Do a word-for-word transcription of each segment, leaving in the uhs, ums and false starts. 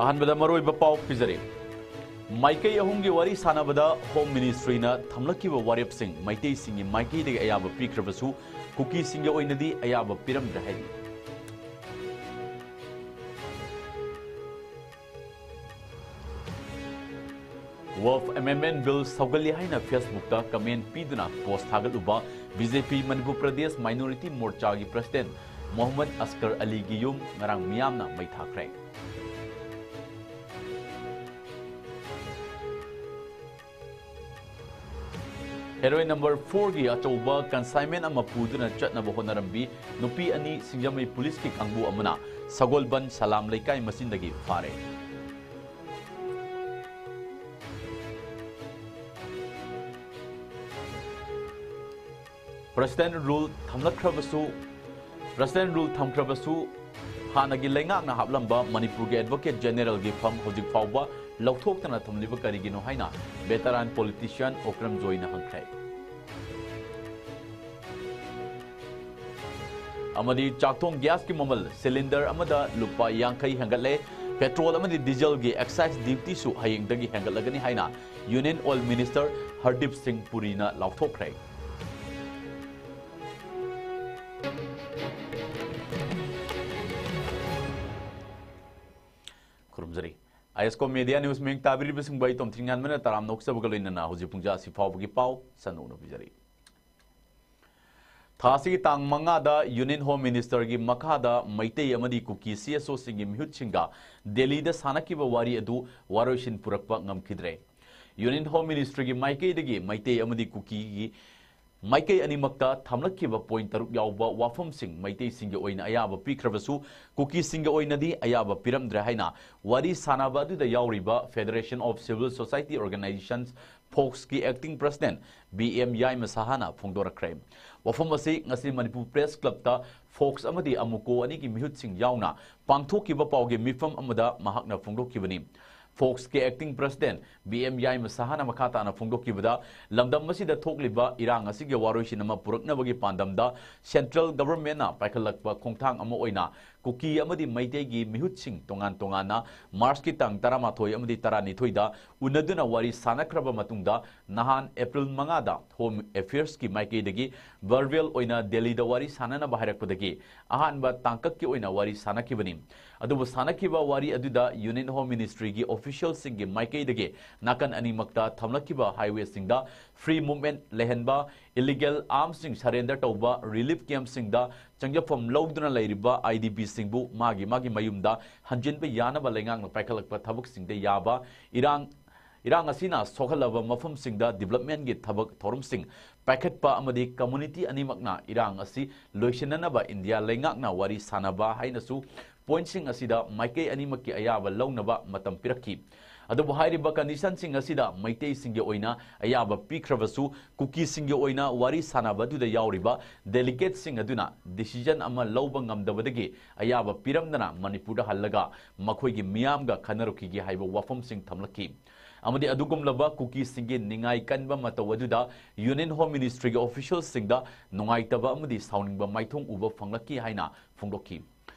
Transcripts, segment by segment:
ꯑꯍꯥꯟꯕꯗ ꯃꯔꯨꯑꯣꯏꯕ ꯄꯥꯎ ꯄꯤꯖꯔꯤ꯫ ꯃꯥꯏꯀꯩ ꯑꯍꯨꯝꯒꯤ ꯋꯥꯔꯤ ꯁꯥꯟꯅꯕꯗ ꯍꯣꯝ ꯃꯤꯅꯤꯁꯇ꯭ꯔꯤꯅ ꯊꯝꯂꯛꯈꯤꯕ ꯋꯥꯔꯦꯞꯁꯤꯡ ꯃꯩꯇꯩꯁꯤꯡꯒꯤ ꯃꯥꯏꯀꯩꯗꯒꯤ ꯑꯌꯥꯕ ꯄꯤꯈ꯭ꯔꯕꯁꯨ ꯀꯨꯀꯤꯁꯤꯡꯒꯤ ꯑꯣꯏꯅꯗꯤ ꯑꯌꯥꯕ ꯄꯤꯔꯝꯗ꯭ꯔꯦ ꯍꯥꯏꯔꯤ꯫ Waqf Amendment Bill ꯁꯧꯒꯠꯂꯤ ꯍꯥꯏꯅ Facebook ꯇ comment ꯄꯤꯗꯨꯅ post ꯊꯥꯒꯠꯂꯨꯕ B J P Manipur Pradesh Minority ꯃꯣꯔꯆꯥꯒꯤ president Mohammad ꯑꯁꯀꯔ ꯑꯂꯤꯒꯤ ꯌꯨꯝ ꯉꯔꯥꯡ ꯃꯤꯌꯥꯝꯅ ꯃꯩ ꯊꯥꯈ꯭ꯔꯦ꯫ Heroin number four ꯒꯤ ꯑꯆꯧꯕ consignment ꯑꯃ ꯄꯨꯗꯨꯅ ꯆꯠꯅꯕ ꯍꯣꯠꯅꯔꯝꯕꯤ ꯅꯨꯄꯤ ꯑꯅꯤ ꯁꯤꯡꯖꯃꯩ ꯄꯨꯂꯤꯁꯀꯤ ꯀꯥꯡꯕꯨ ꯑꯃꯅ ꯁꯒꯣꯜꯕꯟ ꯁꯂꯥꯝ ꯂꯩꯀꯥꯏ ꯃꯆꯤꯟꯗꯒꯤ ꯐꯥꯔꯦ꯫ President rule ꯊꯝꯂꯛꯈ꯭ꯔꯕꯁꯨ, President rule ꯊꯝꯈ꯭ꯔꯕꯁꯨ ꯍꯥꯟꯅꯒꯤ ꯂꯩꯉꯥꯛꯅ ꯍꯥꯞꯂꯝꯕ ꯃꯅꯤꯄꯨꯔꯒꯤ Advocate Generalꯒꯤ ꯐꯝ ꯍꯧꯖꯤꯛ ꯐꯥꯎꯕ ꯂꯧꯊꯣꯛꯇꯅ ꯊꯝꯂꯤꯕ ꯀꯔꯤꯒꯤꯅꯣ ꯍꯥꯏꯅ veteran politician ꯑꯣꯀ꯭ꯔꯝ ꯖꯣꯏꯅ ꯍꯪꯈ꯭ꯔꯦ꯫ ꯑꯃꯗꯤ ꯆꯥꯛꯊꯣꯡ gasꯀꯤ ꯃꯃꯜ cylinder ꯑꯃꯗ ꯂꯨꯄꯥ ꯌꯥꯡꯈꯩ ꯍꯦꯟꯒꯠꯂꯦ꯫ Petrol ꯑꯃꯗꯤ dieselꯒꯤ excise dutyꯁꯨ ꯍꯌꯦꯡꯗꯒꯤ ꯍꯦꯟꯒꯠꯂꯒꯅꯤ ꯍꯥꯏꯅ Union Oil Minister ꯍꯔꯗꯤꯞ ꯁꯤꯡ ꯄꯨꯔꯤꯅ ꯂꯥꯎꯊꯣꯛꯈ꯭ꯔꯦ꯫ ꯈꯨꯔꯨꯝꯖꯔꯤ꯫ ISCO Media News ꯃꯤꯡ ꯇꯥꯕꯤꯔꯤꯕꯁꯤꯡꯕꯨ ꯑꯩ ꯇꯣꯝꯊꯤꯡ ꯉꯥꯟꯕꯅ ꯇꯔꯥꯝꯅ ꯑꯣꯛꯆꯕꯒ ꯂꯣꯏꯅꯅ ꯍꯧꯖꯤꯛ ꯄꯨꯡ ꯖꯥ ꯑꯁꯤ ꯐꯥꯎꯕꯒꯤ ꯄꯥꯎ ꯁꯟꯗꯣꯛꯅ ꯄꯤꯖꯔꯤ꯫ ꯊꯥ ꯑꯁꯤꯒꯤ ꯇꯥꯡ ꯃꯉꯥꯗ Union Home Ministerꯒꯤ ꯃꯈꯥꯗ ꯃꯩꯇꯩ ꯑꯃꯗꯤ ꯀꯨꯀꯤ CSOꯁꯤꯡꯒꯤ ꯃꯤꯍꯨꯠꯁꯤꯡꯒ ꯗꯦꯜꯂꯤꯗ ꯁꯥꯟꯅꯈꯤꯕ ꯋꯥꯔꯤ ꯑꯗꯨ ꯋꯥꯔꯣꯏꯁꯤꯟ ꯄꯨꯔꯛꯄ ꯉꯝꯈꯤꯗ꯭ꯔꯦ꯫ Union Home Ministryꯒꯤ ꯃꯥꯏꯀꯩꯗꯒꯤ ꯃꯩꯇꯩ ꯑꯃꯗꯤ ꯀꯨꯀꯤꯒꯤ ꯃꯥꯏꯀꯩ ꯑꯅꯤꯃꯛꯇ ꯊꯝꯂꯛꯈꯤꯕ point ꯇꯔꯨꯛ ꯌꯥꯎꯕ ꯋꯥꯐꯝꯁꯤꯡ ꯃꯩꯇꯩꯁꯤꯡꯒꯤ ꯑꯣꯏꯅ ꯑꯌꯥꯕ ꯄꯤꯈ꯭ꯔꯕꯁꯨ ꯀꯨꯀꯤꯁꯤꯡꯒꯤ ꯑꯣꯏꯅꯗꯤ ꯑꯌꯥꯕ ꯄꯤꯔꯝꯗ꯭ꯔꯦ ꯍꯥꯏꯅ ꯋꯥꯔꯤ ꯁꯥꯟꯅꯕ ꯑꯗꯨꯗ ꯌꯥꯎꯔꯤꯕ Federation of Civil Society Organizations, ꯐꯣꯛꯁꯀꯤ acting president B M Yaima ꯁꯍꯥꯅ ꯐꯣꯡꯗꯣꯔꯛꯈ꯭ꯔꯦ꯫ ꯋꯥꯐꯝ ꯑꯁꯤ ꯉꯁꯤ ꯃꯅꯤꯄꯨꯔ Press Clubꯇ ꯐꯣꯛꯁ ꯑꯃꯗꯤ ꯑꯃꯨꯀꯣ ꯑꯅꯤꯒꯤ ꯃꯤꯍꯨꯠꯁꯤꯡ ꯌꯥꯎꯅ ꯄꯥꯡꯊꯣꯛꯈꯤꯕ ꯄꯥꯎꯒꯤ ꯃꯤꯐꯝ ꯑꯃꯗ ꯃꯍꯥꯛꯅ ꯐꯣꯡꯗꯣꯛꯈꯤꯕꯅꯤ꯫ ꯐꯣꯛꯁꯀꯤ acting president B M Yaima ꯁꯍꯥꯅ ꯃꯈꯥ ꯇꯥꯅ ꯐꯣꯡꯗꯣꯛꯈꯤꯕꯗ, ꯂꯝꯗꯝ ꯑꯁꯤꯗ ꯊꯣꯛꯂꯤꯕ ꯏꯔꯥꯡ ꯑꯁꯤꯒꯤ ꯋꯥꯔꯣꯏꯁꯤꯟ ꯑꯃ ꯄꯨꯔꯛꯅꯕꯒꯤ ꯄꯥꯟꯗꯝꯗ central governmentꯅ ꯄꯥꯏꯈꯠꯂꯛꯄ ꯈꯣꯡꯊꯥꯡ ꯑꯃ ꯑꯣꯏꯅ ꯀꯨꯀꯤ ꯑꯃꯗꯤ ꯃꯩꯇꯩꯒꯤ ꯃꯤꯍꯨꯠꯁꯤꯡ ꯇꯣꯉꯥꯟ ꯇꯣꯉꯥꯟꯅ ꯃꯥꯔꯆꯀꯤ ꯇꯥꯡ ꯇꯔꯥꯃꯥꯊꯣꯏ ꯑꯃꯗꯤ ꯇꯔꯥꯅꯤꯊꯣꯏꯗ ꯎꯅꯗꯨꯅ ꯋꯥꯔꯤ ꯁꯥꯟꯅꯈ꯭ꯔꯕ ꯃꯇꯨꯡꯗ, ꯅꯍꯥꯟ ꯑꯦꯄ꯭ꯔꯤꯜ ꯃꯉꯥꯗ ꯍꯣꯝ ꯑꯦꯐꯤꯌꯔꯁꯀꯤ ꯃꯥꯏꯀꯩꯗꯒꯤ ꯚꯔꯆꯨꯑꯦꯜ ꯑꯣꯏꯅ ꯗꯦꯜꯂꯤꯗ ꯋꯥꯔꯤ ꯁꯥꯟꯅꯅꯕ ꯍꯥꯏꯔꯛꯄꯗꯒꯤ ꯑꯍꯥꯟꯕ ꯇꯥꯡꯀꯛꯀꯤ ꯑꯣꯏꯅ ꯋꯥꯔꯤ ꯁꯥꯟꯅꯈꯤꯕꯅꯤ꯫ ꯑꯗꯨꯕꯨ ꯁꯥꯟꯅꯈꯤꯕ ꯋꯥꯔꯤ ꯑꯗꯨꯗ ꯌꯨꯅꯤꯌꯟ ꯍꯣꯝ ꯃꯤꯅꯤꯁꯇ꯭ꯔꯤꯒꯤ ꯑꯣꯐꯤꯁꯤꯌꯦꯜꯁꯤꯡꯒꯤ ꯃꯥꯏꯀꯩꯗꯒꯤ ꯅꯥꯀꯟ ꯑꯅꯤꯃꯛꯇ ꯊꯝꯂꯛꯈꯤꯕ ꯍꯥꯏꯋꯦꯁꯤꯡꯗ ꯐ꯭ꯔꯤ ꯃꯨꯚꯃꯦꯟꯠ ꯂꯩꯍꯟꯕ, ꯏꯂꯤꯒꯦꯜ ꯑꯥꯔꯝꯁꯤꯡ ꯁꯔꯦꯟꯗꯔ ꯇꯧꯕ, ꯔꯤꯂꯤꯐ ꯀꯦꯝꯞꯁꯤꯡꯗ ꯆꯪꯖꯐꯝ ꯂꯧꯗꯨꯅ ꯂꯩꯔꯤꯕ ꯑꯥꯏ ꯗꯤ ꯄꯤꯁꯤꯡꯕꯨ ꯃꯥꯒꯤ ꯃꯥꯒꯤ ꯃꯌꯨꯝꯗ ꯍꯟꯖꯤꯟꯕ ꯌꯥꯅꯕ ꯂꯩꯉꯥꯛꯅ ꯄꯥꯏꯈꯠꯂꯛꯄ ꯊꯕꯛꯁꯤꯡꯗ ꯌꯥꯕ, ꯏꯔꯥꯡ, ꯏꯔꯥꯡ ꯑꯁꯤꯅ ꯁꯣꯛꯍꯜꯂꯕ ꯃꯐꯝꯁꯤꯡꯗ ꯗꯤꯕ꯭ꯂꯞꯃꯦꯟꯠꯀꯤ ꯊꯕꯛ ꯊꯧꯔꯝꯁꯤꯡ ꯄꯥꯏꯈꯠꯄ ꯑꯃꯗꯤ ꯀꯝꯃꯨꯅꯤꯇꯤ ꯑꯅꯤꯃꯛꯅ ꯏꯔꯥꯡ ꯑꯁꯤ ꯂꯣꯏꯁꯤꯟꯅꯅꯕ ꯏꯟꯗꯤꯌꯥ ꯂꯩꯉꯥꯛꯅ ꯋꯥꯔꯤ ꯁꯥꯟꯅꯕ ꯍꯥꯏꯅꯁꯨ ꯄꯣꯏꯟꯠꯁꯤꯡ ꯑꯁꯤꯗ ꯃꯥꯏꯀꯩ ꯑꯅꯤꯃꯛꯀꯤ ꯑꯌꯥꯕ ꯂꯧꯅꯕ ꯃꯇꯝ ꯄꯤꯔꯛꯈꯤ꯫ ꯑꯗꯨꯕꯨ ꯍꯥꯏꯔꯤꯕ ꯀꯟꯗꯤꯁꯟꯁꯤꯡ ꯑꯁꯤꯗ ꯃꯩꯇꯩꯁꯤꯡꯒꯤ ꯑꯣꯏꯅ ꯑꯌꯥꯕ ꯄꯤꯈ꯭ꯔꯕꯁꯨ, ꯀꯨꯀꯤꯁꯤꯡꯒꯤ ꯑꯣꯏꯅ ꯋꯥꯔꯤ ꯁꯥꯟꯅꯕ ꯑꯗꯨꯗ ꯌꯥꯎꯔꯤꯕ ꯗꯦꯂꯤꯒꯦꯠꯁꯤꯡ ꯑꯗꯨꯅ ꯗꯤꯁꯤꯖꯟ ꯑꯃ ꯂꯧꯕ ꯉꯝꯗꯕꯗꯒꯤ ꯑꯌꯥꯕ ꯄꯤꯔꯝꯗꯅ ꯃꯅꯤꯄꯨꯔꯗ ꯍꯜꯂꯒ ꯃꯈꯣꯏꯒꯤ ꯃꯤꯌꯥꯝꯒ ꯈꯟꯅꯔꯛꯈꯤꯒꯦ ꯍꯥꯏꯕ ꯋꯥꯐꯝꯁꯤꯡ ꯊꯝꯂꯛꯈꯤ꯫ ꯑꯃꯗꯤ ꯑꯗꯨꯒꯨꯝꯂꯕ ꯀꯨꯀꯤꯁꯤꯡꯒꯤ ꯅꯤꯡꯉꯥꯏ ꯀꯟꯕ ꯃꯇꯧ ꯑꯗꯨꯗ ꯌꯨꯅꯤꯌꯟ ꯍꯣꯝ ꯃꯤꯅꯤꯁꯇ꯭ꯔꯤꯒꯤ ꯑꯣꯐꯤꯁꯤꯌꯦꯜꯁꯤꯡꯗ ꯅꯨꯡꯉꯥꯏꯇꯕ ꯑꯃꯗꯤ ꯁꯥꯎꯅꯤꯡꯕ ꯃꯥꯏꯊꯣꯡ ꯎꯕ ꯐꯪꯂꯛꯈꯤ ꯍꯥꯏꯅ ꯐꯣꯡꯗꯣꯛꯈꯤ꯫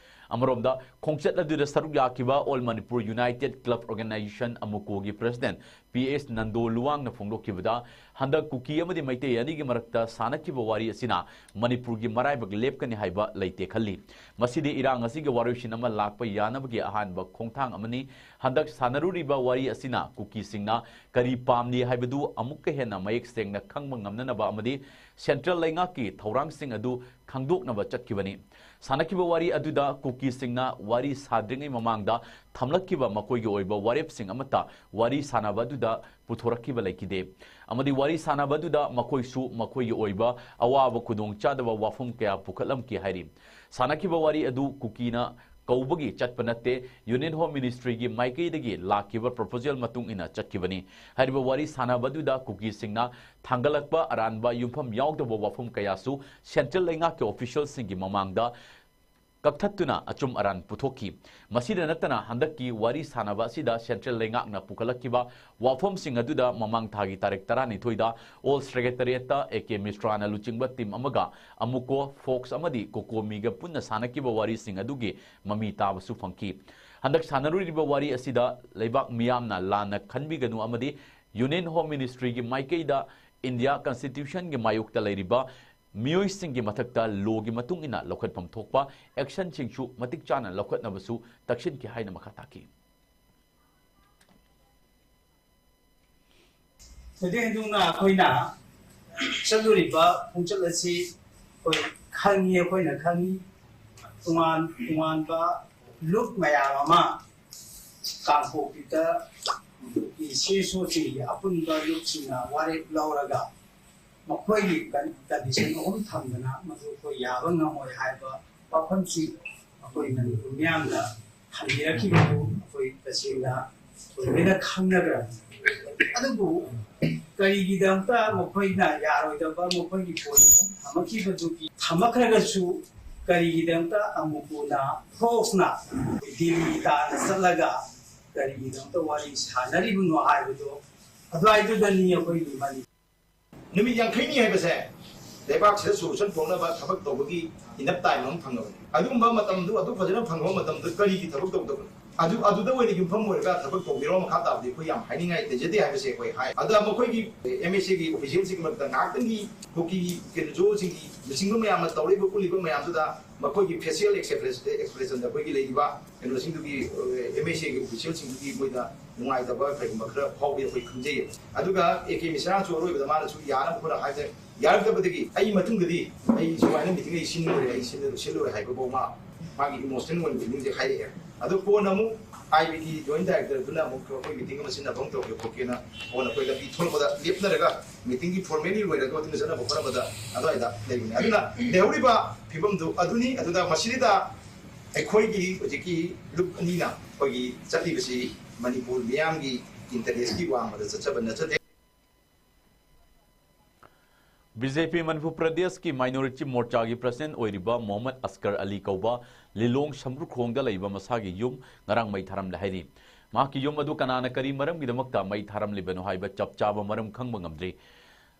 ꯑꯃꯔꯣꯝꯗ, ꯈꯣꯡꯆꯠ ꯑꯗꯨꯗ ꯁꯔꯨꯛ ꯌꯥꯈꯤꯕ all Manipur united club organization, ꯑꯃꯨꯀꯣꯒꯤ ꯄ꯭ꯔꯦꯁꯤꯗꯦꯟꯠ ꯄꯤ ꯑꯦꯁ ꯅꯟꯗꯣ ꯂꯨꯋꯥꯡꯅ ꯐꯣꯡꯗꯣꯛꯈꯤꯕꯗ, ꯍꯟꯗꯛ ꯀꯨꯀꯤ ꯑꯃꯗꯤ ꯃꯩꯇꯩ ꯑꯅꯤꯒꯤ ꯃꯔꯛꯇ ꯁꯥꯟꯅꯈꯤꯕ ꯋꯥꯔꯤ ꯑꯁꯤꯅ ꯃꯅꯤꯄꯨꯔꯒꯤ ꯃꯔꯥꯏꯕꯛ ꯂꯦꯞꯀꯅꯤ ꯍꯥꯏꯕ ꯂꯩꯇꯦ ꯈꯜꯂꯤ꯫ ꯃꯁꯤꯗꯤ ꯏꯔꯥꯡ ꯑꯁꯤꯒꯤ ꯋꯥꯔꯣꯏꯁꯤꯟ ꯑꯃ ꯂꯥꯛꯄ ꯌꯥꯅꯕꯒꯤ ꯑꯍꯥꯟꯕ ꯈꯣꯡꯊꯥꯡ ꯑꯃꯅꯤ꯫ ꯍꯟꯗꯛ ꯁꯥꯟꯅꯔꯨꯔꯤꯕ ꯋꯥꯔꯤ ꯑꯁꯤꯅ ꯀꯨꯀꯤꯁꯤꯡꯅ ꯀꯔꯤ ꯄꯥꯝꯂꯤ ꯍꯥꯏꯕꯗꯨ ꯑꯃꯨꯛꯀ ꯍꯦꯟꯅ ꯃꯌꯦꯛ ꯁꯦꯡꯅ ꯈꯪꯕ ꯉꯝꯅꯅꯕ ꯑꯃꯗꯤ ꯁꯦꯟꯇ꯭ꯔꯦꯜ ꯂꯩꯉꯥꯛꯀꯤ ꯊꯧꯔꯥꯡꯁꯤꯡ ꯑꯗꯨ ꯈꯪꯗꯣꯛꯅꯕ ꯆꯠꯈꯤꯕꯅꯤ꯫ ꯁꯥꯟꯅꯈꯤꯕ ꯋꯥꯔꯤ ꯑꯗꯨꯗ ꯀꯨꯀꯤꯁꯤꯡꯅ ꯋꯥꯔꯤ ꯁꯥꯗ꯭ꯔꯤꯉꯩ ꯃꯃꯥꯡꯗ ꯊꯝꯂꯛꯈꯤꯕ ꯃꯈꯣꯏꯒꯤ ꯑꯣꯏꯕ ꯋꯥꯔꯦꯞꯁꯤꯡ ꯑꯃꯠꯇ ꯋꯥꯔꯤ ꯁꯥꯟꯅꯕ ꯑꯗꯨꯗ ꯄꯨꯊꯣꯔꯛꯈꯤꯕ ꯂꯩꯈꯤꯗꯦ꯫ ꯑꯃꯗꯤ ꯋꯥꯔꯤ ꯁꯥꯟꯅꯕ ꯑꯗꯨꯗ ꯃꯈꯣꯏꯁꯨ ꯃꯈꯣꯏꯒꯤ ꯑꯣꯏꯕ ꯑꯋꯥꯕ ꯈꯨꯗꯣꯡꯆꯥꯗꯕ ꯋꯥꯐꯝ ꯀꯌꯥ ꯄꯨꯈꯠꯂꯝꯈꯤ ꯍꯥꯏꯔꯤ꯫ ꯁꯥꯟꯅꯈꯤꯕ ꯋꯥꯔꯤ ꯑꯗꯨ ꯀꯨꯀꯤꯅ ꯀꯧꯕꯒꯤ ꯆꯠꯄ ꯅꯠꯇꯦ, ꯌꯨꯅꯤꯌꯟ ꯍꯣꯝ ꯃꯤꯅꯤꯁꯇ꯭ꯔꯤꯒꯤ ꯃꯥꯏꯀꯩꯗꯒꯤ ꯂꯥꯛꯈꯤꯕ ꯄ꯭ꯔꯣꯄꯣꯖꯦꯜ ꯃꯇꯨꯡ ꯏꯟꯅ ꯆꯠꯈꯤꯕꯅꯤ꯫ ꯍꯥꯏꯔꯤꯕ ꯋꯥꯔꯤ ꯁꯥꯟꯅꯕ ꯑꯗꯨꯗ ꯀꯨꯀꯤꯁꯤꯡꯅ ꯊꯥꯡꯒꯠꯂꯛꯄ ꯑꯔꯥꯟꯕ ꯌꯨꯝꯐꯝ ꯌꯥꯎꯗꯕ ꯋꯥꯐꯝ ꯀꯌꯥꯁꯨ ꯁꯦꯟꯇ꯭ꯔꯦꯜ ꯂꯩꯉꯥꯛꯀꯤ ꯑꯣꯐꯤꯁꯤꯌꯦꯜꯁꯤꯡꯒꯤ ꯃꯃꯥꯡꯗ ꯀꯛꯊꯠꯇꯨꯅ ꯑꯆꯨꯝ ꯑꯔꯥꯟ ꯄꯨꯊꯣꯛꯈꯤ꯫ ꯃꯁꯤꯗ ꯅꯠꯇꯅ ꯍꯟꯗꯛꯀꯤ ꯋꯥꯔꯤ ꯁꯥꯟꯅꯕ ꯑꯁꯤꯗ ꯁꯦꯟꯇ꯭ꯔꯦꯜ ꯂꯩꯉꯥꯛꯅ ꯄꯨꯈꯠꯂꯛꯈꯤꯕ ꯋꯥꯐꯝꯁꯤꯡ ꯑꯗꯨꯗ ꯃꯃꯥꯡ ꯊꯥꯒꯤ ꯇꯥꯔꯤꯛ ꯇꯔꯥꯅꯤꯊꯣꯏꯗ ꯑꯣꯜ ꯁꯦꯀ꯭ꯔꯦꯇꯔꯤꯌꯦꯠꯇ ꯑꯦ ꯀꯦ ꯃꯤꯁ꯭ꯔꯥꯅ ꯂꯨꯆꯤꯡꯕ ꯇꯤꯝ ꯑꯃꯒ ꯑꯃꯨꯀꯣ, ꯐꯣꯛꯁ ꯑꯃꯗꯤ ꯀꯣꯀꯣꯃꯤꯒ ꯄꯨꯟꯅ ꯁꯥꯟꯅꯈꯤꯕ ꯋꯥꯔꯤꯁꯤꯡ ꯑꯗꯨꯒꯤ ꯃꯃꯤ ꯇꯥꯕꯁꯨ ꯐꯪꯈꯤ꯫ ꯍꯟꯗꯛ ꯁꯥꯟꯅꯔꯨꯔꯤꯕ ꯋꯥꯔꯤ ꯑꯁꯤꯗ ꯂꯩꯕꯥꯛ ꯃꯤꯌꯥꯝꯅ ꯂꯥꯟꯅ ꯈꯟꯕꯤꯒꯅꯨ ꯑꯃꯗꯤ ꯌꯨꯅꯤꯌꯟ ꯍꯣꯝ ꯃꯤꯅꯤꯁꯇ꯭ꯔꯤꯒꯤ ꯃꯥꯏꯀꯩꯗ ꯏꯟꯗꯤꯌꯥ ꯀꯟꯁꯇꯤꯇ꯭ꯌꯨꯁꯟꯒꯤ ꯃꯥꯌꯣꯛꯇ ꯂꯩꯔꯤꯕ ꯃꯤꯑꯣꯏꯁꯤꯡꯒꯤ ꯃꯊꯛꯇ ꯂꯣꯒꯤ ꯃꯇꯨꯡ ꯏꯟꯅ ꯂꯧꯈꯠꯐꯝ ꯊꯣꯛꯄ ꯑꯦꯛꯁꯟꯁꯤꯡꯁꯨ ꯃꯇꯤꯛ ꯆꯥꯅ ꯂꯧꯈꯠꯅꯕꯁꯨ ꯇꯛꯁꯤꯟꯈꯤ ꯍꯥꯏꯅ ꯃꯈꯥ ꯇꯥꯈꯤ꯫ ꯊꯣꯏꯗꯣꯛ ꯍꯦꯟꯗꯣꯛꯅ ꯑꯩꯈꯣꯏꯅ ꯆꯠꯂꯨꯔꯤꯕ ꯈꯣꯡꯆꯠ ꯑꯁꯤ ꯑꯩꯈꯣꯏ ꯈꯪꯉꯤ, ꯑꯩꯈꯣꯏꯅ ꯈꯪꯉꯤ꯫ ꯇꯣꯉꯥꯟ ꯇꯣꯉꯥꯟꯕ ꯂꯨꯞ ꯃꯌꯥꯝ ꯑꯃ ꯀꯥꯡꯄꯣꯛꯄꯤꯗ ꯁꯤ ꯑꯦꯁ ꯑꯣꯁꯤꯡꯒꯤ ꯑꯄꯨꯟꯕ ꯂꯨꯞꯁꯤꯡꯅ ꯋꯥꯔꯦꯞ ꯂꯧꯔꯒ ꯃꯈꯣꯏꯒꯤ ꯀꯟ-, ꯀꯟꯗꯤꯁꯟ ꯑꯍꯨꯝ ꯊꯝꯗꯅ ꯃꯗꯨ ꯑꯩꯈꯣꯏ ꯌꯥꯕ ꯉꯝꯃꯣꯏ ꯍꯥꯏꯕ ꯋꯥꯐꯝꯁꯤ ꯑꯩꯈꯣꯏ ꯃꯅꯤꯄꯨꯔ ꯃꯤꯌꯥꯝꯗ ꯊꯝꯕꯤꯔꯛꯈꯤꯕꯗꯨ ꯑꯩꯈꯣꯏ ꯇꯁꯦꯡꯅ ꯑꯩꯈꯣꯏ ꯂꯣꯏꯅ ꯈꯪꯅꯈ꯭ꯔꯕꯅꯤ꯫ ꯑꯗꯨꯕꯨ ꯀꯔꯤꯒꯤꯗꯃꯛꯇ ꯃꯈꯣꯏꯅ ꯌꯥꯔꯣꯏꯗꯕ ꯃꯈꯣꯏꯒꯤ ꯄꯣꯠ ꯊꯝꯃꯛꯈꯤꯕꯗꯨꯒꯤ, ꯊꯝꯃꯛꯈ꯭ꯔꯒꯁꯨ ꯀꯔꯤꯒꯤꯗꯃꯛꯇ ꯑꯃꯨꯛ ꯍꯟꯅ ꯐꯣꯛꯁꯅ ꯗꯤꯜꯂꯤ ꯇꯥꯟꯅ ꯆꯠꯂꯒ ꯀꯔꯤꯒꯤꯗꯃꯛꯇ ꯋꯥꯔꯤ ꯁꯥꯟꯅꯔꯤꯕꯅꯣ ꯍꯥꯏꯕꯗꯣ ꯑꯗꯨꯋꯥꯏꯗꯨꯗꯅꯤ ꯑꯩꯈꯣꯏꯒꯤ ꯃꯅꯤ- ꯅꯨꯃꯤꯠ ꯌꯥꯡꯈꯩꯅꯤ ꯍꯥꯏꯕꯁꯦ ꯂꯩꯕꯥꯛꯁꯤꯗ ꯁꯣꯂꯨꯁꯟ ꯄꯨꯔꯛꯅꯕ ꯊꯕꯛ ꯇꯧꯕꯒꯤ ꯏꯅꯞ ꯇꯥꯏꯝ ꯑꯃ ꯐꯪꯉꯕꯅꯤ꯫ ꯑꯗꯨꯒꯨꯝꯕ ꯃꯇꯝꯗꯨ, ꯑꯗꯨ ꯐꯖꯅ ꯐꯪꯉꯕ ꯃꯇꯝꯗꯨ ꯀꯔꯤꯒꯤ ꯊꯕꯛ ꯇꯧꯗꯕꯅꯣ? ꯑꯗꯨ, ꯑꯗꯨꯗ ꯑꯣꯏꯅ ꯌꯨꯝꯐꯝ ꯑꯣꯏꯔꯒ ꯊꯕꯛ ꯇꯧꯕꯤꯔꯣ, ꯃꯈꯥ ꯇꯥꯕꯗꯤ ꯑꯩꯈꯣꯏ ꯌꯥꯝ ꯍꯥꯏꯅꯤꯡꯉꯥꯏ ꯂꯩꯖꯗꯦ ꯍꯥꯏꯕꯁꯦ ꯑꯩꯈꯣꯏ ꯍꯥꯏ꯫ ꯑꯗ ꯃꯈꯣꯏꯒꯤ ꯑꯦꯝ ꯑꯦꯁ ꯑꯦꯒꯤ ꯑꯣꯐꯤꯁꯤꯌꯦꯜꯁꯤꯡꯒꯤ ꯃꯔꯛꯇ ꯉꯥꯏꯍꯥꯛꯇꯪꯒꯤ ꯀꯨꯀꯤ ꯀꯩꯅꯣ ꯖꯣꯁꯤꯡꯒꯤ ꯂꯨꯆꯤꯡꯕ ꯃꯌꯥꯝꯅ ꯇꯧꯔꯤꯕ ꯎꯠꯂꯤꯕ ꯃꯌꯥꯝꯗꯨꯗ ꯃꯈꯣꯏꯒꯤ ꯐꯦꯁꯤꯌꯦꯜ ꯑꯦꯛꯁꯄ꯭ꯔꯦꯁꯟꯗ ꯑꯩꯈꯣꯏꯒꯤ ꯂꯩꯔꯤꯕ ꯀꯩꯅꯣꯁꯤꯡꯗꯨꯒꯤ, ꯑꯦꯝ ꯑꯦꯁ ꯑꯦꯒꯤ ꯑꯣꯐꯤꯁꯤꯌꯦꯜꯁꯤꯡꯗꯨꯒꯤ ꯃꯣꯏꯗ ꯅꯨꯡꯉꯥꯏꯇꯕ ꯀꯩꯒꯨꯝꯕ ꯈꯔ ꯐꯥꯎꯕ ꯑꯩꯈꯣꯏ ꯈꯪꯖꯩꯌꯦ꯫ ꯑꯗꯨꯒ ꯑꯦ ꯀꯦ ꯃꯤꯁ꯭ꯔꯥꯁꯨ ꯑꯔꯣꯏꯕꯗ ꯃꯥꯅꯁꯨ ꯌꯥꯅꯕ ꯈꯔ ꯍꯥꯏꯕꯗ ꯌꯥꯔꯛꯇꯕꯗꯒꯤ ꯑꯩ ꯃꯇꯨꯡꯗꯗꯤ ꯑꯩ ꯁꯨꯃꯥꯏꯅ ꯃꯤꯇꯤꯡ ꯑꯩ ꯁꯤꯟꯂꯣꯏ, ꯑꯩ ꯁꯤꯟꯂꯣꯏ, ꯁꯤꯟꯂꯣꯏ ꯍꯥꯏꯕꯐꯥꯎ ꯃꯥ ꯃꯥꯒꯤ ꯏꯃꯣꯁꯅꯦꯜ ꯑꯣꯏꯕ ꯐꯤꯂꯤꯡꯁꯦ ꯍꯥꯏꯔꯛꯑꯦ꯫ ꯑꯗꯨ ꯀꯣꯟꯅ ꯑꯃꯨꯛ ꯑꯥꯏ ꯕꯤꯒꯤ ꯖꯣꯏꯟ ꯗꯥꯏꯔꯦꯛꯇꯔꯗꯨꯅ ꯑꯃꯨꯛ ꯑꯩꯈꯣꯏ ꯃꯤꯇꯤꯡ ꯑꯃ ꯁꯤꯟꯅꯕ ꯑꯃ ꯇꯧꯔꯛꯀꯦ ꯈꯣꯠꯀꯦꯅ ꯀꯣꯟꯅ ꯑꯩꯈꯣꯏ ꯂꯝꯕꯤ ꯊꯣꯛꯂꯛꯄꯗ ꯂꯦꯞꯅꯔꯒ ꯃꯤꯇꯤꯡꯒꯤ ꯐꯣꯔꯃꯦꯂꯤ ꯂꯣꯏꯔꯒ ꯃꯇꯨꯡꯗ ꯆꯠꯅꯕ ꯈꯣꯠꯅꯕꯗ ꯑꯗꯨꯋꯥꯏꯗ ꯂꯩꯕꯅꯦ꯫ ꯑꯗꯨꯅ ꯂꯩꯍꯧꯔꯤꯕ ꯐꯤꯕꯝꯗꯨ ꯑꯗꯨꯅꯤ꯫ ꯑꯗꯨꯗ ꯃꯁꯤꯗ ꯑꯩꯈꯣꯏꯒꯤ ꯍꯧꯖꯤꯛꯀꯤ ꯂꯨꯞ ꯑꯅꯤꯅ ꯑꯩꯈꯣꯏꯒꯤ ꯆꯠꯂꯤꯕꯁꯤ ꯃꯅꯤꯄꯨꯔ ꯃꯤꯌꯥꯝꯒꯤ ꯏꯟꯇꯔꯦꯁꯀꯤ ꯋꯥꯡꯃꯗ ꯆꯠꯆꯕ ꯅꯠꯆꯗꯦ꯫ ꯕꯤ ꯖꯦ ꯄꯤ ꯃꯅꯤꯄꯨꯔ ꯄ꯭ꯔꯗꯦꯁꯀꯤ ꯃꯥꯏꯅꯣꯔꯤꯇꯤ ꯃꯣꯔꯆꯥꯒꯤ ꯄ꯭ꯔꯁꯤꯗꯦꯟꯠ ꯑꯣꯏꯔꯤꯕ ꯃꯣꯍꯝꯃꯗ ꯑꯁꯀꯔ ꯑꯂꯤ ꯀꯧꯕ ꯂꯤꯂꯣꯡ ꯁꯝꯕ꯭ꯔꯨꯈꯣꯡꯗ ꯂꯩꯕ ꯃꯁꯥꯒꯤ ꯌꯨꯝ ꯉꯔꯥꯡ ꯃꯩ ꯊꯥꯔꯝꯂꯦ ꯍꯥꯏꯔꯤ꯫ ꯃꯍꯥꯛꯀꯤ ꯌꯨꯝ ꯑꯗꯨ ꯀꯅꯥꯅ ꯀꯔꯤ ꯃꯔꯝꯒꯤꯗꯃꯛꯇ ꯃꯩ ꯊꯥꯔꯝꯂꯤꯕꯅꯣ ꯍꯥꯏꯕ ꯆꯞ ꯆꯥꯕ ꯃꯔꯝ ꯈꯪꯕ ꯉꯝꯗ꯭ꯔꯤ꯫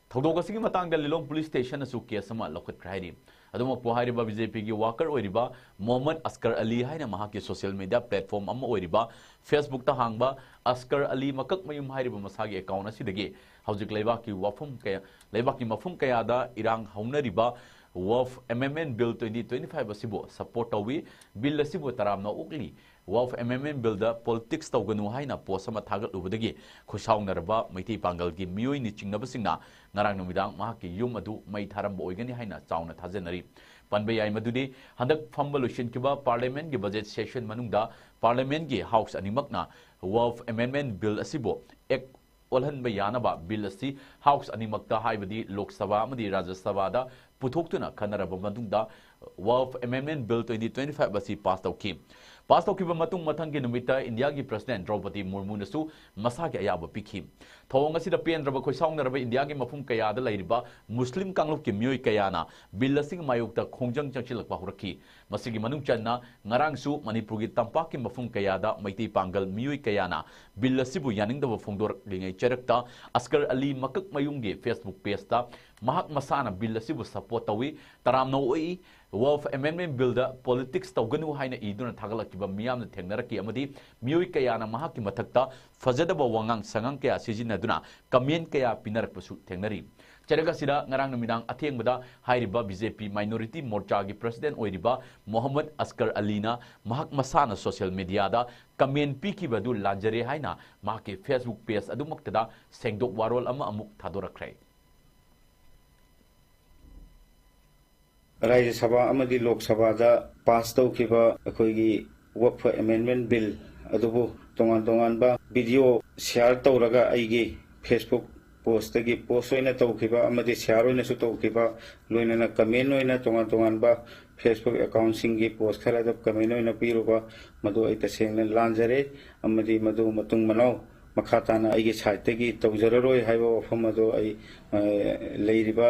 ꯊꯧꯗꯣꯛ ꯑꯁꯤꯒꯤ ꯃꯇꯥꯡꯗ ꯂꯤꯂꯣꯡ ꯄꯨꯂꯤꯁ ꯁ꯭ꯇꯦꯁꯟꯅꯁꯨ ꯀꯦꯁ ꯑꯃ ꯂꯧꯈꯠꯈ꯭ꯔꯦ ꯍꯥꯏꯔꯤ꯫ ꯑꯗꯨꯃꯛꯄꯨ ꯍꯥꯏꯔꯤꯕ ꯕꯤ ꯖꯦ ꯄꯤꯒꯤ ꯋꯥꯀꯔ ꯑꯣꯏꯔꯤꯕ ꯃꯣꯍꯝꯃꯗ ꯑꯁꯀꯔ ꯑꯂꯤ ꯍꯥꯏꯅ ꯃꯍꯥꯛꯀꯤ ꯁꯣꯁꯤꯌꯦꯜ ꯃꯤꯗꯤꯌꯥ ꯄ꯭ꯂꯦꯠꯐꯣꯔꯝ ꯑꯃ ꯑꯣꯏꯔꯤꯕ ꯐꯦꯁꯕꯨꯛꯇ ꯍꯥꯡꯕ ꯑꯁꯀꯔ ꯑꯂꯤ ꯃꯀꯛꯃꯌꯨꯝ ꯍꯥꯏꯔꯤꯕ ꯃꯁꯥꯒꯤ ꯑꯦꯀꯥꯎꯟꯠ ꯑꯁꯤꯗꯒꯤ ꯍꯧꯖꯤꯛ ꯂꯩꯕꯥꯛꯀꯤ ꯋꯥꯐꯝ ꯀꯌꯥ, ꯂꯩꯕꯥꯛꯀꯤ ꯃꯐꯝ ꯀꯌꯥꯗ ꯏꯔꯥꯡ ꯍꯧꯅꯔꯤꯕ Waqf amendment bill twenty twenty five ꯑꯁꯤꯕꯨ ꯁꯄꯣꯔꯠ ꯇꯧꯏ, ꯕꯤꯜ ꯑꯁꯤꯕꯨ ꯇꯔꯥꯝꯅ ꯑꯣꯛꯂꯤ, ꯋꯛꯐ ꯑꯦꯃꯦꯟꯗꯃꯦꯟꯠ ꯕꯤꯜꯗ ꯄꯣꯂꯤꯇꯤꯛꯁ ꯇꯧꯒꯅꯨ ꯍꯥꯏꯅ ꯄꯣꯁ ꯑꯃ ꯊꯥꯒꯠꯂꯨꯕꯗꯒꯤ ꯈꯣꯏꯁꯥꯎꯅꯔꯕ ꯃꯩꯇꯩ ꯄꯥꯡꯒꯜꯒꯤ ꯃꯤꯑꯣꯏꯅꯤ ꯆꯤꯡꯅꯕꯁꯤꯡꯅ ꯉꯔꯥꯡ ꯅꯨꯃꯤꯗꯥꯡ ꯃꯍꯥꯛꯀꯤ ꯌꯨꯝ ꯑꯗꯨ ꯃꯩ ꯊꯥꯔꯝꯕ ꯑꯣꯏꯒꯅꯤ ꯍꯥꯏꯅ ꯆꯥꯎꯅ ꯊꯥꯖꯅꯔꯤ꯫ ꯄꯟꯕ ꯌꯥꯏ ꯃꯗꯨꯗꯤ ꯍꯟꯗꯛ ꯐꯝꯕ ꯂꯣꯏꯁꯤꯟꯈꯤꯕ ꯄꯥꯔꯂꯤꯌꯥꯃꯦꯟꯠꯀꯤ ꯕꯖꯦꯠ ꯁꯦꯁꯟ ꯃꯅꯨꯡꯗ ꯄꯥꯔꯂꯤꯌꯥꯃꯦꯟꯠꯀꯤ ꯍꯥꯎꯁ ꯑꯅꯤꯃꯛꯅ ꯋꯛꯐ ꯑꯦꯃꯦꯟꯗꯃꯦꯟꯠ ꯕꯤꯜ ꯑꯁꯤꯕꯨ ꯑꯦꯛ ꯑꯣꯜꯍꯟꯕ ꯌꯥꯅꯕ ꯕꯤꯜ ꯑꯁꯤ ꯍꯥꯎꯁ ꯑꯅꯤꯃꯛꯇ, ꯍꯥꯏꯕꯗꯤ ꯂꯣꯛ ꯁꯚꯥ ꯑꯃꯗꯤ ꯔꯥꯖ꯭ꯌ ꯁꯚꯥꯗ ꯄꯨꯊꯣꯛꯇꯨꯅ ꯈꯟꯅꯔꯕ ꯃꯇꯨꯡꯗ Waqf amendment bill twenty twenty five ꯑꯁꯤ ꯄꯥꯁ ꯇꯧꯈꯤ꯫ ꯄꯥꯁ ꯇꯧꯈꯤꯕ ꯃꯇꯨꯡ ꯃꯊꯪꯒꯤ ꯅꯨꯃꯤꯠꯇ ꯏꯟꯗꯤꯌꯥꯒꯤ ꯄ꯭ꯔꯁꯤꯗꯦꯟꯠ ꯗ꯭ꯔꯧꯄꯗꯤ ꯃꯨꯔꯃꯨꯅꯁꯨ ꯃꯁꯥꯒꯤ ꯑꯌꯥꯕ ꯄꯤꯈꯤ꯫ ꯊꯧꯑꯣꯡ ꯑꯁꯤꯗ ꯄꯦꯟꯗ꯭ꯔꯕ ꯈꯣꯏꯁꯥꯎꯅꯔꯕ ꯏꯟꯗꯤꯌꯥꯒꯤ ꯃꯐꯝ ꯀꯌꯥꯗ ꯂꯩꯔꯤꯕ ꯃꯨꯁꯂꯤꯝ ꯀꯥꯡꯂꯨꯞꯀꯤ ꯃꯤꯑꯣꯏ ꯀꯌꯥꯅ ꯕꯤꯜ ꯑꯁꯤꯒꯤ ꯃꯥꯌꯣꯛꯇ ꯈꯣꯡꯖꯪ ꯆꯪꯁꯤꯜꯂꯛꯄ ꯍꯧꯔꯛꯈꯤ꯫ ꯃꯁꯤꯒꯤ ꯃꯅꯨꯡ ꯆꯟꯅ ꯉꯔꯥꯡꯁꯨ ꯃꯅꯤꯄꯨꯔꯒꯤ ꯇꯝꯄꯥꯛꯀꯤ ꯃꯐꯝ ꯀꯌꯥꯗ ꯃꯩꯇꯩ ꯄꯥꯡꯒꯜ ꯃꯤꯑꯣꯏ ꯀꯌꯥꯅ ꯕꯤꯜ ꯑꯁꯤꯕꯨ ꯌꯥꯅꯤꯡꯗꯕ ꯐꯣꯡꯗꯣꯔꯛꯂꯤꯉꯩ ꯆꯩꯔꯛꯇ ꯑꯁꯀꯔ ꯑꯂꯤ ꯃꯀꯛꯃꯌꯨꯝꯒꯤ ꯐꯦꯁꯕꯨꯛ ꯄꯦꯖꯇ ꯃꯍꯥꯛ ꯃꯁꯥꯅ ꯕꯤꯜ ꯑꯁꯤꯕꯨ ꯁꯄꯣꯔꯠ ꯇꯧꯏ, ꯇꯔꯥꯝꯅ ꯑꯣꯛꯏ, ꯋꯛꯐ ꯑꯦꯃꯦꯟꯗꯃꯦꯟꯠ ꯕꯤꯜꯗ ꯄꯣꯂꯤꯇꯤꯛꯁ ꯇꯧꯒꯅꯨ ꯍꯥꯏꯅ ꯏꯗꯨꯅ ꯊꯥꯒꯠꯂꯛꯈꯤꯕ ꯃꯤꯌꯥꯝꯅ ꯊꯦꯡꯅꯔꯛꯈꯤ ꯑꯃꯗꯤ ꯃꯤꯑꯣꯏ ꯀꯌꯥꯅ ꯃꯍꯥꯛꯀꯤ ꯃꯊꯛꯇ ꯐꯖꯗꯕ ꯋꯥꯉꯥꯡ ꯁꯉꯥꯡ ꯀꯌꯥ ꯁꯤꯖꯤꯟꯅꯗꯨꯅ ꯀꯃꯦꯟꯠ ꯀꯌꯥ ꯄꯤꯅꯔꯛꯄꯁꯨ ꯊꯦꯡꯅꯔꯤ꯫ ꯆꯩꯔꯛ ꯑꯁꯤꯗ ꯉꯔꯥꯡ ꯅꯨꯃꯤꯗꯥꯡ ꯑꯊꯦꯡꯕꯗ ꯍꯥꯏꯔꯤꯕ ꯕꯤ ꯖꯦ ꯄꯤ ꯃꯥꯏꯅꯣꯔꯤꯇꯤ ꯃꯣꯔꯆꯥꯒꯤ ꯄ꯭ꯔꯁꯤꯗꯦꯟꯠ ꯑꯣꯏꯔꯤꯕ ꯃꯣꯍꯝꯃꯗ ꯑꯁꯀꯔ ꯑꯂꯤꯅ ꯃꯍꯥꯛ ꯃꯁꯥꯅ ꯁꯣꯁꯤꯌꯦꯜ ꯃꯤꯗꯤꯌꯥꯗ ꯀꯃꯦꯟꯠ ꯄꯤꯈꯤꯕ ꯑꯗꯨ ꯂꯥꯟꯖꯔꯦ ꯍꯥꯏꯅ ꯃꯍꯥꯛꯀꯤ ꯐꯦꯁꯕꯨꯛ ꯄꯦꯖ ꯑꯗꯨꯃꯛꯇꯗ ꯁꯦꯡꯗꯣꯛ ꯋꯥꯔꯣꯜ ꯑꯃ ꯑꯃꯨꯛ ꯊꯥꯗꯣꯔꯛꯈ꯭ꯔꯦ꯫ ꯔꯥꯖ꯭ꯌ ꯁꯚꯥ ꯑꯃꯗꯤ ꯂꯣꯛ ꯁꯚꯥꯗ ꯄꯥꯁ ꯇꯧꯈꯤꯕ ꯑꯩꯈꯣꯏꯒꯤ ꯋꯛꯐ ꯑꯦꯃꯦꯟꯗꯃꯦꯟꯠ ꯕꯤꯜ ꯑꯗꯨꯕꯨ ꯇꯣꯉꯥꯟ ꯇꯣꯉꯥꯟꯕ ꯚꯤꯗꯤꯑꯣ ꯁꯤꯌꯥꯔ ꯇꯧꯔꯒ ꯑꯩꯒꯤ ꯐꯦꯁꯕꯨꯛ ꯄꯣꯁꯇꯒꯤ ꯄꯣꯁ ꯑꯣꯏꯅ ꯇꯧꯈꯤꯕ ꯑꯃꯗꯤ ꯁꯤꯌꯥꯔ ꯑꯣꯏꯅꯁꯨ ꯇꯧꯈꯤꯕ, ꯂꯣꯏꯅꯅ ꯀꯃꯦꯟꯠ ꯑꯣꯏꯅ ꯇꯣꯉꯥꯟ ꯇꯣꯉꯥꯟꯕ ꯐꯦꯁꯕꯨꯛ ꯑꯦꯀꯥꯎꯟꯠꯁꯤꯡꯒꯤ ꯄꯣꯁ ꯈꯔꯗ ꯀꯃꯦꯟꯠ ꯑꯣꯏꯅ ꯄꯤꯔꯨꯕ, ꯃꯗꯨ ꯑꯩ ꯇꯁꯦꯡꯅ ꯂꯥꯟꯖꯔꯦ ꯑꯃꯗꯤ ꯃꯗꯨ ꯃꯇꯨꯡ ꯃꯅꯥꯎ ꯃꯈꯥ ꯇꯥꯅ ꯑꯩꯒꯤ ꯁꯥꯏꯠꯇꯒꯤ ꯇꯧꯖꯔꯔꯣꯏ ꯍꯥꯏꯕ ꯋꯥꯐꯝ ꯑꯗꯨ ꯑꯩ, ꯑ, ꯂꯩꯔꯤꯕ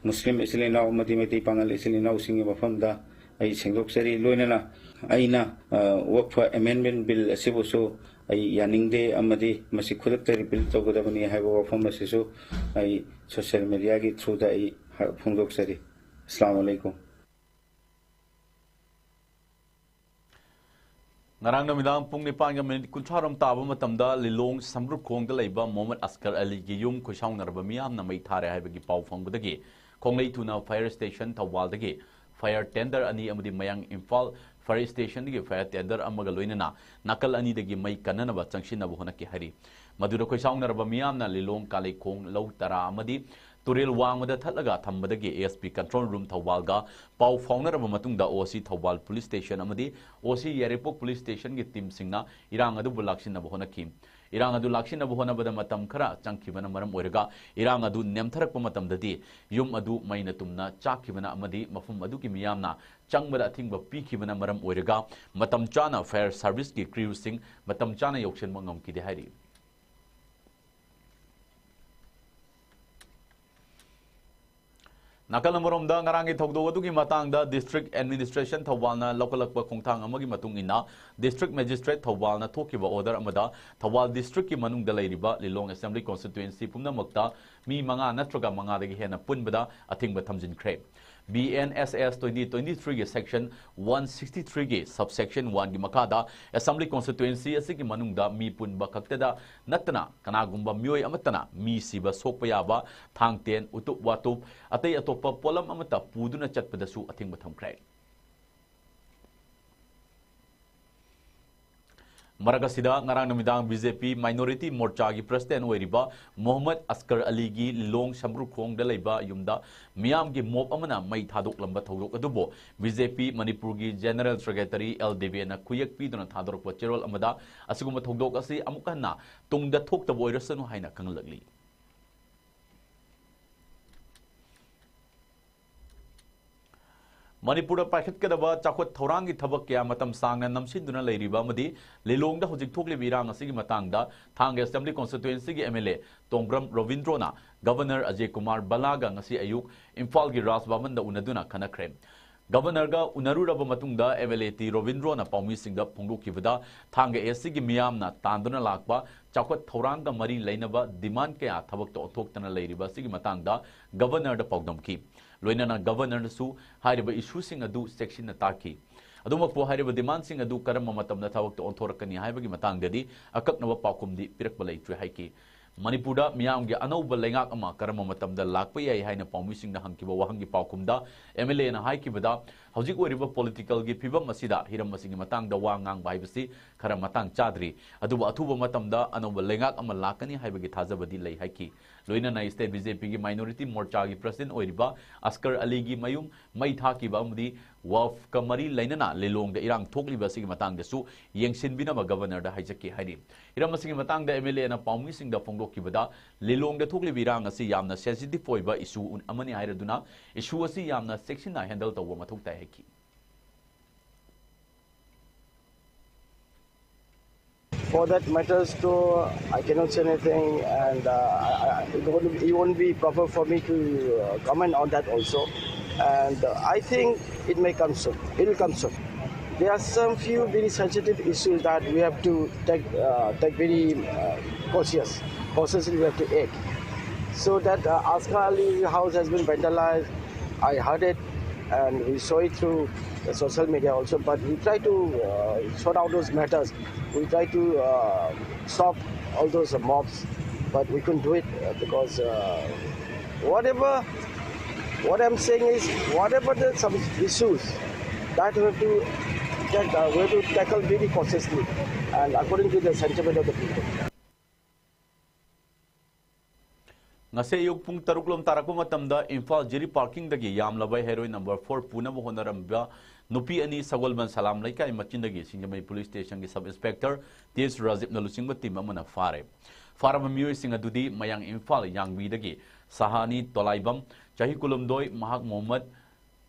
ꯃꯨꯁꯂꯤꯝ ꯏꯆꯤꯜ ꯏꯅꯥꯎ ꯑꯃꯗꯤ ꯃꯩꯇꯩ ꯄꯥꯉꯜ ꯏꯆꯤꯜ ꯏꯅꯥꯎꯁꯤꯡꯒꯤ ꯃꯐꯝꯗ ꯑꯩ ꯁꯦꯡꯗꯣꯛꯆꯔꯤ꯫ ꯂꯣꯏꯅꯅ ꯑꯩꯅ, ꯑ, ꯋꯛꯐ ꯑꯦꯃꯦꯟꯃꯦꯟ ꯕꯤꯜ ꯑꯁꯤꯕꯨꯁꯨ ꯑꯩ ꯌꯥꯅꯤꯡꯗꯦ ꯑꯃꯗꯤ ꯃꯁꯤ ꯈꯨꯗꯛꯇ ꯔꯤꯄꯤꯜ ꯇꯧꯒꯗꯕꯅꯤ ꯍꯥꯏꯕ ꯋꯥꯐꯝ ꯑꯁꯤꯁꯨ ꯑꯩ ꯁꯣꯁꯤꯌꯦꯜ ꯃꯦꯗꯤꯌꯥꯒꯤ ꯊ꯭ꯔꯨꯗ ꯑꯩ ꯍꯥ-, ꯐꯣꯡꯗꯣꯛꯆꯔꯤ꯫ ꯑꯁꯂꯥꯃꯨ ꯑꯂꯩꯀꯨꯝ꯫ ꯉꯔꯥꯡ ꯅꯨꯃꯤꯗꯥꯡ ꯄꯨꯡ ꯅꯤꯄꯥꯟꯒ ꯃꯤꯅꯤꯠ ꯀꯨꯟꯊ꯭ꯔꯥꯔꯣꯝ ꯇꯥꯕ ꯃꯇꯝꯗ ꯂꯤꯂꯣꯡ ꯁꯝꯕ꯭ꯔꯨꯈꯣꯡꯗ ꯂꯩꯕ ꯃꯣꯍꯃꯗ ꯑꯁꯀꯔ ꯑꯂꯤꯒꯤ ꯌꯨꯝ ꯈꯣꯏꯁꯥꯎꯅꯔꯕ ꯃꯤꯌꯥꯝꯅ ꯃꯩ ꯊꯥꯔꯦ ꯍꯥꯏꯕꯒꯤ ꯄꯥꯎ ꯐꯪꯕꯗꯒꯤ ꯈꯣꯡꯂꯩ ꯊꯨꯅ ꯐꯥꯌꯔ ꯁ꯭ꯇꯦꯁꯟ ꯊꯧꯕꯥꯜꯗꯒꯤ ꯐꯥꯌꯔ ꯇꯦꯟꯗꯔ ꯑꯅꯤ ꯑꯃꯗꯤ ꯃꯌꯥꯡ ꯏꯝꯐꯥꯜ ꯐꯥꯌꯔ ꯁ꯭ꯇꯦꯁꯟꯗꯒꯤ ꯐꯥꯌꯔ ꯇꯦꯟꯗꯔ ꯑꯃꯒ ꯂꯣꯏꯅꯅ ꯅꯥꯀꯜ ꯑꯅꯤꯗꯒꯤ ꯃꯩ ꯀꯟꯅꯅꯕ ꯆꯪꯁꯤꯟꯅꯕ ꯍꯣꯠꯅꯈꯤ ꯍꯥꯏꯔꯤ꯫ ꯃꯗꯨꯗ ꯈꯣꯏꯁꯥꯎꯅꯔꯕ ꯃꯤꯌꯥꯝꯅ ꯂꯤꯂꯣꯡ ꯀꯥꯂꯩꯈꯣꯡ ꯂꯧ ꯇꯔꯥ ꯑꯃꯗꯤ ꯇꯨꯔꯦꯜ ꯋꯥꯡꯃꯗ ꯊꯠꯂꯒ ꯊꯝꯕꯗꯒꯤ A S P control room ꯊꯧꯕꯥꯜꯒ ꯄꯥꯎ ꯐꯥꯎꯅꯔꯕ ꯃꯇꯨꯡꯗ ꯑꯣ ꯁꯤ ꯊꯧꯕꯥꯜ ꯄꯨꯂꯤꯁ ꯁ꯭ꯇꯦꯁꯟ ꯑꯃꯗꯤ ꯑꯣ ꯁꯤ ꯌꯥꯏꯔꯤꯄꯣꯛ ꯄꯨꯂꯤꯁ ꯁ꯭ꯇꯦꯁꯟꯒꯤ ꯇꯤꯝꯁꯤꯡꯅ ꯏꯔꯥꯡ ꯑꯗꯨꯕꯨ ꯂꯥꯛꯁꯤꯟꯅꯕ ꯍꯣꯠꯅꯈꯤ꯫ ꯏꯔꯥꯡ ꯑꯗꯨ ꯂꯥꯛꯁꯤꯟꯅꯕ ꯍꯣꯠꯅꯕꯗ ꯃꯇꯝ ꯈꯔ ꯆꯪꯈꯤꯕꯅ ꯃꯔꯝ ꯑꯣꯏꯔꯒ ꯏꯔꯥꯡ ꯑꯗꯨ ꯅꯦꯝꯊꯔꯛꯄ ꯃꯇꯝꯗꯗꯤ ꯌꯨꯝ ꯑꯗꯨ ꯃꯩꯅ ꯇꯨꯝꯅ ꯆꯥꯛꯈꯤꯕꯅ ꯑꯃꯗꯤ ꯃꯐꯝ ꯑꯗꯨꯒꯤ ꯃꯤꯌꯥꯝꯅ ꯆꯪꯕꯗ ꯑꯊꯤꯡꯕ ꯄꯤꯈꯤꯕꯅ ꯃꯔꯝ ꯑꯣꯏꯔꯒ ꯃꯇꯝ ꯆꯥꯅ ꯐꯥꯌꯔ ꯁꯥꯔꯚꯤꯁꯀꯤ ꯀ꯭ꯔꯤꯌꯨꯁꯤꯡ ꯃꯇꯝ ꯆꯥꯅ ꯌꯧꯁꯤꯟꯕ ꯉꯝꯈꯤꯗꯦ ꯍꯥꯏꯔꯤ꯫ ꯅꯥꯀꯜ ꯑꯃꯔꯣꯝꯗ ꯉꯔꯥꯡꯒꯤ ꯊꯧꯗꯣꯛ ꯑꯗꯨꯒꯤ ꯃꯇꯥꯡꯗ ꯗꯤꯁꯇ꯭ꯔꯤꯛ ꯑꯦꯗꯃꯤꯅꯤꯁꯇ꯭ꯔꯦꯁꯟ ꯊꯧꯕꯥꯜꯅ ꯂꯧꯈꯠꯂꯛꯄ ꯈꯣꯡꯊꯥꯡ ꯑꯃꯒꯤ ꯃꯇꯨꯡ ꯏꯟꯅ ꯗꯤꯁꯇ꯭ꯔꯤꯛ ꯃꯦꯖꯤꯁꯇ꯭ꯔꯦꯠ ꯊꯧꯕꯥꯜꯅ ꯊꯣꯛꯈꯤꯕ ꯑꯣꯔꯗꯔ ꯑꯃꯗ ꯊꯧꯕꯥꯜ ꯗꯤꯁꯇ꯭ꯔꯤꯛꯀꯤ ꯃꯅꯨꯡꯗ ꯂꯩꯔꯤꯕ ꯂꯤꯂꯣꯡ ꯑꯦꯁꯦꯝꯕ꯭ꯂꯤ ꯀꯣꯟꯁꯇꯤꯇ꯭ꯋꯦꯟꯁꯤ ꯄꯨꯝꯅꯃꯛꯇ ꯃꯤ ꯃꯉꯥ ꯅꯠꯇ꯭ꯔꯒ ꯃꯉꯥꯗꯒꯤ ꯍꯦꯟꯅ ꯄꯨꯟꯕꯗ ꯑꯊꯤꯡꯕ ꯊꯝꯖꯤꯟꯈ꯭ꯔꯦ꯫ B N S S twenty twenty-three ꯒꯤ section one sixty-three ꯒꯤ subsection one ꯒꯤ ꯃꯈꯥꯗ ꯑꯦꯁꯦꯝꯕ꯭ꯂꯤ ꯀꯣꯟꯁꯇꯤꯇ꯭ꯋꯦꯟꯁꯤ ꯑꯁꯤꯒꯤ ꯃꯅꯨꯡꯗ ꯃꯤ ꯄꯨꯟꯕ ꯈꯛꯇꯗ ꯅꯠꯇꯅ ꯀꯅꯥꯒꯨꯝꯕ ꯃꯤꯑꯣꯏ ꯑꯃꯠꯇꯅ ꯃꯤ ꯁꯤꯕ ꯁꯣꯛꯄ ꯌꯥꯕ ꯊꯥꯡ ꯇꯦꯟ, ꯎꯇꯨꯞ ꯋꯥꯇꯨꯞ, ꯑꯇꯩ ꯑꯇꯣꯞꯄ ꯄꯣꯠꯂꯝ ꯑꯃꯠꯇ ꯄꯨꯗꯨꯅ ꯆꯠꯄꯗꯁꯨ ꯑꯊꯤꯡꯕ ꯊꯝꯈ꯭ꯔꯦ꯫ ꯃꯔꯛ ꯑꯁꯤꯗ ꯉꯔꯥꯡ ꯅꯨꯃꯤꯗꯥꯡ ꯕꯤ ꯖꯦ ꯄꯤ ꯃꯥꯏꯅꯣꯔꯤꯇꯤ ꯃꯣꯔꯆꯥꯒꯤ ꯄ꯭ꯔꯁꯤꯗꯦꯟ ꯑꯣꯏꯔꯤꯕ ꯃꯣꯍꯝꯃꯗ ꯑꯁꯀꯔ ꯑꯂꯤꯒꯤ ꯂꯤꯂꯣꯡ ꯁꯝꯕ꯭ꯔꯨꯈꯣꯡꯗ ꯂꯩꯕ ꯌꯨꯝꯗ ꯃꯤꯌꯥꯝꯒꯤ ꯃꯣꯞ ꯑꯃꯅ ꯃꯩ ꯊꯥꯗꯣꯛꯂꯝꯕ ꯊꯧꯗꯣꯛ ꯑꯗꯨꯕꯨ ꯕꯤ ꯖꯦ ꯄꯤ ꯃꯅꯤꯄꯨꯔꯒꯤ ꯖꯦꯅꯔꯦꯜ ꯁꯦꯀ꯭ꯔꯦꯇꯔꯤ ꯑꯦꯜ ꯗꯦꯕꯦꯅ ꯈꯨꯌꯦꯛ ꯄꯤꯗꯨꯅ ꯊꯥꯗꯣꯔꯛꯄ ꯆꯦꯔꯣꯜ ꯑꯃꯗ ꯑꯁꯤꯒꯨꯝꯕ ꯊꯧꯗꯣꯛ ꯑꯁꯤ ꯑꯃꯨꯛ ꯍꯟꯅ ꯇꯨꯡꯗ ꯊꯣꯛꯇꯕ ꯑꯣꯏꯔꯁꯅꯨ ꯍꯥꯏꯅ ꯈꯪꯍꯜꯂꯛꯂꯤ꯫ ꯃꯅꯤꯄꯨꯔꯗ ꯄꯥꯏꯈꯠꯀꯗꯕ ꯆꯥꯎꯈꯠ ꯊꯧꯔꯥꯡꯒꯤ ꯊꯕꯛ ꯀꯌꯥ ꯃꯇꯝ ꯁꯥꯡꯅ ꯅꯝꯁꯤꯟꯗꯨꯅ ꯂꯩꯔꯤꯕ ꯑꯃꯗꯤ ꯂꯤꯂꯣꯡꯗ ꯍꯧꯖꯤꯛ ꯊꯣꯛꯂꯤꯕ ꯏꯔꯥꯡ ꯑꯁꯤꯒꯤ ꯃꯇꯥꯡꯗ ꯊꯥꯡꯒ Assembly Constituencyꯒꯤ MLA ꯇꯣꯡꯕ꯭ꯔꯝ ꯔꯣꯕꯤꯟꯗ꯭ꯔꯣꯅ Governor ꯑꯖꯌ ꯀꯨꯃꯥꯔ ꯕꯂꯥꯒ ꯉꯁꯤ ꯑꯌꯨꯛ ꯏꯝꯐꯥꯜꯒꯤ ꯔꯥꯖ ꯚꯕꯟꯗ ꯎꯅꯗꯨꯅ ꯈꯟꯅꯈ꯭ꯔꯦ꯫ Governorꯒ ꯎꯅꯔꯨꯔꯕ ꯃꯇꯨꯡꯗ MLA ꯇꯤ ꯔꯣꯕꯤꯟꯗ꯭ꯔꯣꯅ ꯄꯥꯎꯃꯤꯁꯤꯡꯗ ꯐꯣꯡꯗꯣꯛꯈꯤꯕꯗ, ꯊꯥꯡꯒ Eastꯀꯤ ꯃꯤꯌꯥꯝꯅ ꯇꯥꯟꯗꯨꯅ ꯂꯥꯛꯄ ꯆꯥꯎꯈꯠ ꯊꯧꯔꯥꯡꯒ ꯃꯔꯤ ꯂꯩꯅꯕ demand ꯀꯌꯥ ꯊꯕꯛꯇ ꯑꯣꯟꯊꯣꯛꯇꯅ ꯂꯩꯔꯤꯕ ꯑꯁꯤꯒꯤ ꯃꯇꯥꯡꯗ Governorꯗ ꯄꯥꯎꯗꯝꯈꯤ꯫ ꯂꯣꯏꯅꯅ Governorꯅꯁꯨ ꯍꯥꯏꯔꯤꯕ issueꯁꯤꯡ ꯑꯗꯨ ꯆꯦꯛꯁꯤꯟꯅ ꯇꯥꯛꯈꯤ꯫ ꯑꯗꯨꯃꯛꯄꯨ, ꯍꯥꯏꯔꯤꯕ demandꯁꯤꯡ ꯑꯗꯨ ꯀꯔꯝꯕ ꯃꯇꯝꯗ ꯊꯕꯛꯇ ꯑꯣꯟꯊꯣꯔꯛꯀꯅꯤ ꯍꯥꯏꯕꯒꯤ ꯃꯇꯥꯡꯗꯗꯤ ꯑꯀꯛꯅꯕ ꯄꯥꯎꯈꯨꯝꯗꯤ ꯄꯤꯔꯛꯄ ꯂꯩꯇ꯭ꯔꯤ ꯍꯥꯏꯈꯤ꯫ ꯃꯅꯤꯄꯨꯔꯗ ꯃꯤꯌꯥꯝꯒꯤ ꯑꯅꯧꯕ ꯂꯩꯉꯥꯛ ꯑꯃ ꯀꯔꯝꯕ ꯃꯇꯝꯗ ꯂꯥꯛꯄ ꯌꯥꯏ ꯍꯥꯏꯅ ꯄꯥꯎꯃꯤꯁꯤꯡꯅ ꯍꯪꯈꯤꯕ ꯋꯥꯍꯪꯒꯤ ꯄꯥꯎꯈꯨꯝꯗ MLAꯅ ꯍꯥꯏꯈꯤꯕꯗ, ꯍꯧꯖꯤꯛ ꯑꯣꯏꯔꯤꯕ politicalꯒꯤ ꯐꯤꯕꯝ ꯑꯁꯤꯗ ꯍꯤꯔꯝ ꯑꯁꯤꯒꯤ ꯃꯇꯥꯡꯗ ꯋꯥ ꯉꯥꯡꯕ ꯍꯥꯏꯕꯁꯤ ꯈꯔ ꯃꯇꯥꯡ ꯆꯥꯗ꯭ꯔꯤ꯫ ꯑꯗꯨꯕꯨ ꯑꯊꯨꯕ ꯃꯇꯝꯗ ꯑꯅꯧꯕ ꯂꯩꯉꯥꯛ ꯑꯃ ꯂꯥꯛꯀꯅꯤ ꯍꯥꯏꯕꯒꯤ ꯊꯥꯖꯕꯗꯤ ꯂꯩ ꯍꯥꯏꯈꯤ꯫ ꯂꯣꯏꯅꯅ State BJPꯒꯤ Minority Morchaꯒꯤ President ꯑꯣꯏꯔꯤꯕ ꯑꯁꯀꯔ ꯑꯂꯤꯒꯤ ꯃꯌꯨꯝ ꯃꯩ ꯊꯥꯈꯤꯕ ꯑꯃꯗꯤ ꯋꯛꯐꯀ ꯃꯔꯤ ꯂꯩꯅꯅ ꯂꯤꯂꯣꯡꯗ ꯏꯔꯥꯡ ꯊꯣꯛꯂꯤꯕ ꯑꯁꯤꯒꯤ ꯃꯇꯥꯡꯗꯁꯨ ꯌꯦꯡꯁꯤꯟꯕꯤꯅꯕ Governorꯗ ꯍꯥꯏꯖꯈꯤ ꯍꯥꯏꯔꯤ꯫ ꯍꯤꯔꯝ ꯑꯁꯤꯒꯤ ꯃꯇꯥꯡꯗ MLAꯅ ꯄꯥꯎꯃꯤꯁꯤꯡꯗ ꯐꯣꯡꯗꯣꯛꯈꯤꯕꯗ, ꯂꯤꯂꯣꯡꯗ ꯊꯣꯛꯂꯤꯕ ꯏꯔꯥꯡ ꯑꯁꯤ ꯌꯥꯝꯅ sensitive ꯑꯣꯏꯕ issue ꯑꯃꯅꯤ ꯍꯥꯏꯔꯗꯨꯅ, issue ꯑꯁꯤ ꯌꯥꯝꯅ ꯆꯦꯛꯁꯤꯟꯅ handle ꯇꯧꯕ ꯃꯊꯧ ꯇꯥꯏ ꯍꯥꯏꯈꯤ꯫ For that matters too, I cannot say anything, and uh, I, I- it, won't, it won't be proper for me to uh, comment on that also. And uh, I think it may come soon. It will come soon. There are some few very sensitive issues that we have to take uh, take very uh, cautious, cautiously we have to act, so that uh, Askar Ali house has been vandalized. I heard it, and we saw it through the social media also. But we try to uh, sort out those matters. We try to uh, stop all those mobs, but we couldn't do it uh, because uh, whatever. What I'm saying is, whatever the some issues that we have to take, uh, we have to tackle very cautiously and according to the sentiment of the people. ꯉꯁꯤ ꯑꯌꯨꯛ ꯄꯨꯡ ꯇꯔꯨꯛ ꯂꯣꯝ ꯇꯥꯔꯛꯄ ꯃꯇꯝꯗ ꯏꯝꯐꯥꯜ ꯖꯤꯔꯤ parkingꯗꯒꯤ ꯌꯥꯝꯂꯕ heroin number four ꯄꯨꯅꯕ ꯍꯣꯠꯅꯔꯝꯕ ꯅꯨꯄꯤ ꯑꯅꯤ ꯁꯒꯣꯜꯕꯟ ꯁꯂꯥꯝ ꯂꯩꯀꯥꯏ ꯃꯆꯤꯟꯗꯒꯤ ꯁꯤꯡꯖꯃꯩ police stationꯒꯤ sub inspector T S ꯔꯥꯖꯤꯞꯅ ꯂꯨꯆꯤꯡꯕ team ꯑꯃꯅ ꯐꯥꯔꯦ꯫ ꯐꯥꯔꯕ ꯃꯤꯑꯣꯏꯁꯤꯡ ꯑꯗꯨꯗꯤ ꯃꯌꯥꯡ ꯏꯝꯐꯥꯜ ꯌꯥꯡꯕꯤꯗꯒꯤ ꯁꯍꯥꯅꯤ ꯇꯣꯂꯥꯏꯕꯝ, ꯆꯍꯤ ꯀꯨꯟꯍꯨꯝꯗꯣꯏ, ꯃꯍꯥꯛ ꯃꯣꯍꯝꯃꯗ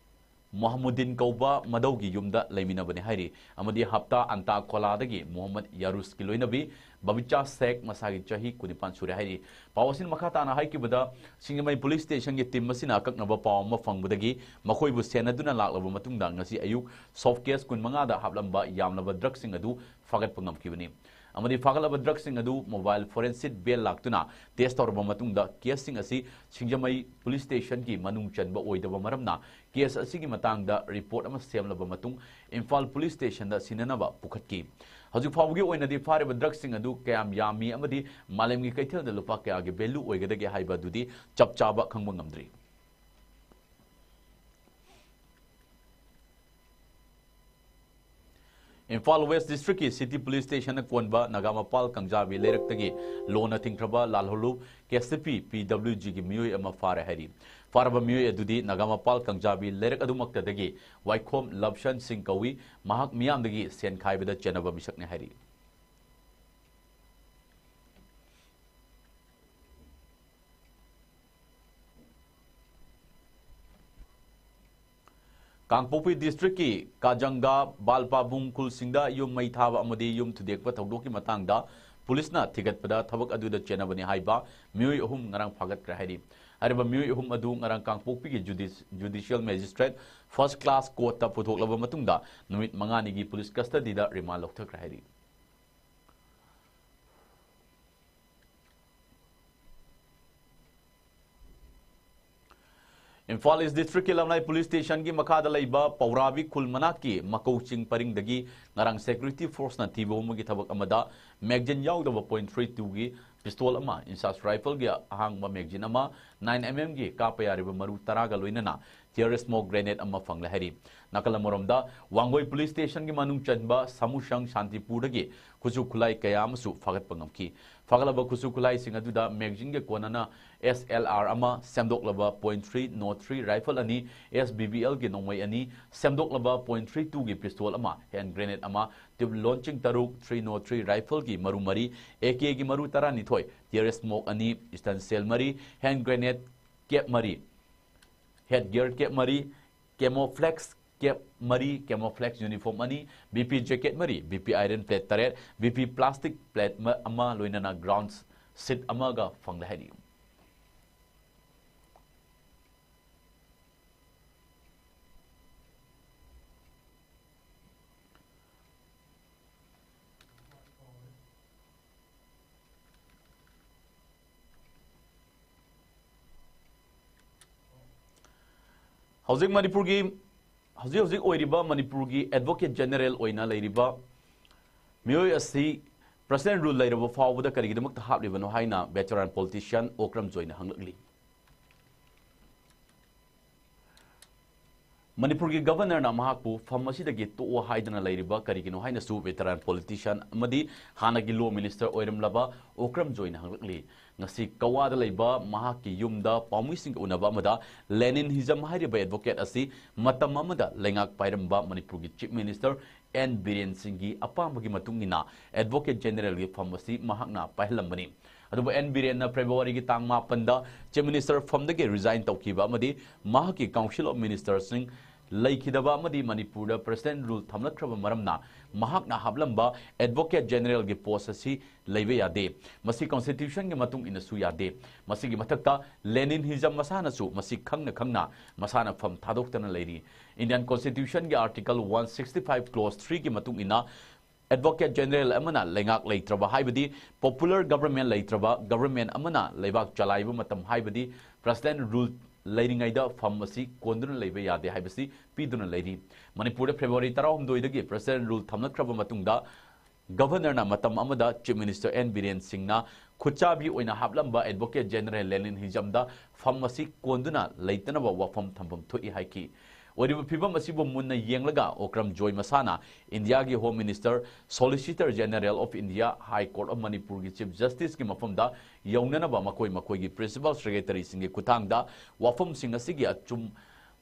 ꯃꯣꯍꯃꯨꯗꯤꯟ ꯀꯧꯕ ꯃꯗꯧꯒꯤ ꯌꯨꯝꯗ ꯂꯩꯃꯤꯟꯅꯕꯅꯤ ꯍꯥꯏꯔꯤ꯫ ꯑꯃꯗꯤ ꯍꯞꯇꯥ ꯑꯟꯇꯥ ꯈꯣꯂꯥꯗꯒꯤ ꯃꯣꯍꯝꯃꯗ ꯌꯥꯔꯨꯁꯀꯤ ꯂꯣꯏꯅꯕꯤ ꯕꯕꯤꯆꯥ ꯁꯦꯈ, ꯃꯁꯥꯒꯤ ꯆꯍꯤ ꯀꯨꯟꯅꯤꯄꯥꯟ ꯁꯨꯔꯦ ꯍꯥꯏꯔꯤ꯫ ꯄꯥꯎ ꯑꯁꯤꯅ ꯃꯈꯥ ꯇꯥꯅ ꯍꯥꯏꯈꯤꯕꯗ, ꯁꯤꯡꯖꯃꯩ ꯄꯨꯂꯤꯁ ꯁ꯭ꯇꯦꯁꯟꯒꯤ ꯇꯤꯝ ꯑꯁꯤꯅ ꯑꯀꯛꯅꯕ ꯄꯥꯎ ꯑꯃ ꯐꯪꯕꯗꯒꯤ ꯃꯈꯣꯏꯕꯨ ꯁꯦꯟꯅꯗꯨꯅ ꯂꯥꯛꯂꯕ ꯃꯇꯨꯡꯗ ꯉꯁꯤ ꯑꯌꯨꯛ ꯁꯣꯐ ꯀꯦꯁ ꯀꯨꯟꯃꯉꯥꯗ ꯍꯥꯞꯂꯝꯕ ꯌꯥꯝꯂꯕ ꯗ꯭ꯔꯒꯁꯤꯡ ꯑꯗꯨ ꯐꯥꯒꯠꯄ ꯉꯝꯈꯤꯕꯅꯤ꯫ ꯑꯃꯗꯤ ꯐꯥꯒꯠꯂꯕ ꯗ꯭ꯔꯒꯁꯤꯡ ꯑꯗꯨ ꯃꯣꯕꯥꯏꯜ ꯐꯣꯔꯦꯟꯁꯤꯛ ꯕꯦꯜ ꯂꯥꯛꯇꯨꯅ ꯇꯦꯁ ꯇꯧꯔꯕ ꯃꯇꯨꯡꯗ ꯀꯦꯁꯁꯤꯡ ꯑꯁꯤ ꯁꯤꯡꯖꯃꯩ ꯄꯨꯂꯤꯁ ꯁ꯭ꯇꯦꯁꯟꯒꯤ ꯃꯅꯨꯡ ꯆꯟꯕ ꯑꯣꯏꯗꯕ ꯃꯔꯝꯅ ꯀꯦꯁ ꯑꯁꯤꯒꯤ ꯃꯇꯥꯡꯗ ꯔꯤꯄꯣꯔꯠ ꯑꯃ ꯁꯦꯝꯂꯕ ꯃꯇꯨꯡ ꯏꯝꯐꯥꯜ ꯄꯨꯂꯤꯁ ꯁ꯭ꯇꯦꯁꯟꯗ ꯁꯤꯟꯅꯅꯕ ꯄꯨꯈꯠꯈꯤ꯫ ꯍꯧꯖꯤꯛ ꯐꯥꯎꯕꯒꯤ ꯑꯣꯏꯅꯗꯤ ꯐꯥꯔꯤꯕ ꯗ꯭ꯔꯒꯁꯤꯡ ꯑꯗꯨ ꯀꯌꯥꯝ ꯌꯥꯝꯃꯤ ꯑꯃꯗꯤ ꯃꯥꯂꯦꯝꯒꯤ ꯀꯩꯊꯦꯜꯗ ꯂꯨꯄꯥ ꯀꯌꯥꯒꯤ ꯚꯦꯂꯨ ꯑꯣꯏꯒꯗꯒꯦ ꯍꯥꯏꯕ ꯑꯗꯨꯗꯤ ꯆꯞ ꯆꯥꯕ ꯈꯪꯕ ꯉꯝꯗ꯭ꯔꯤ꯫ ꯏꯝꯐꯥꯜ ꯋꯦꯁ ꯗꯤꯁꯇ꯭ꯔꯤꯛꯀꯤ ꯁꯤꯇꯤ ꯄꯨꯂꯤꯁ ꯁ꯭ꯇꯦꯁꯟꯅ ꯀꯣꯟꯕ ꯅꯥꯒꯥꯃꯄꯥꯜ ꯀꯥꯡꯖꯥꯕꯤ ꯂꯩꯔꯛꯇꯒꯤ ꯂꯣꯟꯅ ꯊꯤꯡꯈ꯭ꯔꯕ ꯂꯥꯜꯍꯧꯂꯨꯞ ꯀꯦ ꯑꯦꯁ ꯇꯤ ꯄꯤ ꯄꯤ ꯗꯕ꯭ꯂꯤꯎ ꯖꯤꯒꯤ ꯃꯤꯑꯣꯏ ꯑꯃ ꯐꯥꯔꯦ ꯍꯥꯏꯔꯤ꯫ ꯐꯥꯔꯕ ꯃꯤꯑꯣꯏ ꯑꯗꯨꯗꯤ ꯅꯥꯒꯥꯃꯄꯥꯜ ꯀꯥꯡꯖꯥꯕꯤ ꯂꯩꯔꯛ ꯑꯗꯨꯃꯛꯇꯗꯒꯤ ꯋꯥꯏꯈꯣꯝ ꯂꯞꯁꯟ ꯁꯤꯡ ꯀꯧꯏ꯫ ꯃꯍꯥꯛ ꯃꯤꯌꯥꯝꯗꯒꯤ ꯁꯦꯟ ꯈꯥꯏꯕꯗ ꯆꯦꯟꯅꯕ ꯃꯤꯁꯛꯅꯤ ꯍꯥꯏꯔꯤ꯫ ꯀꯥꯡꯄꯣꯛꯄꯤ ꯗꯤꯁꯇ꯭ꯔꯤꯛꯀꯤ ꯀꯥꯖꯪꯒꯥ ꯕꯥꯜꯄꯥꯕꯨꯡ ꯈꯨꯜꯁꯤꯡꯗ ꯌꯨꯝ ꯃꯩ ꯊꯥꯕ ꯑꯃꯗꯤ ꯌꯨꯝ ꯊꯨꯗꯦꯛꯄ ꯊꯧꯗꯣꯛꯀꯤ ꯃꯇꯥꯡꯗ ꯄꯨꯂꯤꯁꯅ ꯊꯤꯒꯠꯄꯗ ꯊꯕꯛ ꯑꯗꯨꯗ ꯆꯦꯟꯅꯕꯅꯤ ꯍꯥꯏꯕ ꯃꯤꯑꯣꯏ ꯑꯍꯨꯝ ꯉꯔꯥꯡ ꯐꯥꯒꯠꯈ꯭ꯔꯦ ꯍꯥꯏꯔꯤ꯫ ꯍꯥꯏꯔꯤꯕ ꯃꯤꯑꯣꯏ ꯑꯍꯨꯝ ꯑꯗꯨ ꯉꯔꯥꯡ ꯀꯥꯡꯄꯣꯛꯄꯤꯒꯤ ꯖꯨꯗꯤꯁ-, ꯖꯨꯗꯤꯁꯤꯌꯦꯜ ꯃꯦꯖꯤꯁꯇ꯭ꯔꯦꯠ ꯐꯥꯔꯁ ꯀ꯭ꯂꯥꯁ ꯀꯣꯔꯠꯇ ꯄꯨꯊꯣꯛꯂꯕ ꯃꯇꯨꯡꯗ ꯅꯨꯃꯤꯠ ꯃꯉꯥꯅꯤꯒꯤ ꯄꯨꯂꯤꯁ ꯀꯁꯇꯗꯤꯗ ꯔꯤꯃꯥꯟ ꯂꯧꯊꯈ꯭ꯔꯦ ꯍꯥꯏꯔꯤ꯫ ꯏꯝꯐꯥꯜ ꯏꯁ ꯗꯤꯁꯇ꯭ꯔꯤꯛꯀꯤ ꯂꯝꯂꯥꯏ ꯄꯨꯂꯤꯁ ꯁ꯭ꯇꯦꯁꯟꯒꯤ ꯃꯈꯥꯗ ꯂꯩꯕ ꯄꯧꯔꯥꯕꯤ ꯈꯨꯜ ꯃꯅꯥꯛꯀꯤ ꯃꯀꯧ ꯆꯤꯡ ꯄꯔꯤꯡꯗꯒꯤ ꯉꯔꯥꯡ ꯁꯦꯀ꯭ꯌꯨꯔꯤꯇꯤ ꯐꯣꯔꯁꯅ ꯊꯤꯕ ꯍꯨꯝꯕꯒꯤ ꯊꯕꯛ ꯑꯃꯗ ꯃꯦꯒꯖꯤꯟ ꯌꯥꯎꯗꯕ ꯄꯣꯏꯟ ꯊ꯭ꯔꯤ ꯇꯨꯒꯤ ꯄꯤꯁꯇꯣꯜ ꯑꯃ, ꯏꯟꯁꯥꯁ ꯔꯥꯏꯐꯜꯒꯤ ꯑꯍꯥꯡꯕ ꯃꯦꯒꯖꯤꯟ ꯑꯃ, ꯅꯥꯏꯟ ꯑꯦꯝ ꯑꯦꯝꯒꯤ ꯀꯥꯞꯄ ꯌꯥꯔꯤꯕ ꯃꯔꯨ ꯇꯔꯥꯒ ꯂꯣꯏꯅꯅ ꯇꯤꯌꯔ ꯁ꯭ꯃꯣꯛ ꯒ꯭ꯔꯦꯅꯦꯗ ꯑꯃ ꯐꯪꯂꯦ ꯍꯥꯏꯔꯤ꯫ ꯅꯥꯀꯜ ꯑꯃꯔꯣꯝꯗ, ꯋꯥꯡꯒꯣꯏ ꯄꯨꯂꯤꯁ ꯁ꯭ꯇꯦꯁꯟꯒꯤ ꯃꯅꯨꯡ ꯆꯟꯕ ꯁꯥꯃꯨꯁꯪ ꯁꯥꯟꯇꯤꯄꯨꯔꯗꯒꯤ ꯈꯨꯠꯁꯨ ꯈꯨꯠꯂꯥꯏ ꯀꯌꯥ ꯑꯃꯁꯨ ꯐꯥꯒꯠꯄ ꯉꯝꯈꯤ꯫ ꯐꯥꯒꯠꯂꯕ ꯈꯨꯠꯁꯨ ꯈꯨꯠꯂꯥꯏꯁꯤꯡ ꯑꯗꯨꯗ ꯃꯦꯒꯖꯤꯟꯒ ꯀꯣꯟꯅꯅ ꯑꯦꯁ ꯑꯦꯜ ꯑꯥꯔ ꯑꯃ, ꯁꯦꯝꯗꯣꯛꯂꯕ point three nought three rifle ꯑꯅꯤ, ꯑꯦꯁ ꯕꯤ ꯕꯤ ꯑꯦꯜꯒꯤ ꯅꯣꯡꯃꯩ ꯑꯅꯤ, ꯁꯦꯝꯗꯣꯛꯂꯕ ꯄꯣꯏꯟ ꯊ꯭ꯔꯤ ꯇꯨꯒꯤ ꯄꯤꯁꯇꯣꯜ ꯑꯃ, ꯍꯦꯟ ꯒ꯭ꯔꯦꯅꯦꯗ ꯑꯃ, ꯇ꯭ꯌꯨꯕ ꯂꯣꯟꯆꯤꯡ ꯇꯔꯨꯛ, ꯊ꯭ꯔꯤ ꯅꯣꯠ ꯊ꯭ꯔꯤ ꯔꯥꯏꯐꯜꯒꯤ ꯃꯔꯨ ꯃꯔꯤ, ꯑꯦ ꯀꯦꯒꯤ ꯃꯔꯨ ꯇꯔꯥꯅꯤꯊꯣꯏ, ꯇꯤꯌꯔ ꯁ꯭ꯃꯣꯛ ꯑꯅꯤ, ꯏꯁꯇꯟ ꯁꯦꯜ ꯃꯔꯤ, ꯍꯦꯟ ꯒ꯭ꯔꯦꯅꯦꯗ ꯀꯦꯞ ꯃꯔꯤ, ꯍꯦꯗ ꯒꯤꯌꯔ ꯀꯦꯞ ꯃꯔꯤ, camouflage cap ꯃꯔꯤ, camouflage uniform ꯑꯅꯤ, B P jacket ꯃꯔꯤ, B P iron plate ꯇꯔꯦꯠ, B P plastic plate ꯃ-, ꯑꯃ, ꯂꯣꯏꯅꯅ ground sheet ꯑꯃꯒ ꯐꯪꯂꯦ ꯍꯥꯏꯔꯤ꯫ ꯍꯧꯖꯤꯛ ꯃꯅꯤꯄꯨꯔꯒꯤ, ꯍꯧꯖꯤꯛ ꯍꯧꯖꯤꯛ ꯑꯣꯏꯔꯤꯕ ꯃꯅꯤꯄꯨꯔꯒꯤ Advocate General ꯑꯣꯏꯅ ꯂꯩꯔꯤꯕ ꯃꯤꯑꯣꯏ ꯑꯁꯤ President rule ꯂꯩꯔꯕ ꯐꯥꯎꯕꯗ ꯀꯔꯤꯒꯤꯗꯃꯛꯇ ꯍꯥꯞꯂꯤꯕꯅꯣ ꯍꯥꯏꯅ veteran politician ꯑꯣꯀ꯭ꯔꯝ ꯖꯣꯏꯅ ꯍꯪꯂꯛꯂꯤ꯫ ꯃꯅꯤꯄꯨꯔꯒꯤ Governorꯅ ꯃꯍꯥꯛꯄꯨ ꯐꯝ ꯑꯁꯤꯗꯒꯤ ꯇꯣꯛꯑꯣ ꯍꯥꯏꯗꯨꯅ ꯂꯩꯔꯤꯕ ꯀꯔꯤꯒꯤꯅꯣ ꯍꯥꯏꯅꯁꯨ veteran politician ꯑꯃꯗꯤ ꯍꯥꯟꯅꯒꯤ Law Minister ꯑꯣꯏꯔꯝꯂꯕ ꯑꯣꯀ꯭ꯔꯝ ꯖꯣꯏꯅ ꯍꯪꯂꯛꯂꯤ꯫ ꯉꯁꯤ ꯀꯋꯥꯗ ꯂꯩꯕ ꯃꯍꯥꯛꯀꯤ ꯌꯨꯝꯗ ꯄꯥꯎꯃꯤꯁꯤꯡꯒ ꯎꯅꯕ ꯑꯃꯗ Leninism ꯍꯥꯏꯔꯤꯕ advocate ꯑꯁꯤ ꯃꯇꯝ ꯑꯃꯗ ꯂꯩꯉꯥꯛ ꯄꯥꯏꯔꯝꯕ ꯃꯅꯤꯄꯨꯔꯒꯤ Chief Minister N ꯕꯤꯔꯦꯟ ꯁꯤꯡꯒꯤ ꯑꯄꯥꯝꯕꯒꯤ ꯃꯇꯨꯡ ꯏꯟꯅ Advocate Generalꯒꯤ ꯐꯝ ꯑꯁꯤ ꯃꯍꯥꯛꯅ ꯄꯥꯏꯍꯜꯂꯝꯕꯅꯤ꯫ ꯑꯗꯨꯕꯨ N ꯕꯤꯔꯦꯟꯅ Februaryꯒꯤ ꯇꯥꯡ ꯃꯥꯄꯟꯗ Chief Minister ꯐꯝꯗꯒꯤ resign ꯇꯧꯈꯤꯕ ꯑꯃꯗꯤ ꯃꯍꯥꯛꯀꯤ Council of Ministerꯁꯤꯡ ꯂꯩꯈꯤꯗꯕ ꯑꯃꯗꯤ ꯃꯅꯤꯄꯨꯔꯗ President rule ꯊꯝꯂꯛꯈ꯭ꯔꯕ ꯃꯔꯝꯅ ꯃꯍꯥꯛꯅ ꯍꯥꯞꯂꯝꯕ Advocate Generalꯒꯤ post ꯑꯁꯤ ꯂꯩꯕ ꯌꯥꯗꯦ꯫ ꯃꯁꯤ Constitutionꯒꯤ ꯃꯇꯨꯡ ꯏꯟꯅꯁꯨ ꯌꯥꯗꯦ꯫ ꯃꯁꯤꯒꯤ ꯃꯊꯛꯇ Leninism ꯃꯁꯥꯅꯁꯨ ꯃꯁꯤ ꯈꯪꯅ ꯈꯪꯅ ꯃꯁꯥꯅ ꯐꯝ ꯊꯥꯗꯣꯛꯇꯅ ꯂꯩꯔꯤ꯫ Indian Constitutionꯒꯤ Article one sixty five Clause threeꯒꯤ ꯃꯇꯨꯡ ꯏꯟꯅ Advocate General ꯑꯃꯅ ꯂꯩꯉꯥꯛ ꯂꯩꯇ꯭ꯔꯕ, ꯍꯥꯏꯕꯗꯤ popular government ꯂꯩꯇ꯭ꯔꯕ, government ꯑꯃꯅ ꯂꯩꯕꯥꯛ ꯆꯂꯥꯏꯕ ꯃꯇꯝ, ꯍꯥꯏꯕꯗꯤ President rule ꯂꯩꯔꯤꯉꯩꯗ ꯐꯝ ꯑꯁꯤ ꯀꯣꯟꯗꯨꯅ ꯂꯩꯕ ꯌꯥꯗꯦ ꯍꯥꯏꯕꯁꯤ ꯄꯤꯗꯨꯅ ꯂꯩꯔꯤ꯫ ꯃꯅꯤꯄꯨꯔꯗ February ꯇꯔꯥꯍꯨꯝꯗꯣꯏꯗꯒꯤ President rule ꯊꯝꯂꯛꯈ꯭ꯔꯕ ꯃꯇꯨꯡꯗ Governorꯅ ꯃꯇꯝ ꯑꯃꯗ Chief Minister N ꯕꯤꯔꯦꯟ ꯁꯤꯡꯅ ꯈꯨꯠꯆꯥꯕꯤ ꯑꯣꯏꯅ ꯍꯥꯞꯂꯝꯕ Advocate General Leninismꯗ ꯐꯝ ꯑꯁꯤ ꯀꯣꯟꯗꯨꯅ ꯂꯩꯇꯅꯕ ꯋꯥꯐꯝ ꯊꯝꯐꯝ ꯊꯣꯛꯏ ꯍꯥꯏꯈꯤ꯫ ꯑꯣꯏꯔꯤꯕ ꯐꯤꯕꯝ ꯑꯁꯤꯕꯨ ꯃꯨꯟꯅ ꯌꯦꯡꯂꯒ ꯑꯣꯀ꯭ꯔꯝ ꯖꯣꯏ ꯃꯁꯥꯅ Indiaꯒꯤ Home Minister, Solicitor General of India, High Court of ꯃꯅꯤꯄꯨꯔꯒꯤ Chief Justiceꯀꯤ ꯃꯐꯝꯗ ꯌꯧꯅꯅꯕ ꯃꯈꯣꯏ ꯃꯈꯣꯏꯒꯤ Principal Secretaryꯁꯤꯡꯒꯤ ꯈꯨꯠꯊꯥꯡꯗ ꯋꯥꯐꯝꯁꯤꯡ ꯑꯁꯤꯒꯤ ꯑꯆꯨꯝ-,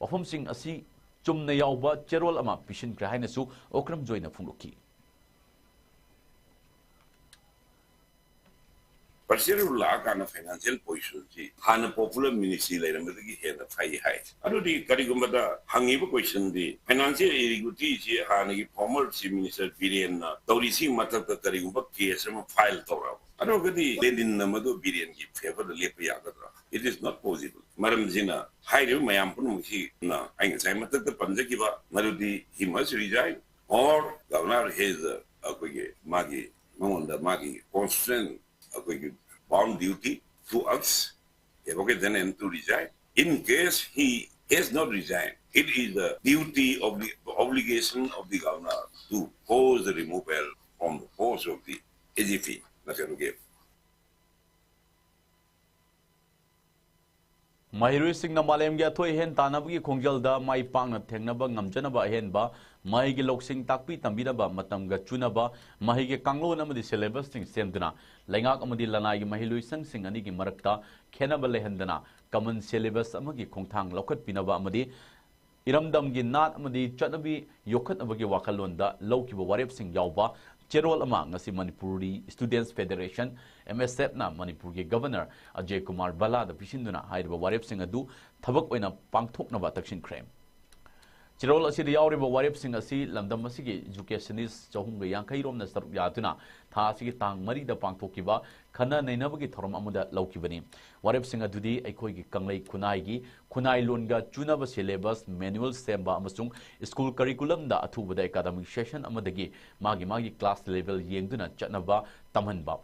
ꯋꯥꯐꯝꯁꯤꯡ ꯑꯁꯤ ꯆꯨꯝꯅ ꯌꯥꯎꯕ ꯆꯦꯔꯣꯜ ꯑꯃ ꯄꯤꯁꯤꯟꯈ꯭ꯔꯦ ꯍꯥꯏꯅꯁꯨ ꯑꯣꯀ꯭ꯔꯝ ꯖꯣꯏꯅ ꯐꯣꯡꯗꯣꯛꯈꯤ꯫ ꯄ꯭ꯔꯁꯤꯗꯦꯟ ꯔꯨꯜ ꯂꯥꯛꯑꯀꯥꯟꯗ ꯐꯥꯏꯅꯥꯟꯁꯤꯌꯦꯜ ꯄꯣꯖꯤꯁꯟꯁꯤ ꯍꯥꯟꯅ ꯄꯣꯄꯨꯂꯔ ꯃꯤꯅꯤꯁꯇ꯭ꯔꯤ ꯂꯩꯔꯝꯕꯗꯒꯤ ꯍꯦꯟꯅ ꯐꯩ ꯍꯥꯏ꯫ ꯑꯗꯨꯗꯤ ꯀꯔꯤꯒꯨꯝꯕꯗ ꯍꯪꯉꯤꯕ ꯀꯣꯏꯁꯟꯗꯤ ꯐꯥꯏꯅꯥꯟꯁꯤꯌꯦꯜ ꯏꯔꯤꯒꯨꯂꯔꯤꯇꯤꯁꯤ ꯍꯥꯟꯅꯒꯤ ꯐꯣꯔꯃꯔ ꯆꯤꯐ ꯃꯤꯅꯤꯁꯇꯔ ꯕꯤꯔꯦꯟꯅ ꯇꯧꯔꯤꯁꯤꯒꯤ ꯃꯊꯛꯇ ꯀꯔꯤꯒꯨꯝꯕ ꯀꯦꯁ ꯑꯃ ꯐꯥꯏꯜ ꯇꯧꯔꯛꯑꯕ, ꯑꯗꯨ ꯑꯣꯏꯔꯒꯗꯤ ꯂꯦꯅꯤꯟꯅ ꯃꯗꯨ ꯕꯤꯔꯦꯟꯒꯤ ꯐꯦꯚꯔꯗ ꯂꯦꯞꯄ ꯌꯥꯒꯗ꯭ꯔꯥ? It is not possible. ꯃꯔꯝꯁꯤꯅ ꯍꯥꯏꯔꯤꯕ ꯃꯌꯥꯝ ꯄꯨꯝꯅꯃꯛꯁꯤꯅ ꯑꯩ ꯉꯁꯥꯏ ꯃꯊꯛꯇ ꯄꯟꯖꯈꯤꯕ ꯃꯗꯨꯗꯤ he must resign or governor has ꯑꯩꯈꯣꯏꯒꯤ ꯃꯥꯒꯤ ꯃꯉꯣꯟꯗ ꯃꯥꯒꯤ constitution ꯑꯩꯈꯣꯏꯒꯤ bound duty to us, advocate general, to resign. In case he has not resigned, it is the duty of the obligation of the governor to cause the removal from the post of the A G P. ꯃꯍꯩꯔꯣꯏꯁꯤꯡꯅ ꯃꯥꯂꯦꯝꯒꯤ ꯑꯊꯣꯏ ꯑꯍꯦꯟ ꯇꯥꯟꯅꯕꯒꯤ ꯈꯣꯡꯖꯦꯜꯗ ꯃꯥꯏ ꯄꯥꯛꯅ ꯊꯦꯡꯅꯕ ꯉꯝꯖꯅꯕ ꯑꯍꯦꯟꯕ ꯃꯍꯩꯒꯤ ꯂꯧꯁꯤꯡ ꯇꯥꯛꯄꯤ ꯇꯝꯕꯤꯅꯕ ꯃꯇꯝꯒ ꯆꯨꯅꯕ ꯃꯍꯩꯒꯤ ꯀꯥꯡꯂꯣꯟ ꯑꯃꯗꯤ ꯁꯦꯂꯦꯕꯁꯁꯤꯡ ꯁꯦꯝꯗꯨꯅ ꯂꯩꯉꯥꯛ ꯑꯃꯗꯤ ꯂꯅꯥꯏꯒꯤ ꯃꯍꯩꯂꯣꯏꯁꯪꯁꯤꯡ ꯑꯅꯤꯒꯤ ꯃꯔꯛꯇ ꯈꯦꯠꯅꯕ ꯂꯩꯍꯟꯗꯅ ꯀꯃꯟ ꯁꯦꯂꯦꯕꯁ ꯑꯃꯒꯤ ꯈꯣꯡꯊꯥꯡ ꯂꯧꯈꯠꯄꯤꯅꯕ ꯑꯃꯗꯤ ꯏꯔꯝꯗꯝꯒꯤ ꯅꯥꯠ ꯑꯃꯗꯤ ꯆꯠꯅꯕꯤ ꯌꯣꯛꯈꯠꯅꯕꯒꯤ ꯋꯥꯈꯜꯂꯣꯟꯗ ꯂꯧꯈꯤꯕ ꯋꯥꯔꯦꯞꯁꯤꯡ ꯌꯥꯎꯕ ꯆꯦꯔꯣꯜ ꯑꯃ ꯉꯁꯤ ꯃꯅꯤꯄꯨꯔꯤ ꯁ꯭ꯇꯨꯗꯦꯟꯠꯁ ꯐꯦꯗꯦꯔꯦꯁꯟ, ꯑꯦꯝ ꯑꯦꯁ ꯑꯦꯐꯅ ꯃꯅꯤꯄꯨꯔꯒꯤ ꯒꯕꯔꯅꯔ ꯑꯖꯌ ꯀꯨꯃꯥꯔ ꯚꯜꯂꯥꯗ ꯄꯤꯁꯤꯟꯗꯨꯅ ꯍꯥꯏꯔꯤꯕ ꯋꯥꯔꯦꯞꯁꯤꯡ ꯑꯗꯨ ꯊꯕꯛ ꯑꯣꯏꯅ ꯄꯥꯡꯊꯣꯛꯅꯕ ꯇꯛꯁꯤꯟꯈ꯭ꯔꯦ꯫ ꯆꯦꯔꯣꯜ ꯑꯁꯤꯗ ꯌꯥꯎꯔꯤꯕ ꯋꯥꯔꯦꯞꯁꯤꯡ ꯑꯁꯤ ꯂꯝꯗꯝ ꯑꯁꯤꯒꯤ ꯏꯖꯨꯀꯦꯁꯅꯤꯁ ꯆꯍꯨꯝꯒ ꯌꯥꯡꯈꯩ ꯔꯣꯝꯅ ꯁꯔꯨꯛ ꯌꯥꯗꯨꯅ ꯊꯥ ꯑꯁꯤꯒꯤ ꯇꯥꯡ ꯃꯔꯤꯗ ꯄꯥꯡꯊꯣꯛꯈꯤꯕ ꯈꯟꯅ ꯅꯩꯅꯕꯒꯤ ꯊꯧꯔꯝ ꯑꯃꯗ ꯂꯧꯈꯤꯕꯅꯤ꯫ ꯋꯥꯔꯦꯞꯁꯤꯡ ꯑꯗꯨꯗꯤ ꯑꯩꯈꯣꯏꯒꯤ ꯀꯪꯂꯩ ꯈꯨꯟꯅꯥꯏꯒꯤ ꯈꯨꯟꯅꯥꯏ ꯂꯣꯟꯒ ꯆꯨꯅꯕ ꯁꯦꯂꯦꯕꯁ ꯃꯦꯅꯨꯑꯦꯜ ꯁꯦꯝꯕ ꯑꯃꯁꯨꯡ ꯁ꯭ꯀꯨꯜ ꯀꯔꯤꯀꯨꯂꯝꯗ ꯑꯊꯨꯕꯗ ꯑꯦꯀꯥꯗꯃꯤꯛ ꯁꯦꯁꯟ ꯑꯃꯗꯒꯤ ꯃꯥꯒꯤ ꯃꯥꯒꯤ ꯀ꯭ꯂꯥꯁ ꯂꯦꯚꯦꯜ ꯌꯦꯡꯗꯨꯅ ꯆꯠꯅꯕ ꯇꯝꯍꯟꯕ꯫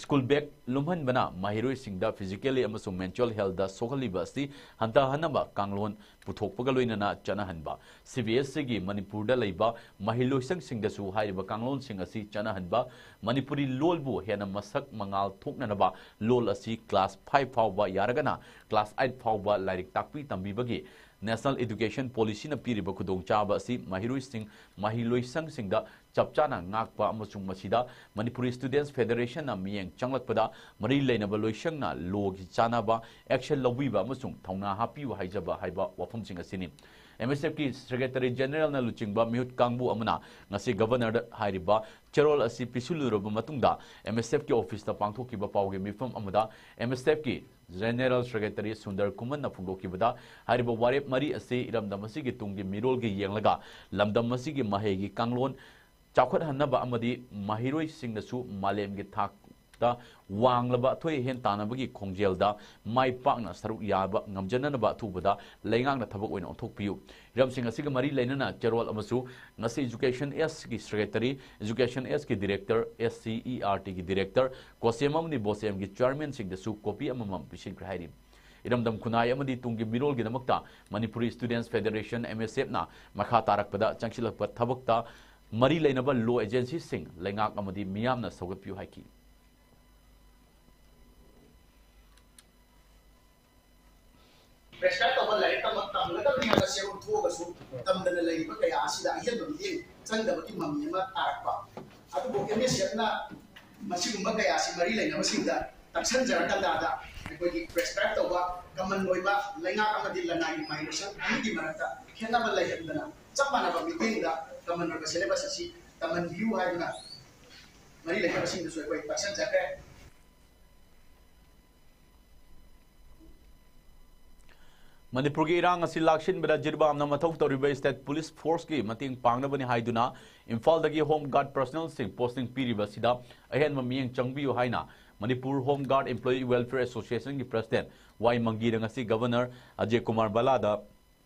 ꯁ꯭ꯀꯨꯜ ꯕꯦꯒ ꯂꯨꯝꯍꯟꯕꯅ ꯃꯍꯩꯔꯣꯏꯁꯤꯡꯗ ꯐꯤꯖꯤꯀꯦꯜꯂꯤ ꯑꯃꯁꯨꯡ ꯃꯦꯟꯇꯦꯜ ꯍꯦꯜꯊꯇ ꯁꯣꯛꯍꯜꯂꯤꯕ ꯑꯁꯤ ꯍꯟꯊꯍꯟꯅꯕ ꯀꯥꯡꯂꯣꯟ ꯄꯨꯊꯣꯛꯄꯒ ꯂꯣꯏꯅꯅ ꯆꯠꯅꯍꯟꯕ꯫ ꯁꯤ ꯕꯤ ꯑꯦꯁ ꯏꯒꯤ ꯃꯅꯤꯄꯨꯔꯗ ꯂꯩꯕ ꯃꯍꯩꯂꯣꯏꯁꯪꯁꯤꯡꯗꯁꯨ ꯍꯥꯏꯔꯤꯕ ꯀꯥꯡꯂꯣꯟꯁꯤꯡ ꯑꯁꯤ ꯆꯠꯅꯍꯟꯕ꯫ ꯃꯅꯤꯄꯨꯔꯤ ꯂꯣꯜꯕꯨ ꯍꯦꯟꯅ ꯃꯁꯛ ꯃꯉꯥꯜ ꯊꯣꯛꯅꯅꯕ ꯂꯣꯜ ꯑꯁꯤ ꯀ꯭ꯂꯥꯁ ꯐꯥꯏꯚ ꯐꯥꯎꯕ, ꯌꯥꯔꯒꯅ ꯀ꯭ꯂꯥꯁ ꯑꯩꯠ ꯐꯥꯎꯕ ꯂꯥꯏꯔꯤꯛ ꯇꯥꯛꯄꯤ ꯇꯝꯕꯤꯕꯒꯤ National Education Policyꯅ ꯄꯤꯔꯤꯕ ꯈꯨꯗꯣꯡꯆꯥꯕ ꯑꯁꯤ ꯃꯍꯩꯔꯣꯏꯁꯤꯡ, ꯃꯍꯩꯂꯣꯏꯁꯪꯁꯤꯡꯗ ꯆꯞ ꯆꯥꯅ ꯉꯥꯛꯄ ꯑꯃꯁꯨꯡ ꯃꯁꯤꯗ Manipuri Students Federationꯅ ꯃꯤꯠꯌꯦꯡ ꯆꯪꯂꯛꯄꯗ ꯃꯔꯤ ꯂꯩꯅꯕ ꯂꯣꯏꯁꯪꯅ lawꯒꯤ ꯆꯥꯟꯅꯕ action ꯂꯧꯕꯤꯕ ꯑꯃꯁꯨꯡ ꯊꯧꯅꯥ ꯍꯥꯞꯄꯤꯌꯨ ꯍꯥꯏꯖꯕ ꯍꯥꯏꯕ ꯋꯥꯐꯝꯁꯤꯡ ꯑꯁꯤꯅꯤ꯫ MSFꯀꯤ Secretary Generalꯅ ꯂꯨꯆꯤꯡꯕ ꯃꯤꯍꯨꯠ ꯀꯥꯡꯕꯨ ꯑꯃꯅ ꯉꯁꯤ Governorꯗ ꯍꯥꯏꯔꯤꯕ ꯆꯦꯔꯣꯜ ꯑꯁꯤ ꯄꯤꯁꯤꯜꯂꯨꯔꯕ ꯃꯇꯨꯡꯗ MSFꯀꯤ officeꯇ ꯄꯥꯡꯊꯣꯛꯈꯤꯕ ꯄꯥꯎꯒꯤ ꯃꯤꯐꯝ ꯑꯃꯗ MSFꯀꯤ General Secretary ꯁꯨꯟꯗꯔ ꯈꯨꯃꯟꯅ ꯐꯣꯡꯗꯣꯛꯈꯤꯕꯗ, ꯍꯥꯏꯔꯤꯕ ꯋꯥꯔꯦꯞ ꯃꯔꯤ ꯑꯁꯤ ꯏꯔꯝꯗꯝ ꯑꯁꯤꯒꯤ ꯇꯨꯡꯒꯤ ꯃꯤꯔꯣꯜꯒꯤ ꯌꯦꯡꯂꯒ ꯂꯝꯗꯝ ꯑꯁꯤꯒꯤ ꯃꯍꯩꯒꯤ ꯀꯥꯡꯂꯣꯟ ꯆꯥꯎꯈꯠꯍꯟꯅꯕ ꯑꯃꯗꯤ ꯃꯍꯩꯔꯣꯏꯁꯤꯡꯅꯁꯨ ꯃꯥꯂꯦꯝꯒꯤ ꯊꯥꯛꯇ ꯋꯥꯡꯂꯕ ꯑꯊꯣꯏ ꯑꯍꯦꯟ ꯇꯥꯟꯅꯕꯒꯤ ꯈꯣꯡꯖꯦꯜꯗ ꯃꯥꯏ ꯄꯥꯛꯅ ꯁꯔꯨꯛ ꯌꯥꯕ ꯉꯝꯖꯅꯅꯕ ꯑꯊꯨꯕꯗ ꯂꯩꯉꯥꯛꯅ ꯊꯕꯛ ꯑꯣꯏꯅ ꯑꯣꯟꯊꯣꯛꯄꯤꯌꯨ꯫ ꯍꯤꯔꯝꯁꯤꯡ ꯑꯁꯤꯒ ꯃꯔꯤ ꯂꯩꯅꯅ ꯆꯦꯔꯣꯜ ꯑꯃꯁꯨ ꯉꯁꯤ Education Sꯒꯤ Secretary, Education Sꯒꯤ Director, SCERTꯒꯤ Director, COHSEM ꯑꯃꯗꯤ BOSEMꯒꯤ Chairmanꯁꯤꯡꯗꯁꯨ copy ꯑꯃꯃꯝ ꯄꯤꯁꯤꯟꯈ꯭ꯔꯦ ꯍꯥꯏꯔꯤ꯫ ꯏꯔꯝꯗꯝ ꯈꯨꯟꯅꯥꯏ ꯑꯃꯗꯤ ꯇꯨꯡꯒꯤ ꯃꯤꯔꯣꯜꯒꯤꯗꯃꯛꯇ Manipuri Students Federation, MSFꯅ ꯃꯈꯥ ꯇꯥꯔꯛꯄꯗ ꯆꯪꯁꯤꯜꯂꯛꯄ ꯊꯕꯛꯇ ꯃꯔꯤ ꯂꯩꯅꯕ law agencyꯁꯤꯡ, ꯂꯩꯉꯥꯛ ꯑꯃꯗꯤ ꯃꯤꯌꯥꯝꯅ ꯁꯧꯒꯠꯄꯤꯌꯨ ꯍꯥꯏꯈꯤ꯫ Prescribe ꯇꯧꯕ ꯂꯥꯏꯔꯤꯛ ꯇꯝꯕ ꯇꯝꯒꯗꯕꯅꯤ ꯍꯥꯏꯕ ꯆꯦꯔꯣꯜ ꯊꯣꯛꯑꯒꯁꯨ ꯇꯝꯗꯅ ꯂꯩꯔꯤꯕ ꯀꯌꯥ ꯑꯁꯤꯗ ꯑꯍꯦꯟꯕ ꯃꯤꯠꯌꯦꯡ ꯆꯪꯗꯕꯒꯤ ꯃꯃꯤ ꯑꯃ ꯇꯥꯔꯛꯄ꯫ ꯑꯗꯨꯕꯨ MSFꯅ ꯃꯁꯤꯒꯨꯝꯕ ꯀꯌꯥ ꯑꯁꯤ ꯃꯔꯤ ꯂꯩꯅꯕꯁꯤꯡꯗ ꯇꯛꯁꯟꯖꯔꯀꯥꯟꯗ ꯑꯩꯈꯣꯏꯒꯤ prescribe ꯇꯧꯕ common ꯑꯣꯏꯕ ꯂꯩꯉꯥꯛ ꯑꯃꯗꯤ ꯂꯅꯥꯏꯒꯤ ꯃꯍꯩꯔꯣꯏꯁꯪ ꯑꯅꯤꯒꯤ ꯃꯔꯛꯇ ꯈꯦꯠꯅꯕ ꯂꯩꯍꯟꯗꯅ ꯆꯞ ꯃꯥꯟꯅꯕ ꯃꯤꯠꯌꯦꯡꯗ common ꯑꯣꯏꯕ syllabus ꯑꯁꯤ ꯇꯝꯍꯟꯕꯤꯌꯨ ꯍꯥꯏꯗꯨꯅ ꯃꯔꯤ ꯂꯩꯅꯕꯁꯤꯡꯗꯁꯨ ꯑꯩꯈꯣꯏ ꯇꯛꯁꯟꯖꯈ꯭ꯔꯦ꯫ ꯃꯅꯤꯄꯨꯔꯒꯤ ꯏꯔꯥꯡ ꯑꯁꯤ ꯂꯥꯛꯁꯤꯟꯕꯗ ꯖꯤꯔꯤꯕꯥꯝꯅ ꯃꯊꯧ ꯇꯧꯔꯤꯕ state police forceꯀꯤ ꯃꯇꯦꯡ ꯄꯥꯡꯅꯕꯅꯤ ꯍꯥꯏꯗꯨꯅ ꯏꯝꯐꯥꯜꯗꯒꯤ Home Guard personnelꯁꯤꯡ posting ꯄꯤꯔꯤꯕ ꯑꯁꯤꯗ ꯑꯍꯦꯟꯕ ꯃꯤꯠꯌꯦꯡ ꯆꯪꯕꯤꯌꯨ ꯍꯥꯏꯅ Manipur Home Guard Employee Welfare Associationꯒꯤ president ꯋꯥꯏ ꯃꯪꯒꯤꯅ ꯉꯁꯤ Governor ꯑꯖꯌ ꯀꯨꯃꯥꯔ ꯚꯜꯂꯥꯗ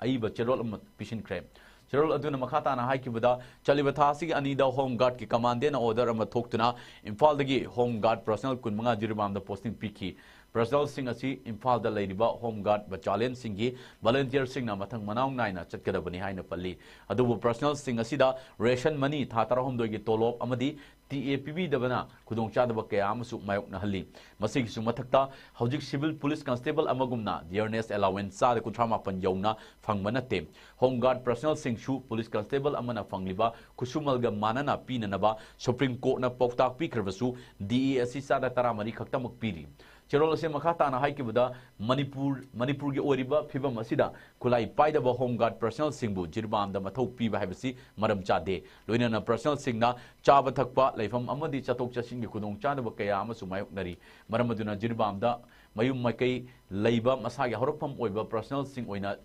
ꯑꯏꯕ ꯆꯦꯔꯣꯜ ꯑꯃ ꯄꯤꯁꯤꯟꯈ꯭ꯔꯦ꯫ ꯆꯦꯔꯣꯜ ꯑꯗꯨꯅ ꯃꯈꯥ ꯇꯥꯅ ꯍꯥꯏꯈꯤꯕꯗ, ꯆꯠꯂꯤꯕ ꯊꯥ ꯑꯁꯤꯒꯤ ꯑꯅꯤꯗ Home Guardꯀꯤ commandantꯅ order ꯑꯃ ꯊꯣꯛꯇꯨꯅ ꯏꯝꯐꯥꯜꯗꯒꯤ Home Guard personnel ꯀꯨꯟꯃꯉꯥ ꯖꯤꯔꯤꯕꯥꯝꯗ posting ꯄꯤꯈꯤ꯫ Personnelꯁꯤꯡ ꯑꯁꯤ ꯏꯝꯐꯥꯜꯗ ꯂꯩꯔꯤꯕ Home Guard battalionꯁꯤꯡꯒꯤ volunteerꯁꯤꯡꯅ ꯃꯊꯪ ꯃꯅꯥꯎ ꯅꯥꯏꯅ ꯆꯠꯀꯗꯕꯅꯤ ꯍꯥꯏꯅ ꯄꯜꯂꯤ꯫ ꯑꯗꯨꯕꯨ personnelꯁꯤꯡ ꯑꯁꯤꯗ ration money, ꯊꯥ ꯇꯔꯥꯍꯨꯝꯗꯣꯏꯒꯤ ꯇꯣꯂꯣꯞ ꯑꯃꯗꯤ TA ꯄꯤꯕꯤꯗꯕꯅ ꯈꯨꯗꯣꯡꯆꯥꯗꯕ ꯀꯌꯥ ꯑꯃꯁꯨ ꯃꯥꯌꯣꯛꯅꯍꯜꯂꯤ꯫ ꯃꯁꯤꯒꯤꯁꯨ ꯃꯊꯛꯇ ꯍꯧꯖꯤꯛ civil police constable ꯑꯃꯒꯨꯝꯅ dearness allowance ꯆꯥꯗ ꯀꯨꯟꯊ꯭ꯔꯥ ꯃꯥꯄꯟ ꯌꯧꯅ ꯐꯪꯕ ꯅꯠꯇꯦ꯫ Home Guard personnelꯁꯤꯡꯁꯨ police constable ꯑꯃꯅ ꯐꯪꯂꯤꯕ ꯈꯨꯠꯁꯨꯃꯜꯒ ꯃꯥꯟꯅꯅ ꯄꯤꯅꯅꯕ Supreme Courtꯅ ꯄꯥꯎꯇꯥꯛ ꯄꯤꯈ꯭ꯔꯕꯁꯨ, DA ꯑꯁꯤ ꯆꯥꯗ ꯇꯔꯥꯃꯔꯤ ꯈꯛꯇꯃꯛ ꯄꯤꯔꯤ꯫ ꯆꯦꯔꯣꯜ ꯑꯁꯤ ꯃꯈꯥ ꯇꯥꯅ ꯍꯥꯏꯈꯤꯕꯗ, ꯃꯅꯤꯄꯨꯔ, ꯃꯅꯤꯄꯨꯔꯒꯤ ꯑꯣꯏꯔꯤꯕ ꯐꯤꯕꯝ ꯑꯁꯤꯗ ꯈꯨꯠꯂꯥꯏ ꯄꯥꯏꯗꯕ Home Guard personnelꯁꯤꯡꯕꯨ ꯖꯤꯔꯤꯕꯥꯝꯗ ꯃꯊꯧ ꯄꯤꯕ ꯍꯥꯏꯕꯁꯤ ꯃꯔꯝ ꯆꯥꯗꯦ꯫ ꯂꯣꯏꯅꯅ personnelꯁꯤꯡꯅ ꯆꯥꯕ ꯊꯛꯄ, ꯂꯩꯐꯝ ꯑꯃꯗꯤ ꯆꯠꯊꯣꯛ ꯆꯠꯁꯤꯟꯒꯤ ꯈꯨꯗꯣꯡꯆꯥꯗꯕ ꯀꯌꯥ ꯑꯃꯁꯨ ꯃꯥꯌꯣꯛꯅꯔꯤ꯫ ꯃꯔꯝ ꯑꯗꯨꯅ ꯖꯤꯔꯤꯕꯥꯝꯗ ꯃꯌꯨꯝ ꯃꯀꯩ ꯂꯩꯕ ꯃꯁꯥꯒꯤ ꯍꯧꯔꯛꯐꯝ ꯑꯣꯏꯕ personnelꯁꯤꯡ ꯑꯣꯏꯅ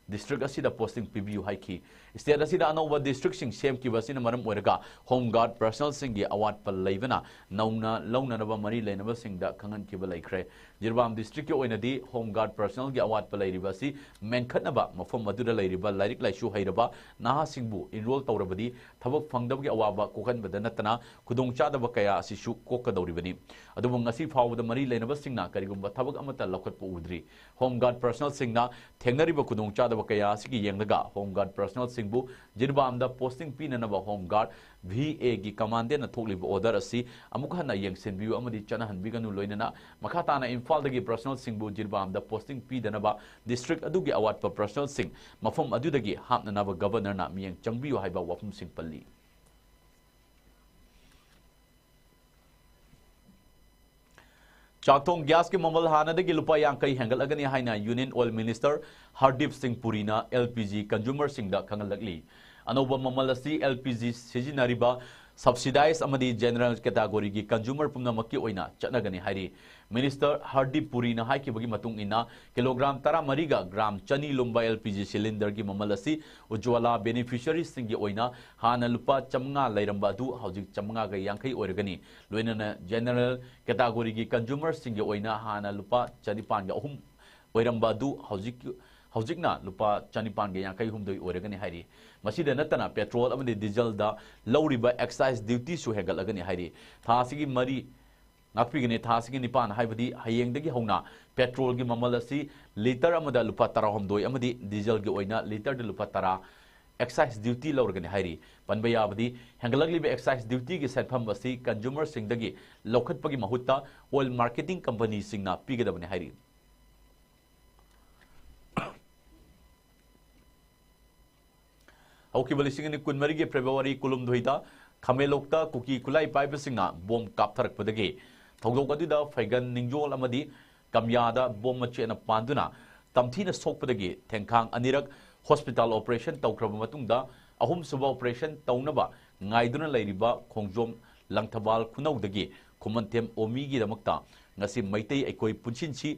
district ꯑꯁꯤꯗ posting ꯄꯤꯕꯤꯌꯨ ꯍꯥꯏꯈꯤ꯫ State ꯑꯁꯤꯗ ꯑꯅꯧꯕ districtꯁꯤꯡ ꯁꯦꯝꯈꯤꯕ ꯑꯁꯤꯅ ꯃꯔꯝ ꯑꯣꯏꯔꯒ Home Guard personnelꯁꯤꯡꯒꯤ ꯑꯋꯥꯠꯄ ꯂꯩꯕꯅ ꯅꯧꯅ ꯂꯧꯅꯅꯕ ꯃꯔꯤ ꯂꯩꯅꯕꯁꯤꯡꯗ ꯈꯪꯍꯟꯈꯤꯕ ꯂꯩꯈ꯭ꯔꯦ꯫ ꯖꯤꯔꯤꯕꯥꯝ districtꯀꯤ ꯑꯣꯏꯅꯗꯤ Home Guard personnelꯒꯤ ꯑꯋꯥꯠꯄ ꯂꯩꯔꯤꯕ ꯑꯁꯤ ꯃꯦꯟꯈꯠꯅꯕ, ꯃꯐꯝ ꯑꯗꯨꯗ ꯂꯩꯔꯤꯕ ꯂꯥꯏꯔꯤꯛ ꯂꯥꯏꯁꯨ ꯍꯩꯔꯕ ꯅꯍꯥꯁꯤꯡꯕꯨ enroll ꯇꯧꯔꯕꯗꯤ ꯊꯕꯛ ꯐꯪꯗꯕꯒꯤ ꯑꯋꯥꯕ ꯀꯣꯛꯍꯟꯕꯗ ꯅꯠꯇꯅ ꯈꯨꯗꯣꯡꯆꯥꯗꯕ ꯀꯌꯥ ꯑꯁꯤꯁꯨ ꯀꯣꯛꯀꯗꯧꯔꯤꯕꯅꯤ꯫ ꯑꯗꯨꯕꯨ ꯉꯁꯤ ꯐꯥꯎꯕꯗ ꯃꯔꯤ ꯂꯩꯅꯕꯁꯤꯡꯅ ꯀꯔꯤꯒꯨꯝꯕ ꯊꯕꯛ ꯑꯃꯠꯇ ꯂꯧꯈꯠꯄ ꯎꯗ꯭ꯔꯤ꯫ Home Guard personnelꯁꯤꯡꯅ ꯊꯦꯡꯅꯔꯤꯕ ꯈꯨꯗꯣꯡꯆꯥꯗꯕ ꯀꯌꯥ ꯑꯁꯤꯒꯤ ꯌꯦꯡꯂꯒ Home Guard personnelꯁꯤꯡꯕꯨ ꯖꯤꯔꯤꯕꯥꯝꯗ posting ꯄꯤꯅꯅꯕ Home Guard VAꯒꯤ commandantꯅ ꯊꯣꯛꯂꯤꯕ order ꯑꯁꯤ ꯑꯃꯨꯛ ꯍꯟꯅ ꯌꯦꯡꯁꯤꯟꯕꯤꯌꯨ ꯑꯃꯗꯤ ꯆꯠꯅꯍꯟꯕꯤꯒꯅꯨ꯫ ꯂꯣꯏꯅꯅ ꯃꯈꯥ ꯇꯥꯅ ꯏꯝꯐꯥꯜꯗꯒꯤ personnelꯁꯤꯡꯕꯨ ꯖꯤꯔꯤꯕꯥꯝꯗ posting ꯄꯤꯗꯅꯕ district ꯑꯗꯨꯒꯤ ꯑꯋꯥꯠꯄ personnelꯁꯤꯡ ꯃꯐꯝ ꯑꯗꯨꯗꯒꯤ ꯍꯥꯞꯅꯅꯕ Governorꯅ ꯃꯤꯠꯌꯦꯡ ꯆꯪꯕꯤꯌꯨ ꯍꯥꯏꯕ ꯋꯥꯐꯝꯁꯤꯡ ꯄꯜꯂꯤ꯫ ꯆꯥꯛꯊꯣꯡ gasꯀꯤ ꯃꯃꯜ ꯍꯥꯟꯅꯗꯒꯤ ꯂꯨꯄꯥ ꯌꯥꯡꯈꯩ ꯍꯦꯟꯒꯠꯂꯒꯅꯤ ꯍꯥꯏꯅ Union Oil Minister Hardeep Singh Purina LPG consumerꯁꯤꯡꯗ ꯈꯪꯍꯜꯂꯛꯂꯤ꯫ ꯑꯅꯧꯕ ꯃꯃꯜ ꯑꯁꯤ LPG ꯁꯤꯖꯤꯟꯅꯔꯤꯕ subsidized ꯑꯃꯗꯤ general categoryꯒꯤ consumer ꯄꯨꯝꯅꯃꯛꯀꯤ ꯑꯣꯏꯅ ꯆꯠꯅꯒꯅꯤ ꯍꯥꯏꯔꯤ꯫ Minister Hardeep Purina ꯍꯥꯏꯈꯤꯕꯒꯤ ꯃꯇꯨꯡ ꯏꯟꯅ, kilogram ꯇꯔꯥꯃꯔꯤꯒ gram ꯆꯅꯤ ꯂꯨꯝꯕ LPG cylinderꯒꯤ ꯃꯃꯜ ꯑꯁꯤ Ujjwala beneficiaryꯁꯤꯡꯒꯤ ꯑꯣꯏꯅ ꯍꯥꯟꯅ ꯂꯨꯄꯥ ꯆꯥꯃꯉꯥ ꯂꯩꯔꯝꯕ ꯑꯗꯨ ꯍꯧꯖꯤꯛ ꯆꯥꯃꯉꯥꯒ ꯌꯥꯡꯈꯩ ꯑꯣꯏꯔꯒꯅꯤ꯫ ꯂꯣꯏꯅꯅ general categoryꯒꯤ consumerꯁꯤꯡꯒꯤ ꯑꯣꯏꯅ ꯍꯥꯟꯅ ꯂꯨꯄꯥ ꯆꯅꯤꯄꯥꯟꯒ ꯑꯍꯨꯝ ꯑꯣꯏꯔꯝꯕ ꯑꯗꯨ ꯍꯧꯖꯤꯛ, ꯍꯧꯖꯤꯛꯅ ꯂꯨꯄꯥ ꯆꯅꯤꯄꯥꯟꯒ ꯌꯥꯡꯈꯩ ꯍꯨꯝꯗꯣꯏ ꯑꯣꯏꯔꯒꯅꯤ ꯍꯥꯏꯔꯤ꯫ ꯃꯁꯤꯗ ꯅꯠꯇꯅ petrol ꯑꯃꯗꯤ dieselꯗ ꯂꯧꯔꯤꯕ excise dutyꯁꯨ ꯍꯦꯟꯒꯠꯂꯒꯅꯤ ꯍꯥꯏꯔꯤ꯫ ꯊꯥ ꯑꯁꯤꯒꯤ ꯃꯔꯤ, ꯉꯥꯛꯄꯤꯒꯅꯤ꯫ ꯊꯥ ꯑꯁꯤꯒꯤ ꯅꯤꯄꯥꯟ ꯍꯥꯏꯕꯗꯤ ꯍꯌꯦꯡꯗꯒꯤ ꯍꯧꯅ ꯄꯦꯇ꯭ꯔꯣꯜꯒꯤ ꯃꯃꯜ ꯑꯁꯤ ꯂꯤꯇꯔ ꯑꯃꯗ ꯂꯨꯄꯥ ꯇꯔꯥꯍꯨꯝꯗꯣꯏ ꯑꯃꯗꯤ ꯗꯤꯖꯜꯒꯤ ꯑꯣꯏꯅ ꯂꯤꯇꯔꯗ ꯂꯨꯄꯥ ꯇꯔꯥ excise duty ꯂꯧꯔꯒꯅꯤ ꯍꯥꯏꯔꯤ꯫ ꯄꯟꯕ ꯌꯥꯕꯗꯤ, ꯍꯦꯟꯒꯠꯂꯛꯂꯤꯕ excise dutyꯒꯤ ꯁꯦꯟꯐꯝ ꯑꯁꯤ consumerꯁꯤꯡꯗꯒꯤ ꯂꯧꯈꯠꯄꯒꯤ ꯃꯍꯨꯠꯇ oil marketing companyꯁꯤꯡꯅ ꯄꯤꯒꯗꯕꯅꯤ ꯍꯥꯏꯔꯤ꯫ ꯍꯧꯈꯤꯕ ꯂꯤꯁꯤꯡ ꯑꯅꯤ ꯀꯨꯟꯃꯔꯤꯒꯤ ꯐꯦꯕ꯭ꯔꯨꯋꯥꯔꯤ ꯀꯨꯟꯍꯨꯝꯗꯣꯏꯗ ꯈꯥꯃꯦꯟꯂꯣꯛꯇ ꯀꯨꯀꯤ ꯈꯨꯠꯂꯥꯏ ꯄꯥꯏꯕꯁꯤꯡꯅ ꯕꯣꯝ ꯀꯥꯞꯊꯔꯛꯄꯗꯒꯤ ꯊꯧꯗꯣꯛ ꯑꯗꯨꯗ ꯐꯩꯒꯟ, ꯅꯤꯡꯖꯣꯜ ꯑꯃꯗꯤ ꯀꯝꯌꯥꯗ ꯕꯣꯝ ꯃꯆꯦꯠꯅ ꯄꯥꯟꯗꯨꯅ ꯇꯝꯊꯤꯅ ꯁꯣꯛꯄꯗꯒꯤ ꯊꯦꯡꯈꯥꯡ ꯑꯅꯤꯔꯛ ꯍꯣꯁꯄꯤꯇꯥꯜ ꯑꯣꯄꯔꯦꯁꯟ ꯇꯧꯈ꯭ꯔꯕ ꯃꯇꯨꯡꯗ, ꯑꯍꯨꯝꯁꯨꯕ ꯑꯣꯄꯔꯦꯁꯟ ꯇꯧꯅꯕ ꯉꯥꯏꯗꯨꯅ ꯂꯩꯔꯤꯕ ꯈꯣꯡꯖꯣꯝ ꯂꯪꯊꯕꯥꯜ ꯈꯨꯅꯧꯗꯒꯤ ꯈꯨꯃꯟꯊꯦꯝ ꯑꯣꯃꯤꯒꯤꯗꯃꯛꯇ ꯉꯁꯤ ꯃꯩꯇꯩ ꯑꯩꯈꯣꯏ ꯄꯨꯟꯁꯤꯟꯁꯤ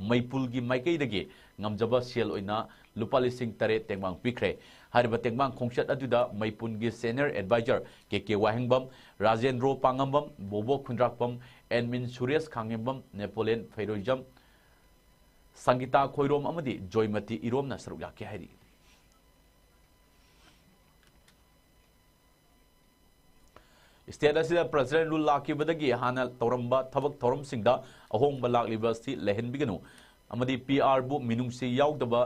ꯃꯩꯄꯨꯜꯒꯤ ꯃꯥꯏꯀꯩꯗꯒꯤ ꯉꯝꯖꯕ ꯁꯦꯜ ꯑꯣꯏꯅ ꯂꯨꯄꯥ ꯂꯤꯁꯤꯡ ꯇꯔꯦꯠ ꯇꯦꯡꯕꯥꯡ ꯄꯤꯈ꯭ꯔꯦ꯫ ꯍꯥꯏꯔꯤꯕ ꯇꯦꯡꯕꯥꯡ ꯈꯣꯡꯆꯠ ꯑꯗꯨꯗ ꯃꯩꯄꯨꯟꯒꯤ senior advisor ꯀꯦ ꯀꯦ ꯋꯥꯍꯦꯡꯕꯝ, ꯔꯥꯖꯦꯟꯗ꯭ꯔꯣ ꯄꯥꯉꯝꯕꯝ, ꯕꯣꯕꯣ ꯈꯨꯟꯗ꯭ꯔꯥꯛꯄꯝ, admin ꯁꯨꯔꯦꯁ ꯈꯥꯡꯉꯦꯝꯕꯝ, ꯅꯦꯄꯣꯂꯤꯌꯟ ꯐꯩꯔꯣꯏꯖꯝ, ꯁꯪꯒꯤꯇꯥ ꯈꯣꯏꯔꯣꯝ ꯑꯃꯗꯤ ꯖꯣꯏꯃꯇꯤ ꯏꯔꯣꯝꯅ ꯁꯔꯨꯛ ꯌꯥꯈꯤ ꯍꯥꯏꯔꯤ꯫ ꯁ꯭ꯇꯦꯠ ꯑꯁꯤꯗ ꯄ꯭ꯔꯁꯤꯗꯦꯟ ꯔꯨꯜ ꯂꯥꯛꯈꯤꯕꯗꯒꯤ ꯍꯥꯟꯅ ꯇꯧꯔꯝꯕ ꯊꯕꯛ ꯊꯧꯔꯝꯁꯤꯡꯗ ꯑꯍꯣꯡꯕ ꯂꯥꯛꯂꯤꯕ ꯑꯁꯤ ꯂꯩꯍꯟꯕꯤꯒꯅꯨ ꯑꯃꯗꯤ ꯄꯤ ꯑꯥꯔꯕꯨ ꯃꯤꯅꯨꯡꯁꯤ ꯌꯥꯎꯗꯕ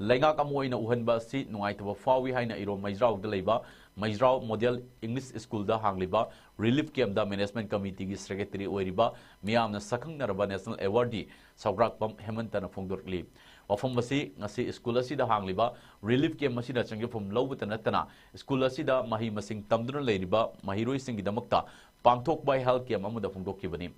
ꯂꯩꯉꯥꯛ ꯑꯃ ꯑꯣꯏꯅ ꯎꯍꯟꯕ ꯑꯁꯤ ꯅꯨꯡꯉꯥꯏꯇꯕ ꯐꯥꯎꯏ ꯍꯥꯏꯅ ꯏꯔꯣꯝ ꯃꯩꯖ꯭ꯔꯥꯎꯗ ꯂꯩꯕ ꯃꯩꯖ꯭ꯔꯥꯎ ꯃꯣꯗꯦꯜ ꯏꯪꯂꯤꯁ ꯁ꯭ꯀꯨꯜꯗ ꯍꯥꯡꯂꯤꯕ ꯔꯤꯂꯤꯐ ꯀꯦꯝꯞꯗ ꯃꯦꯅꯦꯖꯃꯦꯟꯠ ꯀꯃꯤꯇꯤꯒꯤ ꯁꯦꯀ꯭ꯔꯦꯇꯔꯤ ꯑꯣꯏꯔꯤꯕ ꯃꯤꯌꯥꯝꯅ ꯁꯛꯈꯪꯅꯔꯕ ꯅꯦꯁꯅꯦꯜ ꯑꯦꯋꯥꯔꯗꯤ ꯁꯧꯒ꯭ꯔꯥꯛꯄꯝ ꯍꯦꯃꯟꯇꯅ ꯐꯣꯡꯗꯣꯔꯛꯂꯤ꯫ ꯋꯥꯐꯝ ꯑꯁꯤ ꯉꯁꯤ ꯁ꯭ꯀꯨꯜ ꯑꯁꯤꯗ ꯍꯥꯡꯂꯤꯕ ꯔꯤꯂꯤꯐ ꯀꯦꯝꯞ ꯑꯁꯤꯗ ꯆꯪꯖꯐꯝ ꯂꯧꯕꯇ ꯅꯠꯇꯅ ꯁ꯭ꯀꯨꯜ ꯑꯁꯤꯗ ꯃꯍꯩ ꯃꯁꯤꯡ ꯇꯝꯗꯨꯅ ꯂꯩꯔꯤꯕ ꯃꯍꯩꯔꯣꯏꯁꯤꯡꯒꯤꯗꯃꯛꯇ ꯄꯥꯡꯊꯣꯛꯄ ꯍꯦꯜꯊ ꯀꯦꯝꯞ ꯑꯃꯗ ꯐꯣꯡꯗꯣꯛꯈꯤꯕꯅꯤ꯫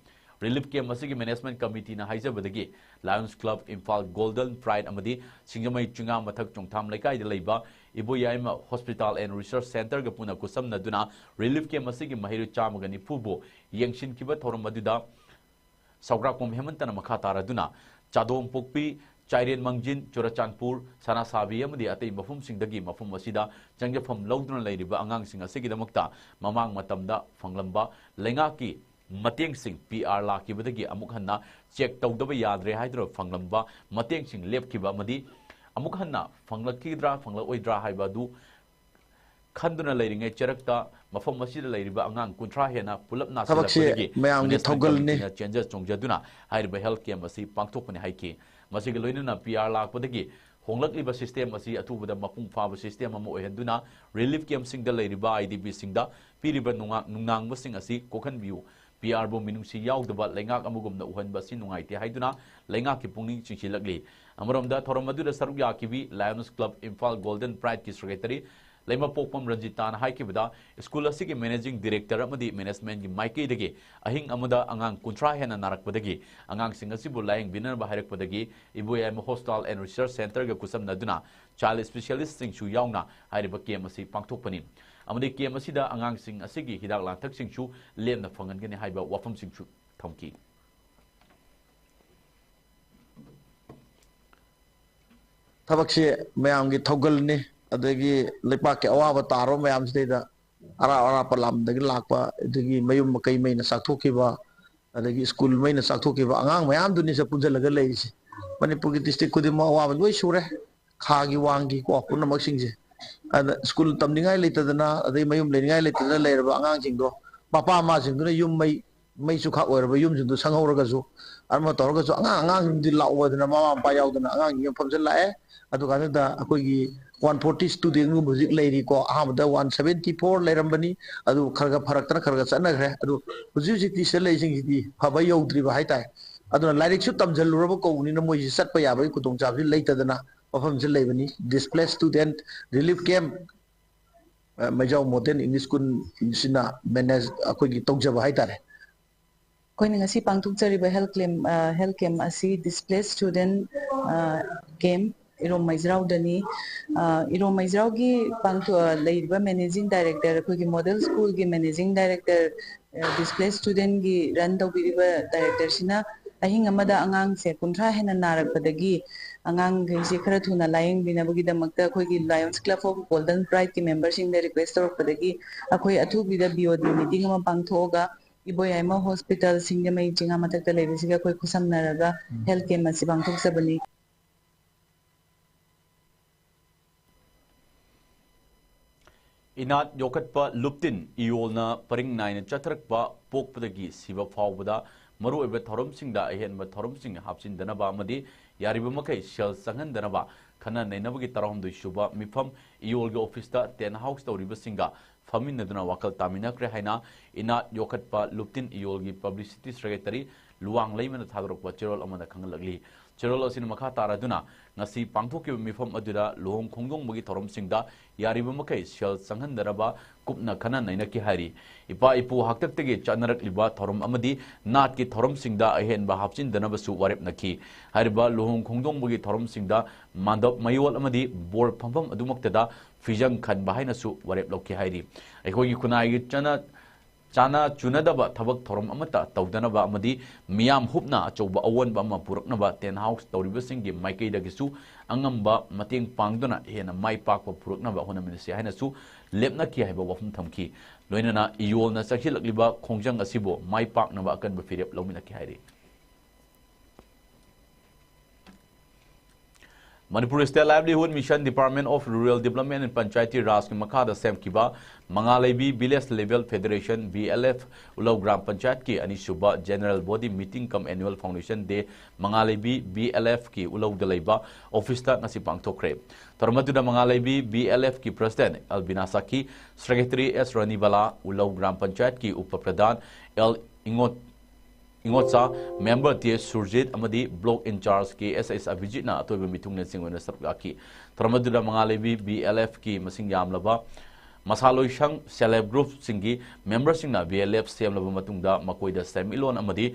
ꯔꯤꯂꯤꯐ ꯀꯦꯝꯞ ꯑꯁꯤꯒꯤ ꯃꯦꯅꯦꯖꯃꯦꯟꯠ ꯀꯃꯤꯇꯤꯅ ꯍꯥꯏꯖꯕꯗꯒꯤ Lions Club Imphal Golden Pride ꯑꯃꯗꯤ ꯁꯤꯡꯖꯃꯩ ꯆꯤꯡꯉꯥ ꯃꯊꯛ ꯆꯣꯡꯊꯥꯝ ꯂꯩꯀꯥꯏꯗ ꯂꯩꯕ ꯏꯕꯣꯌꯥꯏꯃ ꯍꯣꯁꯄꯤꯇꯥꯜ ꯑꯦꯟ ꯔꯤꯁꯔꯆ ꯁꯦꯟꯇꯔꯒ ꯄꯨꯟꯅ ꯈꯨꯠꯁꯝꯅꯗꯨꯅ ꯔꯤꯂꯤꯐ ꯀꯦꯝꯞ ꯑꯁꯤꯒꯤ ꯃꯍꯩꯔꯣꯏ ꯆꯥꯝꯃꯒ ꯅꯤꯐꯨꯕꯨ ꯌꯦꯡꯁꯤꯟꯈꯤꯕ ꯊꯧꯔꯝ ꯑꯗꯨꯗ ꯁꯧꯒ꯭ꯔꯥꯛꯄꯝ ꯍꯦꯃꯟꯇꯅ ꯃꯈꯥ ꯇꯥꯔꯗꯨꯅ ꯆꯥꯗꯣꯡ ꯄꯣꯛꯄꯤ, ꯆꯥꯏꯔꯦꯟ ꯃꯥꯡꯖꯤꯟ, ꯆꯨꯔꯆꯥꯟꯄꯨꯔ, ꯁꯅꯥꯁꯥꯕꯤ ꯑꯃꯗꯤ ꯑꯇꯩ ꯃꯐꯝꯁꯤꯡꯗꯒꯤ ꯃꯐꯝ ꯑꯁꯤꯗ ꯆꯪꯖꯐꯝ ꯂꯧꯗꯨꯅ ꯂꯩꯔꯤꯕ ꯑꯉꯥꯡꯁꯤꯡ ꯑꯁꯤꯒꯤꯗꯃꯛꯇ ꯃꯃꯥꯡ ꯃꯇꯝꯗ ꯐꯪꯂꯝꯕ ꯂꯩꯉꯥꯛꯀꯤ ꯃꯇꯦꯡꯁꯤꯡ ꯄꯤ ꯑꯥꯔ ꯂꯥꯛꯈꯤꯕꯗꯒꯤ ꯑꯃꯨꯛ ꯍꯟꯅ ꯆꯦꯛ ꯇꯧꯗꯕ ꯌꯥꯗ꯭ꯔꯦ ꯍꯥꯏꯗꯨꯅ ꯐꯪꯂꯝꯕ ꯃꯇꯦꯡꯁꯤꯡ ꯂꯦꯞꯈꯤꯕ ꯑꯃꯗꯤ ꯑꯃꯨꯛ ꯍꯟꯅ ꯐꯪꯂꯛꯈꯤꯗ꯭ꯔꯥ ꯐꯪꯂꯛꯑꯣꯏꯗ꯭ꯔꯥ ꯍꯥꯏꯕ ꯑꯗꯨ ꯈꯟꯗꯨꯅ ꯂꯩꯔꯤꯉꯩ ꯆꯔꯛꯇ ꯃꯐꯝ ꯑꯁꯤꯗ ꯂꯩꯔꯤꯕ ꯑꯉꯥꯡ ꯀꯨꯟꯊ꯭ꯔꯥ ꯍꯦꯟꯅ ꯄꯨꯂꯞ ꯊꯕꯛꯁꯤ ꯅꯥꯁꯤꯜꯂꯛꯄꯗꯒꯤ ꯃꯌꯥꯝꯒꯤ management ꯊꯧꯒꯜꯅꯤ꯫ Committeeꯅ ꯆꯦꯟꯖ ꯆꯣꯡꯖꯗꯨꯅ ꯍꯥꯏꯔꯤꯕ health camp ꯑꯁꯤ ꯄꯥꯡꯊꯣꯛꯄꯅꯤ ꯍꯥꯏꯈꯤ꯫ ꯃꯁꯤꯒꯤ ꯂꯣꯏꯅꯅ P R ꯂꯥꯛꯄꯗꯒꯤ ꯍꯣꯡꯂꯛꯂꯤꯕ system ꯑꯁꯤ ꯑꯊꯨꯕꯗ ꯃꯄꯨꯡ ꯐꯥꯕ system ꯑꯃ ꯑꯣꯏꯍꯟꯗꯨꯅ relief campꯁꯤꯡꯗ ꯂꯩꯔꯤꯕ IDPꯁꯤꯡꯗ ꯄꯤꯔꯤꯕ ꯅꯨꯡꯉꯥ-, ꯅꯨꯡꯅꯥꯡꯕꯁꯤꯡ ꯑꯁꯤ ꯀꯣꯛꯍꯟꯕꯤꯌꯨ꯫ P Rꯕꯨ ꯃꯤꯅꯨꯡꯁꯤ ꯌꯥꯎꯗꯕ ꯂꯩꯉꯥꯛ ꯑꯃꯒꯨꯝꯅ ꯎꯍꯟꯕ ꯑꯁꯤ ꯅꯨꯡꯉꯥꯏꯇꯦ ꯍꯥꯏꯗꯨꯅ ꯂꯩꯉꯥꯛꯀꯤ ꯄꯨꯛꯅꯤꯡ ꯆꯤꯡꯁꯤꯜꯂꯛꯂꯤ꯫ ꯑꯃꯔꯣꯝꯗ ꯊꯧꯔꯝ ꯑꯗꯨꯗ ꯁꯔꯨꯛ ꯌꯥꯈꯤꯕꯤ Lions Club ꯏꯝꯐꯥꯜ Golden Prideꯀꯤ secretary ꯂꯩꯃꯄꯣꯛꯄꯝ ꯔꯟꯖꯤꯇꯥꯅ ꯍꯥꯏꯈꯤꯕꯗ, ꯁ꯭ꯀꯨꯜ ꯑꯁꯤꯒꯤ managing director ꯑꯃꯗꯤ managementꯀꯤ ꯃꯥꯏꯀꯩꯗꯒꯤ ꯑꯍꯤꯡ ꯑꯃꯗ ꯑꯉꯥꯡ ꯀꯨꯟꯊ꯭ꯔꯥ ꯍꯦꯟꯅ ꯅꯥꯔꯛꯄꯗꯒꯤ ꯑꯉꯥꯡꯁꯤꯡ ꯑꯁꯤꯕꯨ ꯂꯥꯌꯦꯡꯕꯤꯅꯅꯕ ꯍꯥꯏꯔꯛꯄꯗꯒꯤ ꯏꯕꯣꯌꯥꯏꯃ Hospital and Research Centreꯒ ꯈꯨꯠꯁꯝꯅꯗꯨꯅ child specialistꯁꯤꯡꯁꯨ ꯌꯥꯎꯅ ꯍꯥꯏꯔꯤꯕ camp ꯑꯁꯤ ꯄꯥꯡꯊꯣꯛꯄꯅꯤ꯫ ꯑꯃꯗꯤ camp ꯑꯁꯤꯗ ꯑꯉꯥꯡꯁꯤꯡ ꯑꯁꯤꯒꯤ ꯍꯤꯗꯥꯛ ꯂꯥꯡꯊꯛꯁꯤꯡꯁꯨ ꯂꯦꯝꯅ ꯐꯪꯍꯟꯒꯅꯤ ꯍꯥꯏꯕ ꯋꯥꯐꯝꯁꯤꯡꯁꯨ ꯊꯝꯈꯤ꯫ ꯊꯕꯛꯁꯤ ꯃꯌꯥꯝꯒꯤ ꯊꯧꯒꯜꯅꯤ, ꯑꯗꯒꯤ ꯂꯩꯄꯥꯛꯀꯤ ꯑꯋꯥꯕ ꯇꯥꯔꯕ ꯃꯌꯥꯝꯁꯤꯗꯩꯗ ꯑꯔꯥꯞ ꯑꯔꯥꯞꯄ ꯂꯝꯗꯒꯤ ꯂꯥꯛꯄ, ꯑꯗꯒꯤ ꯃꯌꯨꯝ ꯃꯀꯩ ꯃꯩꯅ ꯆꯥꯛꯊꯣꯛꯈꯤꯕ, ꯑꯗꯒꯤ ꯁ꯭ꯀꯨꯜ ꯃꯩꯅ ꯆꯥꯛꯊꯣꯛꯈꯤꯕ ꯑꯉꯥꯡ ꯃꯌꯥꯝꯗꯨꯅꯤ ꯁꯦ ꯄꯨꯟꯁꯤꯜꯂꯒ ꯂꯩꯔꯤꯁꯦ꯫ ꯃꯅꯤꯄꯨꯔꯒꯤ district ꯈꯨꯗꯤꯡꯃꯛ ꯑꯋꯥꯕ ꯂꯣꯏ ꯁꯨꯔꯦ, ꯈꯥꯒꯤ ꯋꯥꯡꯒꯤ ꯀꯣ ꯄꯨꯝꯅꯃꯛꯁꯤꯡꯁꯦ꯫ ꯑꯗ ꯁ꯭ꯀꯨꯜ ꯇꯝꯅꯤꯡꯉꯥꯏ ꯂꯩꯇꯗꯅ, ꯑꯗꯩ ꯃꯌꯨꯝ ꯂꯩꯅꯤꯡꯉꯥꯏ ꯂꯩꯇꯗꯅ ꯂꯩꯔꯕ ꯑꯉꯥꯡꯁꯤꯡꯗꯣ, ꯃꯄꯥ ꯃꯃꯥꯁꯤꯡꯗꯨꯅ ꯌꯨꯝ ꯃꯩ, ꯃꯩꯁꯨ ꯈꯥꯛ ꯑꯣꯏꯔꯕ ꯌꯨꯝꯁꯤꯡꯗꯨ ꯁꯪꯍꯧꯔꯒꯁꯨ, ꯑꯃ ꯇꯧꯔꯒꯁꯨ ꯑꯉꯥꯡ, ꯑꯉꯥꯡꯁꯤꯡꯗꯨꯗꯤ ꯂꯥꯛꯑꯣꯗꯅ ꯃꯃꯥ ꯃꯄꯥ ꯌꯥꯎꯗꯅ ꯑꯉꯥꯡꯁꯤꯡ ꯃꯐꯝꯁꯤꯗ ꯂꯥꯛꯑꯦ꯫ ꯑꯗꯨ ꯀꯥꯟꯗꯨꯗ ꯑꯩꯈꯣꯏꯒꯤ one forty studentꯒꯨꯝꯕ ꯍꯧꯖꯤꯛ ꯂꯩꯔꯤꯀꯣ, ꯑꯍꯥꯟꯕꯗ one seventy four ꯂꯩꯔꯝꯕꯅꯤ, ꯑꯗꯨ ꯈꯔ ꯈꯔ ꯐꯔꯛꯇꯅ ꯈꯔ ꯈꯔ ꯆꯠꯅꯈ꯭ꯔꯦ꯫ ꯑꯗꯨ ꯍꯧꯖꯤꯛ ꯍꯧꯖꯤꯛꯇꯤ ꯁꯤꯗ ꯂꯩꯔꯤꯁꯤꯡꯁꯤꯗꯤ ꯐꯕ ꯌꯧꯗ꯭ꯔꯤꯕ ꯍꯥꯏꯇꯥꯔꯦ꯫ ꯑꯗꯨꯅ ꯂꯥꯏꯔꯤꯛꯁꯨ ꯇꯝꯁꯤꯜꯂꯨꯔꯕ ꯀꯧꯕꯅꯤꯅ ꯃꯣꯏꯁꯤ ꯆꯠꯄ ꯌꯥꯕꯒꯤ ꯈꯨꯗꯣꯡꯆꯥꯕꯁꯤ ꯂꯩꯇꯗꯅ ꯃꯐꯝꯁꯤꯗ ꯂꯩꯕꯅꯤ꯫ Displaced student relief camp, ꯑ, ꯃꯩꯖꯥꯎ Model English Schoolꯁꯤꯅ manage ꯑꯩꯈꯣꯏꯒꯤ ꯇꯧꯖꯕ ꯍꯥꯏꯇꯥꯔꯦ꯫ ꯑꯩꯈꯣꯏꯅ ꯉꯁꯤ ꯄꯥꯡꯊꯣꯛꯆꯔꯤꯕ health camp, ꯑ, health camp ꯑꯁꯤ displaced student, ꯑ, camp ꯏꯔꯣꯝ ꯃꯩꯖ꯭ꯔꯥꯎꯗꯅꯤ꯫ ꯑ, ꯏꯔꯣꯝ ꯃꯩꯖ꯭ꯔꯥꯎꯒꯤ ꯄꯥꯡꯊꯣꯛ-, ꯑ, ꯂꯩꯔꯤꯕ managing director, ꯑꯩꯈꯣꯏꯒꯤ model schoolꯒꯤ managing director, ꯑ, displaced studentꯒꯤ run ꯇꯧꯕꯤꯔꯤꯕ directorꯁꯤꯅ ꯑꯍꯤꯡ ꯑꯃꯗ ꯑꯉꯥꯡꯁꯦ ꯀꯨꯟꯊ꯭ꯔꯥ ꯍꯦꯟꯅ ꯅꯥꯔꯛꯄꯗꯒꯤ ꯑꯉꯥꯡꯈꯩꯁꯦ ꯈꯔ ꯊꯨꯅ ꯂꯥꯌꯦꯡꯕꯤꯅꯕꯒꯤꯗꯃꯛꯇ ꯑꯩꯈꯣꯏꯒꯤ Lions Club of Golden Prideꯀꯤ memberꯁꯤꯡꯗ request ꯇꯧꯔꯛꯄꯗꯒꯤ ꯑꯩꯈꯣꯏ ꯑꯊꯨꯕꯤꯗ BOD meeting ꯑꯃ ꯄꯥꯡꯊꯣꯛꯑꯒ ꯏꯕꯣꯌꯥꯏꯃ Hospital ꯁꯤꯡꯖꯃꯩ ꯆꯤꯡꯉꯥ ꯃꯊꯛꯇ ꯂꯩꯕꯁꯤꯒ ꯑꯩꯈꯣꯏ ꯈꯨꯠꯁꯝꯅꯔꯒ health camp ꯑꯁꯤ ꯄꯥꯡꯊꯣꯛꯆꯕꯅꯤ꯫ ꯏꯅꯥꯠ ꯌꯣꯛꯈꯠꯄ ꯂꯨꯞꯇꯤꯟ ꯏꯌꯣꯜꯅ ꯄꯔꯤꯡ ꯅꯥꯏꯅ ꯆꯠꯊꯔꯛꯄ, ꯄꯣꯛꯄꯗꯒꯤ ꯁꯤꯕ ꯐꯥꯎꯕꯗ ꯃꯔꯨꯑꯣꯏꯕ ꯊꯧꯔꯝꯁꯤꯡꯗ ꯑꯍꯦꯟꯕ ꯊꯧꯔꯝꯁꯤꯡ ꯍꯥꯞꯆꯤꯟꯗꯅꯕ ꯑꯃꯗꯤ ꯌꯥꯔꯤꯕ ꯃꯈꯩ ꯁꯦꯜ ꯆꯪꯍꯟꯗꯅꯕ ꯈꯟꯅ ꯅꯩꯅꯕꯒꯤ ꯇꯔꯥꯍꯨꯝꯗꯣꯏ ꯁꯨꯕ ꯃꯤꯐꯝ ꯏꯌꯣꯜꯒꯤ ꯑꯣꯐꯤꯁꯇ ꯇꯦꯟꯠ ꯍꯥꯎꯁ ꯇꯧꯔꯤꯕꯁꯤꯡꯒ ꯐꯝꯃꯤꯟꯅꯗꯨꯅ ꯋꯥꯈꯜ ꯇꯥꯃꯤꯟꯅꯈ꯭ꯔꯦ ꯍꯥꯏꯅ ꯏꯅꯥꯠ ꯌꯣꯛꯈꯠꯄ ꯂꯨꯞꯇꯤꯟ ꯏꯌꯣꯜꯒꯤ ꯄꯕ꯭ꯂꯤꯁꯤꯇꯤ ꯁꯦꯀ꯭ꯔꯦꯇꯔꯤ ꯂꯨꯋꯥꯡ ꯂꯩꯃꯅ ꯊꯥꯗꯣꯔꯛꯄ ꯆꯦꯔꯣꯜ ꯑꯃꯗ ꯈꯪꯍꯜꯂꯛꯂꯤ꯫ ꯆꯦꯔꯣꯜ ꯑꯁꯤꯅ ꯃꯈꯥ ꯇꯥꯔꯗꯨꯅ ꯉꯁꯤ ꯄꯥꯡꯊꯣꯛꯈꯤꯕ ꯃꯤꯐꯝ ꯑꯗꯨꯗ ꯂꯨꯍꯣꯡ ꯈꯣꯡꯗꯣꯡꯕꯒꯤ ꯊꯧꯔꯝꯁꯤꯡꯗ ꯌꯥꯔꯤꯕ ꯃꯈꯩ ꯁꯦꯜ ꯆꯪꯍꯟꯗꯅꯕ ꯀꯨꯞꯅ ꯈꯟꯅ ꯅꯩꯅꯈꯤ ꯍꯥꯏꯔꯤ꯫ ꯏꯄꯥ ꯏꯄꯨ ꯍꯥꯛꯇꯛꯇꯒꯤ ꯆꯠꯅꯔꯛꯂꯤꯕ ꯊꯧꯔꯝ ꯑꯃꯗꯤ ꯅꯥꯠꯀꯤ ꯊꯧꯔꯝꯁꯤꯡꯗ ꯑꯍꯦꯟꯕ ꯍꯥꯞꯆꯤꯟꯗꯅꯕꯁꯨ ꯋꯥꯔꯦꯞꯅꯈꯤ꯫ ꯍꯥꯏꯔꯤꯕ ꯂꯨꯍꯣꯡ ꯈꯣꯡꯗꯣꯡꯕꯒꯤ ꯊꯧꯔꯝꯁꯤꯡꯗ ꯃꯥꯟꯗꯞ ꯃꯌꯣꯜ ꯑꯃꯗꯤ ꯕꯣꯔ ꯐꯝꯐꯝ ꯑꯗꯨꯃꯛꯇꯗ ꯐꯤꯖꯪ ꯈꯟꯕ ꯍꯥꯏꯅꯁꯨ ꯋꯥꯔꯦꯞ ꯂꯧꯈꯤ ꯍꯥꯏꯔꯤ꯫ ꯑꯩꯈꯣꯏꯒꯤ ꯈꯨꯟꯅꯥꯏꯒꯤ ꯆꯠꯅ ꯆꯥꯅ ꯆꯨꯅꯗꯕ ꯊꯕꯛ ꯊꯧꯔꯝ ꯑꯃꯠꯇ ꯇꯧꯗꯅꯕ ꯑꯃꯗꯤ ꯃꯤꯌꯥꯝ ꯍꯨꯞꯅ ꯑꯆꯧꯕ ꯑꯑꯣꯟꯕ ꯑꯃ ꯄꯨꯔꯛꯅꯕ ꯇꯦꯟꯠ ꯍꯥꯎꯁ ꯇꯧꯔꯤꯕꯁꯤꯡꯒꯤ ꯃꯥꯏꯀꯩꯗꯒꯤꯁꯨ ꯑꯉꯝꯕ ꯃꯇꯦꯡ ꯄꯥꯡꯗꯨꯅ ꯍꯦꯟꯅ ꯃꯥꯏ ꯄꯥꯛꯄ ꯄꯨꯔꯛꯅꯕ ꯍꯣꯠꯅꯃꯤꯟꯅꯁꯤ ꯍꯥꯏꯅꯁꯨ ꯂꯦꯞꯅꯈꯤ ꯍꯥꯏꯕ ꯋꯥꯐꯝ ꯊꯝꯈꯤ꯫ ꯂꯣꯏꯅꯅ ꯏꯌꯣꯜꯅ ꯆꯪꯁꯤꯜꯂꯛꯂꯤꯕ ꯈꯣꯡꯖꯪ ꯑꯁꯤꯕꯨ ꯃꯥꯏ ꯄꯥꯛꯅꯕ ꯑꯀꯟꯕ ꯐꯤꯔꯦꯞ ꯂꯧꯃꯤꯟꯅꯈꯤ ꯍꯥꯏꯔꯤ꯫ Manipur State Livelihood Mission, Department of Rural Development and Panchayati ꯔꯥꯖꯀꯤ ꯃꯈꯥꯗ ꯁꯦꯝꯈꯤꯕ ꯃꯉꯥꯂꯩꯕꯤ Village Level Federation, V L F, ꯎꯂꯧ ꯒ꯭ꯔꯥꯝ ꯄꯟꯆꯥꯌꯠꯀꯤ ꯑꯅꯤꯁꯨꯕ General Body Meeting cum Annual Foundation Day ꯃꯉꯥꯂꯩꯕꯤ V L F ꯀꯤ ꯎꯂꯧꯗ ꯂꯩꯕ ꯑꯣꯐꯤꯁꯇ ꯉꯁꯤ ꯄꯥꯡꯊꯣꯛꯈ꯭ꯔꯦ꯫ ꯊꯧꯔꯝ ꯑꯗꯨꯗ ꯃꯉꯥꯂꯩꯕꯤ V L F ꯀꯤ President ꯑꯦꯜ ꯕꯤꯅꯥ ꯁꯥꯈꯤ, Secretary ꯑꯦꯁ ꯔꯅꯤꯕꯂꯥ, ꯎꯂꯧ ꯒ꯭ꯔꯥꯝ ꯄꯟꯆꯥꯌꯠꯀꯤ ꯎꯄ ꯄ꯭ꯔꯙꯥꯟ ꯑꯦꯜ ꯏꯉꯣꯠ ꯏꯉꯣꯠꯆꯥ, member ꯇꯤ ꯑꯦꯁ ꯁꯨꯔꯖꯤꯠ ꯑꯃꯗꯤ block in charge ꯀꯦ ꯑꯦꯁ ꯑꯦꯁ ꯑꯚꯤꯖꯤꯠꯅ ꯑꯇꯣꯏꯕ ꯃꯤꯊꯨꯡꯂꯦꯟꯁꯤꯡ ꯑꯣꯏꯅ ꯁꯔꯨꯛ ꯌꯥꯈꯤ꯫ ꯊꯧꯔꯝ ꯑꯗꯨꯗ ꯃꯉꯥꯂꯩꯕꯤ V L F ꯀꯤ ꯃꯁꯤꯡ ꯌꯥꯝꯂꯕ ꯃꯁꯥꯂꯣꯏꯁꯪ self help group ꯁꯤꯡꯒꯤ member ꯁꯤꯡꯅ V L F ꯁꯦꯝꯂꯕ ꯃꯇꯨꯡꯗ ꯃꯈꯣꯏꯗ ꯁꯦꯟꯃꯤꯠꯂꯣꯟ ꯑꯃꯗꯤ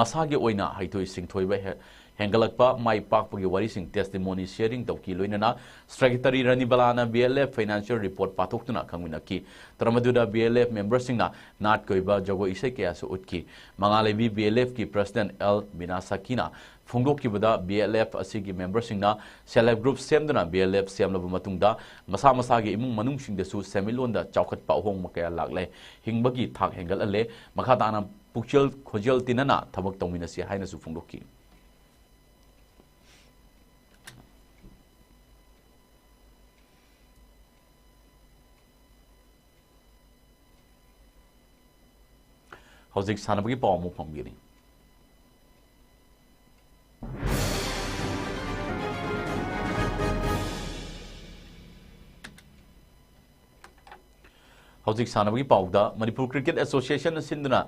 ꯃꯁꯥꯒꯤ ꯑꯣꯏꯅ ꯍꯩꯊꯣꯏ ꯁꯤꯡꯊꯣꯏꯕ ꯍꯦ-, ꯍꯦꯟꯒꯠꯂꯛꯄ, ꯃꯥꯏ ꯄꯥꯛꯄꯒꯤ ꯋꯥꯔꯤꯁꯤꯡ testimony sharing ꯇꯧꯈꯤ꯫ ꯂꯣꯏꯅꯅ Secretary ꯔꯅꯤꯕꯂꯥꯅ V L F financial report ꯄꯥꯊꯣꯛꯇꯨꯅ ꯈꯪꯃꯤꯟꯅꯈꯤ꯫ ꯊꯧꯔꯝ ꯑꯗꯨꯗ V L F member ꯁꯤꯡꯅ ꯅꯥꯠꯀꯤ ꯑꯣꯏꯕ ꯖꯒꯣꯏ ꯏꯁꯩ ꯀꯌꯥꯁꯨ ꯎꯠꯈꯤ꯫ ꯃꯉꯥꯂꯩꯕꯤ V L F ꯀꯤ President ꯑꯦꯜ ꯕꯤꯅꯥ ꯁꯥꯈꯤꯅ ꯐꯣꯡꯗꯣꯛꯈꯤꯕꯗ, V L F ꯑꯁꯤꯒꯤ member ꯁꯤꯡꯅ self help group ꯁꯦꯝꯗꯨꯅ V L F ꯁꯦꯝꯂꯕ ꯃꯇꯨꯡꯗ ꯃꯁꯥ ꯃꯁꯥꯒꯤ ꯏꯃꯨꯡ ꯃꯅꯨꯡꯁꯤꯡꯗꯁꯨ ꯁꯦꯟꯃꯤꯠꯂꯣꯟꯗ ꯆꯥꯎꯈꯠꯄ ꯑꯍꯣꯡꯕ ꯀꯌꯥ ꯂꯥꯛꯂꯦ, ꯍꯤꯡꯕꯒꯤ ꯊꯥꯛ ꯍꯦꯟꯒꯠꯍꯜꯂꯦ, ꯃꯈꯥ ꯇꯥꯅ ꯄꯨꯛꯆꯦꯜ ꯈꯣꯏꯖꯦꯜ ꯇꯤꯟꯅꯅ ꯊꯕꯛ ꯇꯧꯃꯤꯟꯅꯁꯤ ꯍꯥꯏꯅꯁꯨ ꯐꯣꯡꯗꯣꯛꯈꯤ꯫ ꯍꯧꯖꯤꯛ ꯁꯥꯟꯅꯕꯒꯤ ꯄꯥꯎ ꯑꯃꯨꯛ ꯐꯪꯒꯅꯤ꯫ ꯍꯧꯖꯤꯛ ꯁꯥꯟꯅꯕꯒꯤ ꯄꯥꯎꯗ, ꯃꯅꯤꯄꯨꯔ ꯀ꯭ꯔꯤꯀꯦꯠ ꯑꯦꯁꯣꯁꯤꯌꯦꯁꯟꯅ ꯁꯤꯟꯗꯨꯅ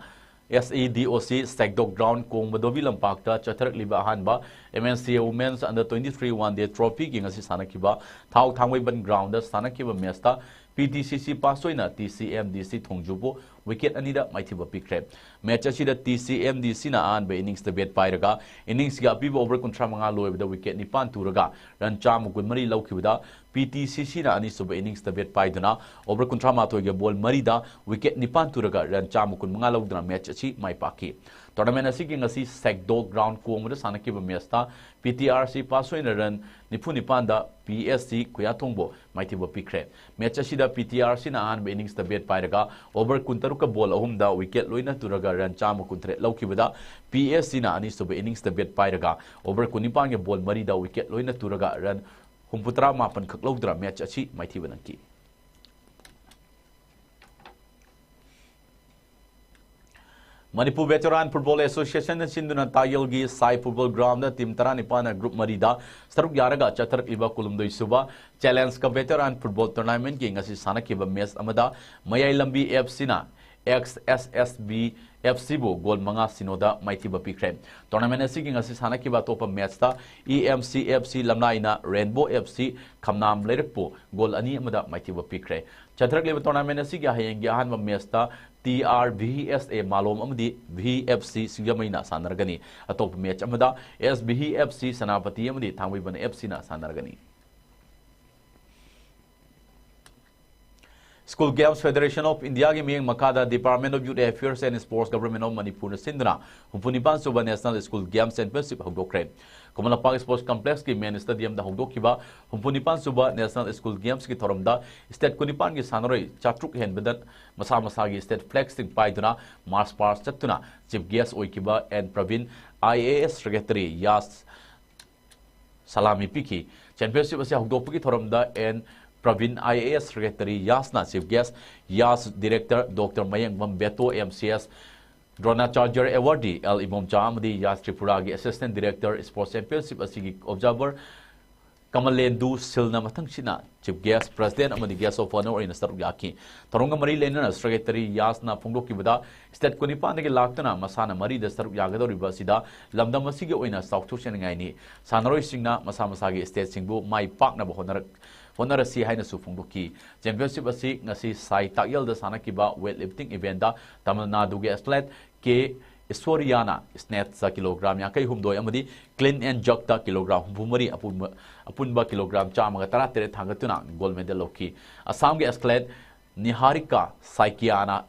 ꯑꯦꯁ ꯏ ꯗꯤ ꯑꯣ ꯁꯤ ꯁꯦꯛꯗꯣꯛ ꯒ꯭ꯔꯥꯎꯟ ꯀꯣꯡꯕꯗꯣꯕꯤ ꯂꯝꯄꯥꯛꯇ ꯆꯠꯊꯔꯛꯂꯤꯕ ꯑꯍꯥꯟꯕ M N C women's under twenty three one day ꯇ꯭ꯔꯣꯐꯤꯒꯤ ꯉꯁꯤ ꯁꯥꯟꯅꯈꯤꯕ ꯊꯥꯎ ꯊꯥꯡꯃꯩꯕꯟ ꯒ꯭ꯔꯥꯎꯟꯗ ꯁꯥꯟꯅꯈꯤꯕ ꯃꯦꯆꯇ ꯄꯤ ꯇꯤ ꯁꯤ ꯁꯤ ꯄꯥꯁꯣꯏꯅ ꯇꯤ ꯁꯤ ꯑꯦꯝ ꯗꯤ ꯁꯤ ꯊꯣꯡꯖꯨꯕꯨ ꯋꯤꯀꯦꯠ ꯑꯅꯤꯗ ꯃꯥꯏꯊꯤꯕ ꯄꯤꯈ꯭ꯔꯦ꯫ ꯃꯦꯆ ꯑꯁꯤꯗ ꯇꯤ ꯁꯤ ꯑꯦꯝ ꯗꯤ ꯁꯤꯅ ꯑꯍꯥꯟꯕ ꯏꯅꯤꯡꯁꯇ ꯕꯦꯠ ꯄꯥꯏꯔꯒ ꯏꯅꯤꯡꯁꯀꯤ ꯑꯄꯤꯕ ꯑꯣꯚꯔ ꯀꯨꯟꯊ꯭ꯔꯥ ꯃꯉꯥ ꯂꯣꯏꯕꯗ ꯋꯤꯀꯦꯠ ꯅꯤꯄꯥꯟ ꯇꯨꯔꯒ ꯔꯟ ꯆꯥꯝꯃ ꯀꯨꯟꯃꯔꯤ ꯂꯧꯈꯤꯕꯗ ꯄꯤ ꯇꯤ ꯁꯤ ꯁꯤꯅ ꯑꯅꯤꯁꯨꯕ ꯏꯅꯤꯡꯁꯇ ꯕꯦꯠ ꯄꯥꯏꯗꯨꯅ ꯑꯣꯚꯔ ꯀꯨꯟꯊ꯭ꯔꯥ ꯃꯥꯊꯣꯏꯒꯤ ꯕꯣꯜ ꯃꯔꯤꯗ ꯋꯤꯀꯦꯠ ꯅꯤꯄꯥꯟ ꯇꯨꯔꯒ ꯔꯟ ꯆꯥꯝꯃ ꯀꯨꯟ ꯃꯉꯥ ꯂꯧꯗꯨꯅ ꯃꯦꯆ ꯑꯁꯤ ꯃꯥꯏ ꯄꯥꯛꯈꯤ꯫ ꯇꯣꯔꯅꯥꯃꯦꯟ ꯑꯁꯤꯒꯤ ꯉꯁꯤ ꯁꯦꯛꯗꯣ ꯒ꯭ꯔꯥꯎꯟ ꯀꯣꯡꯕꯗ ꯁꯥꯟꯅꯈꯤꯕ ꯃꯦꯆꯇ P T R C ꯄꯥꯁꯣꯏꯅ run ꯅꯤꯐꯨ ꯅꯤꯄꯥꯟꯗ ꯄꯤ ꯑꯦꯁ ꯁꯤ ꯈꯨꯌꯥꯊꯣꯡꯕꯨ ꯃꯥꯏꯊꯤꯕ ꯄꯤꯈ꯭ꯔꯦ꯫ ꯃꯦꯆ ꯑꯁꯤꯗ ꯄꯤ ꯇꯤ ꯑꯥꯔ ꯁꯤꯅ ꯑꯍꯥꯟꯕ ꯏꯅꯤꯡꯁꯇ ꯕꯦꯠ ꯄꯥꯏꯔꯒ ꯑꯣꯚꯔ ꯀꯨꯟꯇꯔꯨꯛꯀ ꯕꯣꯜ ꯑꯍꯨꯝꯗ ꯋꯤꯀꯦꯠ ꯂꯣꯏꯅ ꯇꯨꯔꯒ ꯔꯟ ꯆꯥꯝꯃ ꯀꯨꯟꯇꯔꯦꯠ ꯂꯧꯈꯤꯕꯗ ꯄꯤ ꯑꯦꯁ ꯁꯤꯅ ꯑꯅꯤꯁꯨꯕ ꯏꯅꯤꯡꯁꯇ ꯕꯦꯠ ꯄꯥꯏꯔꯒ ꯑꯣꯚꯔ ꯀꯨꯟꯅꯤꯄꯥꯟꯒꯤ ꯕꯣꯜ ꯃꯔꯤꯗ ꯋꯤꯀꯦꯠ ꯂꯣꯏꯅ ꯇꯨꯔꯒ ꯔꯟ ꯍꯨꯝꯐꯨꯇꯔꯥ ꯃꯥꯄꯟ ꯈꯛ ꯂꯧꯗꯨꯅ ꯃꯦꯆ ꯑꯁꯤ ꯃꯥꯏꯊꯤꯕ ꯅꯪꯈꯤ꯫ ꯃꯅꯤꯄꯨꯔ ꯚꯦꯇꯦꯔꯥꯟ ꯐꯨꯠꯕꯣꯜ ꯑꯦꯁꯣꯁꯤꯌꯦꯁꯟꯅ ꯁꯤꯟꯗꯨꯅ ꯇꯥꯌꯦꯜꯒꯤ ꯁꯥꯏ ꯐꯨꯠꯕꯣꯜ ꯒ꯭ꯔꯥꯎꯟꯗ ꯇꯤꯝ ꯇꯔꯥꯅꯤꯄꯥꯟꯅ ꯒ꯭ꯔꯨꯞ ꯃꯔꯤꯗ ꯁꯔꯨꯛ ꯌꯥꯔꯒ ꯆꯠꯊꯔꯛꯂꯤꯕ ꯀꯨꯟꯍꯨꯝꯗꯣꯏ ꯁꯨꯕ ꯆꯦꯂꯦꯟꯖ ꯀꯞ ꯚꯦꯇꯦꯔꯥꯟ ꯐꯨꯠꯕꯣꯜ ꯇꯣꯔꯅꯥꯃꯦꯟꯠꯀꯤ ꯉꯁꯤ ꯁꯥꯟꯅꯈꯤꯕ ꯃꯦꯆ ꯑꯃꯗ ꯃꯌꯥꯏ ꯂꯝꯕꯤ ꯑꯦꯐ ꯁꯤꯅ X S S B F ꯁꯤꯕꯨ ꯒꯣꯜ ꯃꯉꯥ ꯁꯤꯅꯣꯗ ꯃꯥꯏꯊꯤꯕ ꯄꯤꯈ꯭ꯔꯦ꯫ ꯇꯣꯔꯅꯥꯃꯦꯟ ꯑꯁꯤꯒꯤ ꯉꯁꯤ ꯁꯥꯟꯅꯈꯤꯕ ꯑꯇꯣꯞꯄ ꯃꯦꯆꯇ E M C F C ꯂꯝꯂꯥꯏꯅ ꯔꯦꯟꯕꯣ ꯑꯦꯐ ꯁꯤ ꯈꯝꯅꯥꯝ ꯂꯩꯔꯛꯄꯨ ꯒꯣꯜ ꯑꯅꯤ ꯑꯃꯗ ꯃꯥꯏꯊꯤꯕ ꯄꯤꯈ꯭ꯔꯦ꯫ ꯆꯠꯊꯔꯛꯂꯤꯕ ꯇꯣꯔꯅꯥꯃꯦꯟ ꯑꯁꯤꯒꯤ ꯍꯌꯦꯡꯒꯤ ꯑꯍꯥꯟꯕ ꯃꯦꯆꯇ ꯇꯤ ꯑꯥꯔ ꯚꯤ ꯑꯦꯁ ꯑꯦ ꯃꯥꯂꯣꯝ ꯑꯃꯗꯤ ꯚꯤ ꯑꯦꯐ ꯁꯤ ꯁꯤꯡꯖꯃꯩꯅ ꯁꯥꯟꯅꯔꯒꯅꯤ꯫ ꯑꯇꯣꯞꯄ ꯃꯦꯆ ꯑꯃꯗ ꯑꯦꯁ ꯚꯤ ꯑꯦꯐ ꯁꯤ ꯁꯦꯅꯥꯄꯇꯤ ꯑꯃꯗꯤ ꯊꯥꯡꯃꯩꯕꯟ ꯑꯦꯐ ꯁꯤꯅ ꯁꯥꯟꯅꯔꯒꯅꯤ꯫ School Games Federation of India ꯒꯤ ꯃꯤꯠꯌꯦꯡ ꯃꯈꯥꯗ Department of Youth Affairs and Sports, Government of Manipur ꯅ ꯁꯤꯟꯗꯨꯅ ꯍꯨꯝꯐꯨ ꯅꯤꯄꯥꯟ ꯁꯨꯕ National School Games Championship ꯍꯧꯗꯣꯛꯈ꯭ꯔꯦ꯫ Khuman Lampak Sports Complex ꯀꯤ main stadium ꯗ ꯍꯧꯗꯣꯛꯈꯤꯕ ꯍꯨꯝꯐꯨ ꯅꯤꯄꯥꯟ ꯁꯨꯕ National School Games ꯀꯤ ꯊꯧꯔꯝꯗ state ꯀꯨꯟꯅꯤꯄꯥꯟꯒꯤ ꯁꯥꯟꯅꯔꯣꯏ ꯆꯥꯇ꯭ꯔꯨꯛ ꯍꯦꯟꯕꯗ ꯃꯁꯥ ꯃꯁꯥꯒꯤ state flag ꯁꯤꯡ ꯄꯥꯏꯗꯨꯅ march past ꯆꯠꯇꯨꯅ Chief Guest ꯑꯣꯏꯈꯤꯕ N Prabin, I A S Secretary ꯌꯥꯁ ꯁꯂꯥꯃꯤ ꯄꯤꯈꯤ꯫ Championship ꯑꯁꯤ ꯍꯧꯗꯣꯛꯄꯒꯤ ꯊꯧꯔꯝꯗ N Prabin, I A S Secretary ꯌꯥꯁꯅ Chief Guest, ꯌꯥꯁ Director doctor Mayengbam Beto, M C S Dronacharya Awardee L Ibomcha ꯑꯃꯗꯤ ꯌꯥꯁ ꯇ꯭ꯔꯤꯄꯨꯔꯥꯒꯤ Assistant Director Sports Championship ꯑꯁꯤꯒꯤ observer ꯀꯃꯂꯦꯟꯗꯨ ꯁꯤꯜꯅ ꯃꯊꯪꯁꯤꯠꯅ Chief Guest, President ꯑꯃꯗꯤ Guest of Honour ꯑꯣꯏꯅ ꯁꯔꯨꯛ ꯌꯥꯈꯤ꯫ ꯊꯧꯔꯝꯒ ꯃꯔꯤ ꯂꯩꯅꯅ Secretary ꯌꯥꯁꯅ ꯐꯣꯡꯗꯣꯛꯈꯤꯕꯗ, state ꯀꯨꯟꯅꯤꯄꯥꯟꯗꯒꯤ ꯂꯥꯛꯇꯨꯅ ꯃꯁꯥꯟꯅ ꯃꯔꯤꯗ ꯁꯔꯨꯛ ꯌꯥꯒꯗꯧꯔꯤꯕ ꯑꯁꯤꯗ ꯂꯝꯗꯝ ꯑꯁꯤꯒꯤ ꯑꯣꯏꯅ ꯆꯥꯎꯊꯣꯛꯆꯅꯤꯡꯉꯥꯏꯅꯤ꯫ ꯁꯥꯟꯅꯔꯣꯏꯁꯤꯡꯅ ꯃꯁꯥ ꯃꯁꯥꯒꯤ stateꯁꯤꯡꯕꯨ ꯃꯥꯏ ꯄꯥꯛꯅꯕ ꯍꯣꯠꯅꯔꯛ-, ꯍꯣꯠꯅꯔꯁꯤ ꯍꯥꯏꯅꯁꯨ ꯐꯣꯡꯗꯣꯛꯈꯤ꯫ Championship ꯑꯁꯤ ꯉꯁꯤ ꯁꯥꯏ ꯇꯥꯛꯌꯦꯜꯗ ꯁꯥꯟꯅꯈꯤꯕ weightlifting eventꯗ ꯇꯥꯃꯤꯜ ꯅꯥꯗꯨꯒꯤ athlete ꯀꯦ ꯏꯁꯣꯔꯤꯌꯥꯅ snatchꯇ kilogram ꯌꯥꯡꯈꯩ ꯍꯨꯝꯗꯣꯏ ꯑꯃꯗꯤ clean and jerkꯇ kilogram ꯍꯨꯝꯐꯨ ꯃꯔꯤ, ꯑꯄꯨꯟꯕ, ꯑꯄꯨꯟꯕ kilogram ꯆꯥꯝꯃꯒ ꯇꯔꯥ ꯇꯔꯦꯠ ꯊꯥꯡꯒꯠꯇꯨꯅ gold medal ꯂꯧꯈꯤ꯫ ꯑꯁꯥꯝꯒꯤ athlete ꯅꯤꯍꯥꯔꯤꯀꯥ ꯁꯥꯏꯀꯤꯌꯥꯅ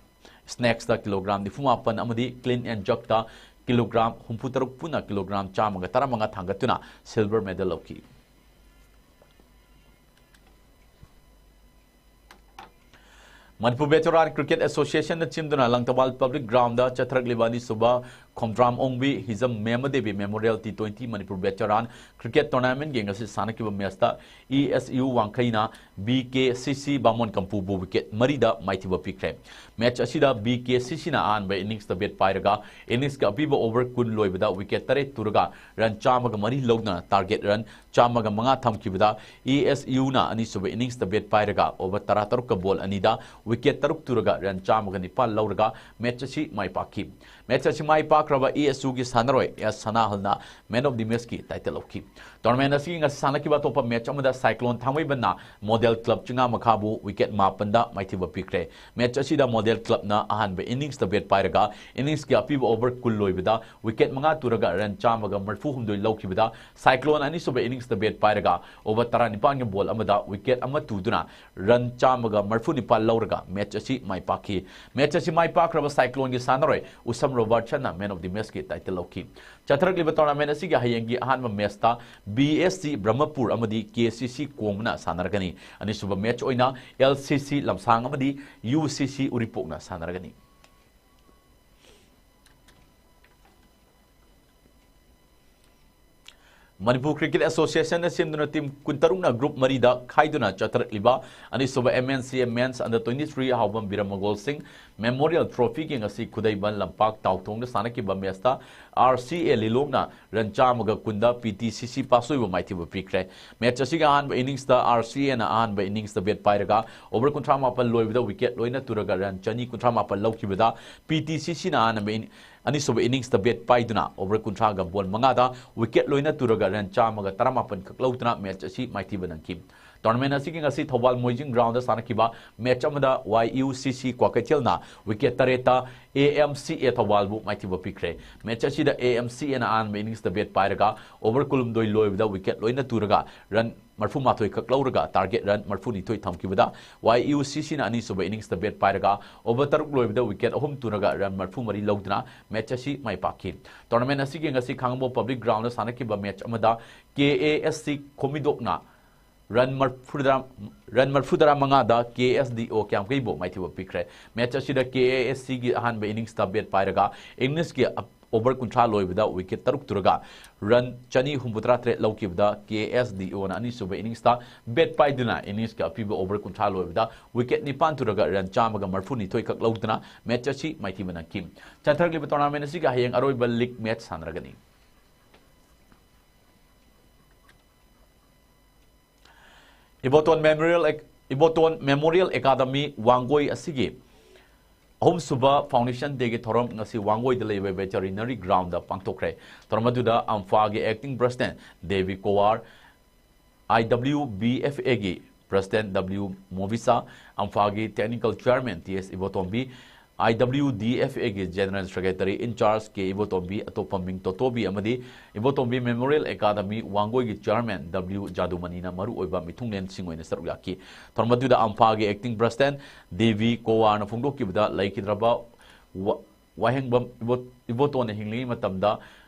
snatchꯇ kilogram ꯅꯤꯐꯨ ꯃꯥꯄꯟ ꯑꯃꯗꯤ clean and jerkꯇ kilogram ꯍꯨꯝꯐꯨ ꯇꯔꯨꯛ ꯄꯨꯟꯅ kilogram ꯆꯥꯝꯃꯒ ꯇꯔꯥꯃꯉꯥ ꯊꯥꯡꯒꯠꯇꯨꯅ silver medal ꯂꯧꯈꯤ꯫ ꯃꯅꯤꯄꯨꯔ Veteran Cricket Associationꯅ ꯁꯤꯟꯗꯨꯅ ꯂꯪꯊꯕꯥꯜ Public Groundꯗ ꯆꯠꯊꯔꯛꯂꯤꯕ ꯑꯅꯤꯁꯨꯕ ꯈꯣꯝꯗ꯭ꯔꯥꯝ ꯑꯣꯡꯕꯤ ꯍꯤꯖꯝ ꯃꯦꯃ Devi Memorial T twenty Manipur Veteran Cricket Tournamentꯒꯤ ꯉꯁꯤ ꯁꯥꯟꯅꯈꯤꯕ matchꯇ E S U ꯋꯥꯡꯈꯩꯅ B K C C ꯕꯥꯃꯣꯟ ꯀꯝꯄꯨꯕꯨ wicket ꯃꯔꯤꯗ ꯃꯥꯏꯊꯤꯕ ꯄꯤꯈ꯭ꯔꯦ꯫ Match ꯑꯁꯤꯗ B K C Cꯅ ꯑꯍꯥꯟꯕ inningsꯇ bat ꯄꯥꯏꯔꯒ inningsꯀꯤ ꯑꯄꯤꯕ over ꯀꯨꯟ ꯂꯣꯏꯕꯗ wicket ꯇꯔꯦꯠ ꯇꯨꯔꯒ run ꯆꯥꯝꯃꯒ ꯃꯔꯤ ꯂꯧꯗꯨꯅ target run ꯆꯥꯝꯃꯒ ꯃꯉꯥ ꯊꯝꯈꯤꯕꯗ, E S Uꯅ ꯑꯅꯤꯁꯨꯕ inningsꯇ bat ꯄꯥꯏꯔꯒ over ꯇꯔꯥꯇꯔꯨꯛꯀ ball ꯑꯅꯤꯗ wicket ꯇꯔꯨꯛ ꯇꯨꯔꯒ run ꯆꯥꯝꯃꯒ ꯅꯤꯄꯥꯟ ꯂꯧꯔꯒ match ꯑꯁꯤ ꯃꯥꯏ ꯄꯥꯛꯈꯤ꯫ Match ꯑꯁꯤ ꯃꯥꯏ ꯄꯥꯛꯈ꯭ꯔꯕ E S Uꯒꯤ ꯁꯥꯟꯅꯔꯣꯏ S ꯁꯅꯥꯍꯜꯅ Man of the Matchꯀꯤ title ꯂꯧꯈꯤ꯫ Tournament ꯑꯁꯤꯒꯤ ꯉꯁꯤ ꯁꯥꯟꯅꯈꯤꯕ ꯑꯇꯣꯞꯄ match ꯑꯃꯗ Cyclone ꯊꯥꯡꯃꯩꯕꯟꯅ Model Club ꯆꯤꯡꯉꯥꯃꯈꯥꯕꯨ wicket ꯃꯥꯄꯟꯗ ꯃꯥꯏꯊꯤꯕ ꯄꯤꯈ꯭ꯔꯦ꯫ Match ꯑꯁꯤꯗ Model Clubꯅ ꯑꯍꯥꯟꯕ inningsꯇ bat ꯄꯥꯏꯔꯒ inningsꯀꯤ ꯑꯄꯤꯕ over ꯀꯨꯟ ꯂꯣꯏꯕꯗ wicket ꯃꯉꯥ ꯇꯨꯔꯒ run ꯆꯥꯝꯃꯒ ꯃꯔꯤꯐꯨ ꯍꯨꯝꯗꯣꯏ ꯂꯧꯈꯤꯕꯗ, Cyclone ꯑꯅꯤꯁꯨꯕ inningsꯇ bat ꯄꯥꯏꯔꯒ over ꯇꯔꯥꯅꯤꯄꯥꯟꯒꯤ ball ꯑꯃꯗ wicket ꯑꯃ ꯇꯨꯗꯨꯅ run ꯆꯥꯝꯃꯒ ꯃꯔꯤꯐꯨ ꯅꯤꯄꯥꯟ ꯂꯧꯔꯒ match ꯑꯁꯤ ꯃꯥꯏ ꯄꯥꯛꯈꯤ꯫ Match ꯑꯁꯤ ꯃꯥꯏ ꯄꯥꯛꯈ꯭ꯔꯕ Cycloneꯒꯤ ꯁꯥꯟꯅꯔꯣꯏ ꯎꯁꯝ ꯔꯣꯕꯔꯠꯁꯟꯅ Man of the Matchꯀꯤ title ꯂꯧꯈꯤ꯫ ꯆꯠꯊꯔꯛꯂꯤꯕ tournament ꯑꯁꯤꯒꯤ ꯍꯌꯦꯡꯒꯤ ꯑꯍꯥꯟꯕ matchꯇ B S C ꯕ꯭ꯔꯍꯃꯄꯨꯔ ꯑꯃꯗꯤ K C C ꯀꯣꯡꯕꯅ ꯁꯥꯟꯅꯔꯒꯅꯤ꯫ ꯑꯅꯤꯁꯨꯕ match ꯑꯣꯏꯅ L C C ꯂꯝꯁꯥꯡ ꯑꯃꯗꯤ U C C ꯎꯔꯤꯄꯣꯛꯅ ꯁꯥꯟꯅꯔꯒꯅꯤ꯫ ꯃꯅꯤꯄꯨꯔ ꯀ꯭ꯔꯤꯀꯦꯠ ꯑꯦꯁꯣꯁꯤꯌꯦꯁꯟꯅ ꯁꯦꯝꯗꯨꯅ ꯇꯤꯝ ꯀꯨꯟꯇꯔꯨꯛꯅ ꯒ꯭ꯔꯨꯞ ꯃꯔꯤꯗ ꯈꯥꯏꯗꯨꯅ ꯆꯠꯊꯔꯛꯂꯤꯕ ꯑꯅꯤꯁꯨꯕ M N C A Men's Under twenty-three ꯍꯥꯎꯕꯝ ꯕꯤꯔꯃꯒꯣꯜ ꯁꯤꯡ ꯃꯦꯃꯣꯔꯤꯌꯦꯜ ꯇ꯭ꯔꯣꯐꯤꯒꯤ ꯉꯁꯤ ꯈꯨꯗꯩꯕꯟ ꯂꯝꯄꯥꯛ ꯇꯥꯎꯊꯣꯡꯗ ꯁꯥꯟꯅꯈꯤꯕ ꯃꯦꯠꯁꯇ R C A ꯂꯤꯂꯣꯡꯅ ꯔꯟ ꯆꯥꯝꯃꯒ ꯀꯨꯟꯗ P T C C ꯄꯥꯁꯣꯏꯕꯨ ꯃꯥꯏꯊꯤꯕ ꯄꯤꯈ꯭ꯔꯦ꯫ ꯃꯦꯠꯁ ꯑꯁꯤꯒꯤ ꯑꯍꯥꯟꯕ ꯏꯅꯤꯡꯁꯇ R C Aꯅ ꯑꯍꯥꯟꯕ ꯏꯅꯤꯡꯁꯇ ꯕꯦꯠ ꯄꯥꯏꯔꯒ ꯑꯣꯚꯔ ꯀꯨꯟꯊ꯭ꯔꯥ ꯃꯥꯄꯟ ꯂꯣꯏꯕꯗ ꯋꯤꯀꯦꯠ ꯂꯣꯏꯅ ꯇꯨꯔꯒ ꯔꯟ ꯆꯅꯤ ꯀꯨꯟꯊ꯭ꯔꯥ ꯃꯥꯄꯟ ꯂꯧꯈꯤꯕꯗ P T C Cꯅ ꯑꯍꯥꯟꯕ ꯏꯅꯤꯡ ꯑꯅꯤꯁꯨꯕ ꯏꯅꯤꯡꯁꯇ ꯕꯦꯠ ꯄꯥꯏꯗꯨꯅ ꯑꯣꯚꯔ ꯀꯨꯟꯊ꯭ꯔꯥꯒ ꯕꯣꯜ ꯃꯉꯥꯗ ꯋꯤꯀꯦꯠ ꯂꯣꯏꯅ ꯇꯨꯔꯒ ꯔꯟ ꯆꯥꯝꯃꯒ ꯇꯔꯥꯃꯥꯄꯟ ꯈꯛ ꯂꯧꯗꯨꯅ ꯃꯦꯠꯆ ꯑꯁꯤ ꯃꯥꯏꯊꯤꯕ ꯅꯪꯈꯤ꯫ ꯇꯣꯔꯅꯥꯃꯦꯟ ꯑꯁꯤꯒꯤ ꯉꯁꯤ ꯊꯧꯕꯥꯜ ꯃꯣꯏꯖꯤꯡ ꯒ꯭ꯔꯥꯎꯟꯗ ꯁꯥꯟꯅꯈꯤꯕ ꯃꯦꯠꯆ ꯑꯃꯗ Y U C C ꯀ꯭ꯋꯥꯀꯩꯊꯦꯜꯅ ꯋꯤꯀꯦꯠ ꯇꯔꯦꯠꯇ A M C A ꯊꯧꯕꯥꯜꯕꯨ ꯃꯥꯏꯊꯤꯕ ꯄꯤꯈ꯭ꯔꯦ꯫ ꯃꯦꯠꯆ ꯑꯁꯤꯗ A M C Aꯅ ꯑꯍꯥꯟꯕ ꯏꯅꯤꯡꯁꯇ ꯕꯦꯠ ꯄꯥꯏꯔꯒ ꯑꯣꯚꯔ ꯀꯨꯟꯍꯨꯝꯗꯣꯏ ꯂꯣꯏꯕꯗ ꯋꯤꯀꯦꯠ ꯂꯣꯏꯅ ꯇꯨꯔꯒ ꯔꯟ ꯃꯔꯐꯨ ꯃꯥꯊꯣꯏ ꯈꯛ ꯂꯧꯔꯒ ꯇꯥꯔꯒꯦꯠ ꯔꯟ ꯃꯔꯐꯨ ꯅꯤꯊꯣꯏ ꯊꯝꯈꯤꯕꯗ Y U C Cꯅ ꯑꯅꯤꯁꯨꯕ ꯏꯅꯤꯡꯁꯇ ꯕꯦꯠ ꯄꯥꯏꯔꯒ ꯑꯣꯚꯔ ꯇꯔꯨꯛ ꯂꯣꯏꯕꯗ ꯋꯤꯀꯦꯠ ꯑꯍꯨꯝ ꯇꯨꯔꯒ ꯔꯟ ꯃꯔꯐꯨ ꯃꯔꯤ ꯂꯧꯗꯨꯅ ꯃꯦꯠꯆ ꯑꯁꯤ ꯃꯥꯏ ꯄꯥꯛꯈꯤ꯫ ꯇꯣꯔꯅꯥꯃꯦꯟ ꯑꯁꯤꯒꯤ ꯉꯁꯤ ꯈꯥꯡꯉꯕꯣꯛ ꯄꯕ꯭ꯂꯤꯛ ꯒ꯭ꯔꯥꯎꯟꯗ ꯁꯥꯟꯅꯈꯤꯕ ꯃꯦꯠꯆ ꯑꯃꯗ K A S C ꯈꯣꯃꯤꯗꯣꯛꯅ ꯔꯟ ꯃꯔꯐꯨꯇꯔꯥ ꯔꯟ ꯃꯔꯐꯨꯇꯔꯥ ꯃꯉꯥꯗ K S D O ꯀ꯭ꯌꯥꯝꯒꯩꯕꯨ ꯃꯥꯏꯊꯤꯕ ꯄꯤꯈ꯭ꯔꯦ꯫ ꯃꯦꯠꯆ ꯑꯁꯤꯗ K A S Cꯒꯤ ꯑꯍꯥꯟꯕ ꯏꯅꯤꯡꯁꯇ ꯕꯦꯠ ꯄꯥꯏꯔꯒ ꯏꯅꯤꯡꯁꯀꯤ ꯑꯞ-, ꯑꯣꯚꯔ ꯀꯨꯟꯊ꯭ꯔꯥ ꯂꯣꯏꯕꯗ ꯋꯤꯀꯦꯠ ꯇꯔꯨꯛ ꯇꯨꯔꯒ ꯔꯟ ꯆꯅꯤ ꯍꯨꯝꯐꯨꯇꯔꯥ ꯇꯔꯦꯠ ꯂꯧꯈꯤꯕꯗ K S D Oꯅ ꯑꯅꯤꯁꯨꯕ ꯏꯅꯤꯡꯁꯇ ꯕꯦꯠ ꯄꯥꯏꯗꯨꯅ ꯏꯅꯤꯡꯁꯀꯤ ꯑꯄꯤꯕ ꯑꯣꯚꯔ ꯀꯨꯟꯊ꯭ꯔꯥ ꯂꯣꯏꯕꯗ ꯋꯤꯀꯦꯠ ꯅꯤꯄꯥꯟ ꯇꯨꯔꯒ ꯔꯟ ꯆꯥꯝꯃꯒ ꯃꯔꯐꯨ ꯅꯤꯊꯣꯏ ꯈꯛ ꯂꯧꯗꯨꯅ ꯃꯦꯠꯆ ꯑꯁꯤ ꯃꯥꯏꯊꯤꯕ ꯅꯪꯈꯤ꯫ ꯆꯠꯊꯔꯛꯂꯤꯕ ꯇꯣꯔꯅꯥꯃꯦꯟ ꯑꯁꯤꯒꯤ ꯍꯌꯦꯡ ꯑꯔꯣꯏꯕ ꯂꯤꯒ ꯃꯦꯠꯆ ꯁꯥꯟꯅꯔꯒꯅꯤ꯫ ꯏꯕꯣꯇꯣꯟ ꯃꯦꯃꯣꯔꯤꯌꯦꯜ ꯑꯦꯛ-, ꯏꯕꯣꯇꯣꯟ ꯃꯦꯃꯣꯔꯤꯌꯦꯜ ꯑꯦꯀꯥꯗꯃꯤ ꯋꯥꯡꯒꯣꯏ ꯑꯁꯤꯒꯤ ꯑꯍꯨꯝꯁꯨꯕ ꯐꯥꯎꯟꯗꯦꯁꯟ ꯗꯦꯒꯤ ꯊꯧꯔꯝ ꯉꯁꯤ ꯋꯥꯡꯒꯣꯏꯗ ꯂꯩꯕ ꯚꯦꯇꯔꯤꯅꯔꯤ ꯒ꯭ꯔꯥꯎꯟꯗ ꯄꯥꯡꯊꯣꯛꯈ꯭ꯔꯦ꯫ ꯊꯧꯔꯝ ꯑꯗꯨꯗ ꯑꯝꯐꯥꯒꯤ acting president Devi Kowar, I W B F Aꯒꯤ ꯄ꯭ꯔꯁꯤꯗꯦꯟꯠ W ꯃꯣꯕꯤꯁꯥ, ꯑꯝꯐꯥꯒꯤ technical chairman T S Ibotombi, I W D F Aꯒꯤ general secretary incharge K Ibotombi, ꯑꯇꯣꯞꯄ ꯃꯤꯡ ꯇꯣꯇꯣꯕꯤ ꯑꯃꯗꯤ ꯏꯕꯣꯇꯣꯝꯕꯤ ꯃꯦꯃꯣꯔꯤꯌꯦꯜ ꯑꯦꯀꯥꯗꯃꯤ ꯋꯥꯡꯒꯣꯏꯒꯤ ꯆꯤꯌꯔꯃꯦꯟ W ꯖꯥꯗꯨꯃꯅꯤꯅ ꯃꯔꯨꯑꯣꯏꯕ ꯃꯤꯊꯨꯡꯂꯦꯟꯁꯤꯡ ꯑꯣꯏꯅ ꯁꯔꯨꯛ ꯌꯥꯈꯤ꯫ ꯊꯧꯔꯝ ꯑꯗꯨꯗ ꯑꯝꯐꯥꯒꯤ ꯑꯦꯛꯇꯤꯡ ꯄ꯭ꯔꯁꯤꯗꯦꯟꯠ ꯗꯦꯕꯤ ꯀꯣꯋꯥꯔꯅ ꯐꯣꯡꯗꯣꯛꯈꯤꯕꯗ ꯂꯩꯈꯤꯗ꯭ꯔꯕ ꯋꯥ-, ꯋꯥꯍꯦꯡꯕꯝ ꯏꯕꯣ-, ꯏꯕꯣꯇꯣꯟꯅ ꯍꯤꯡꯂꯤꯉꯩ ꯃꯇꯝꯗ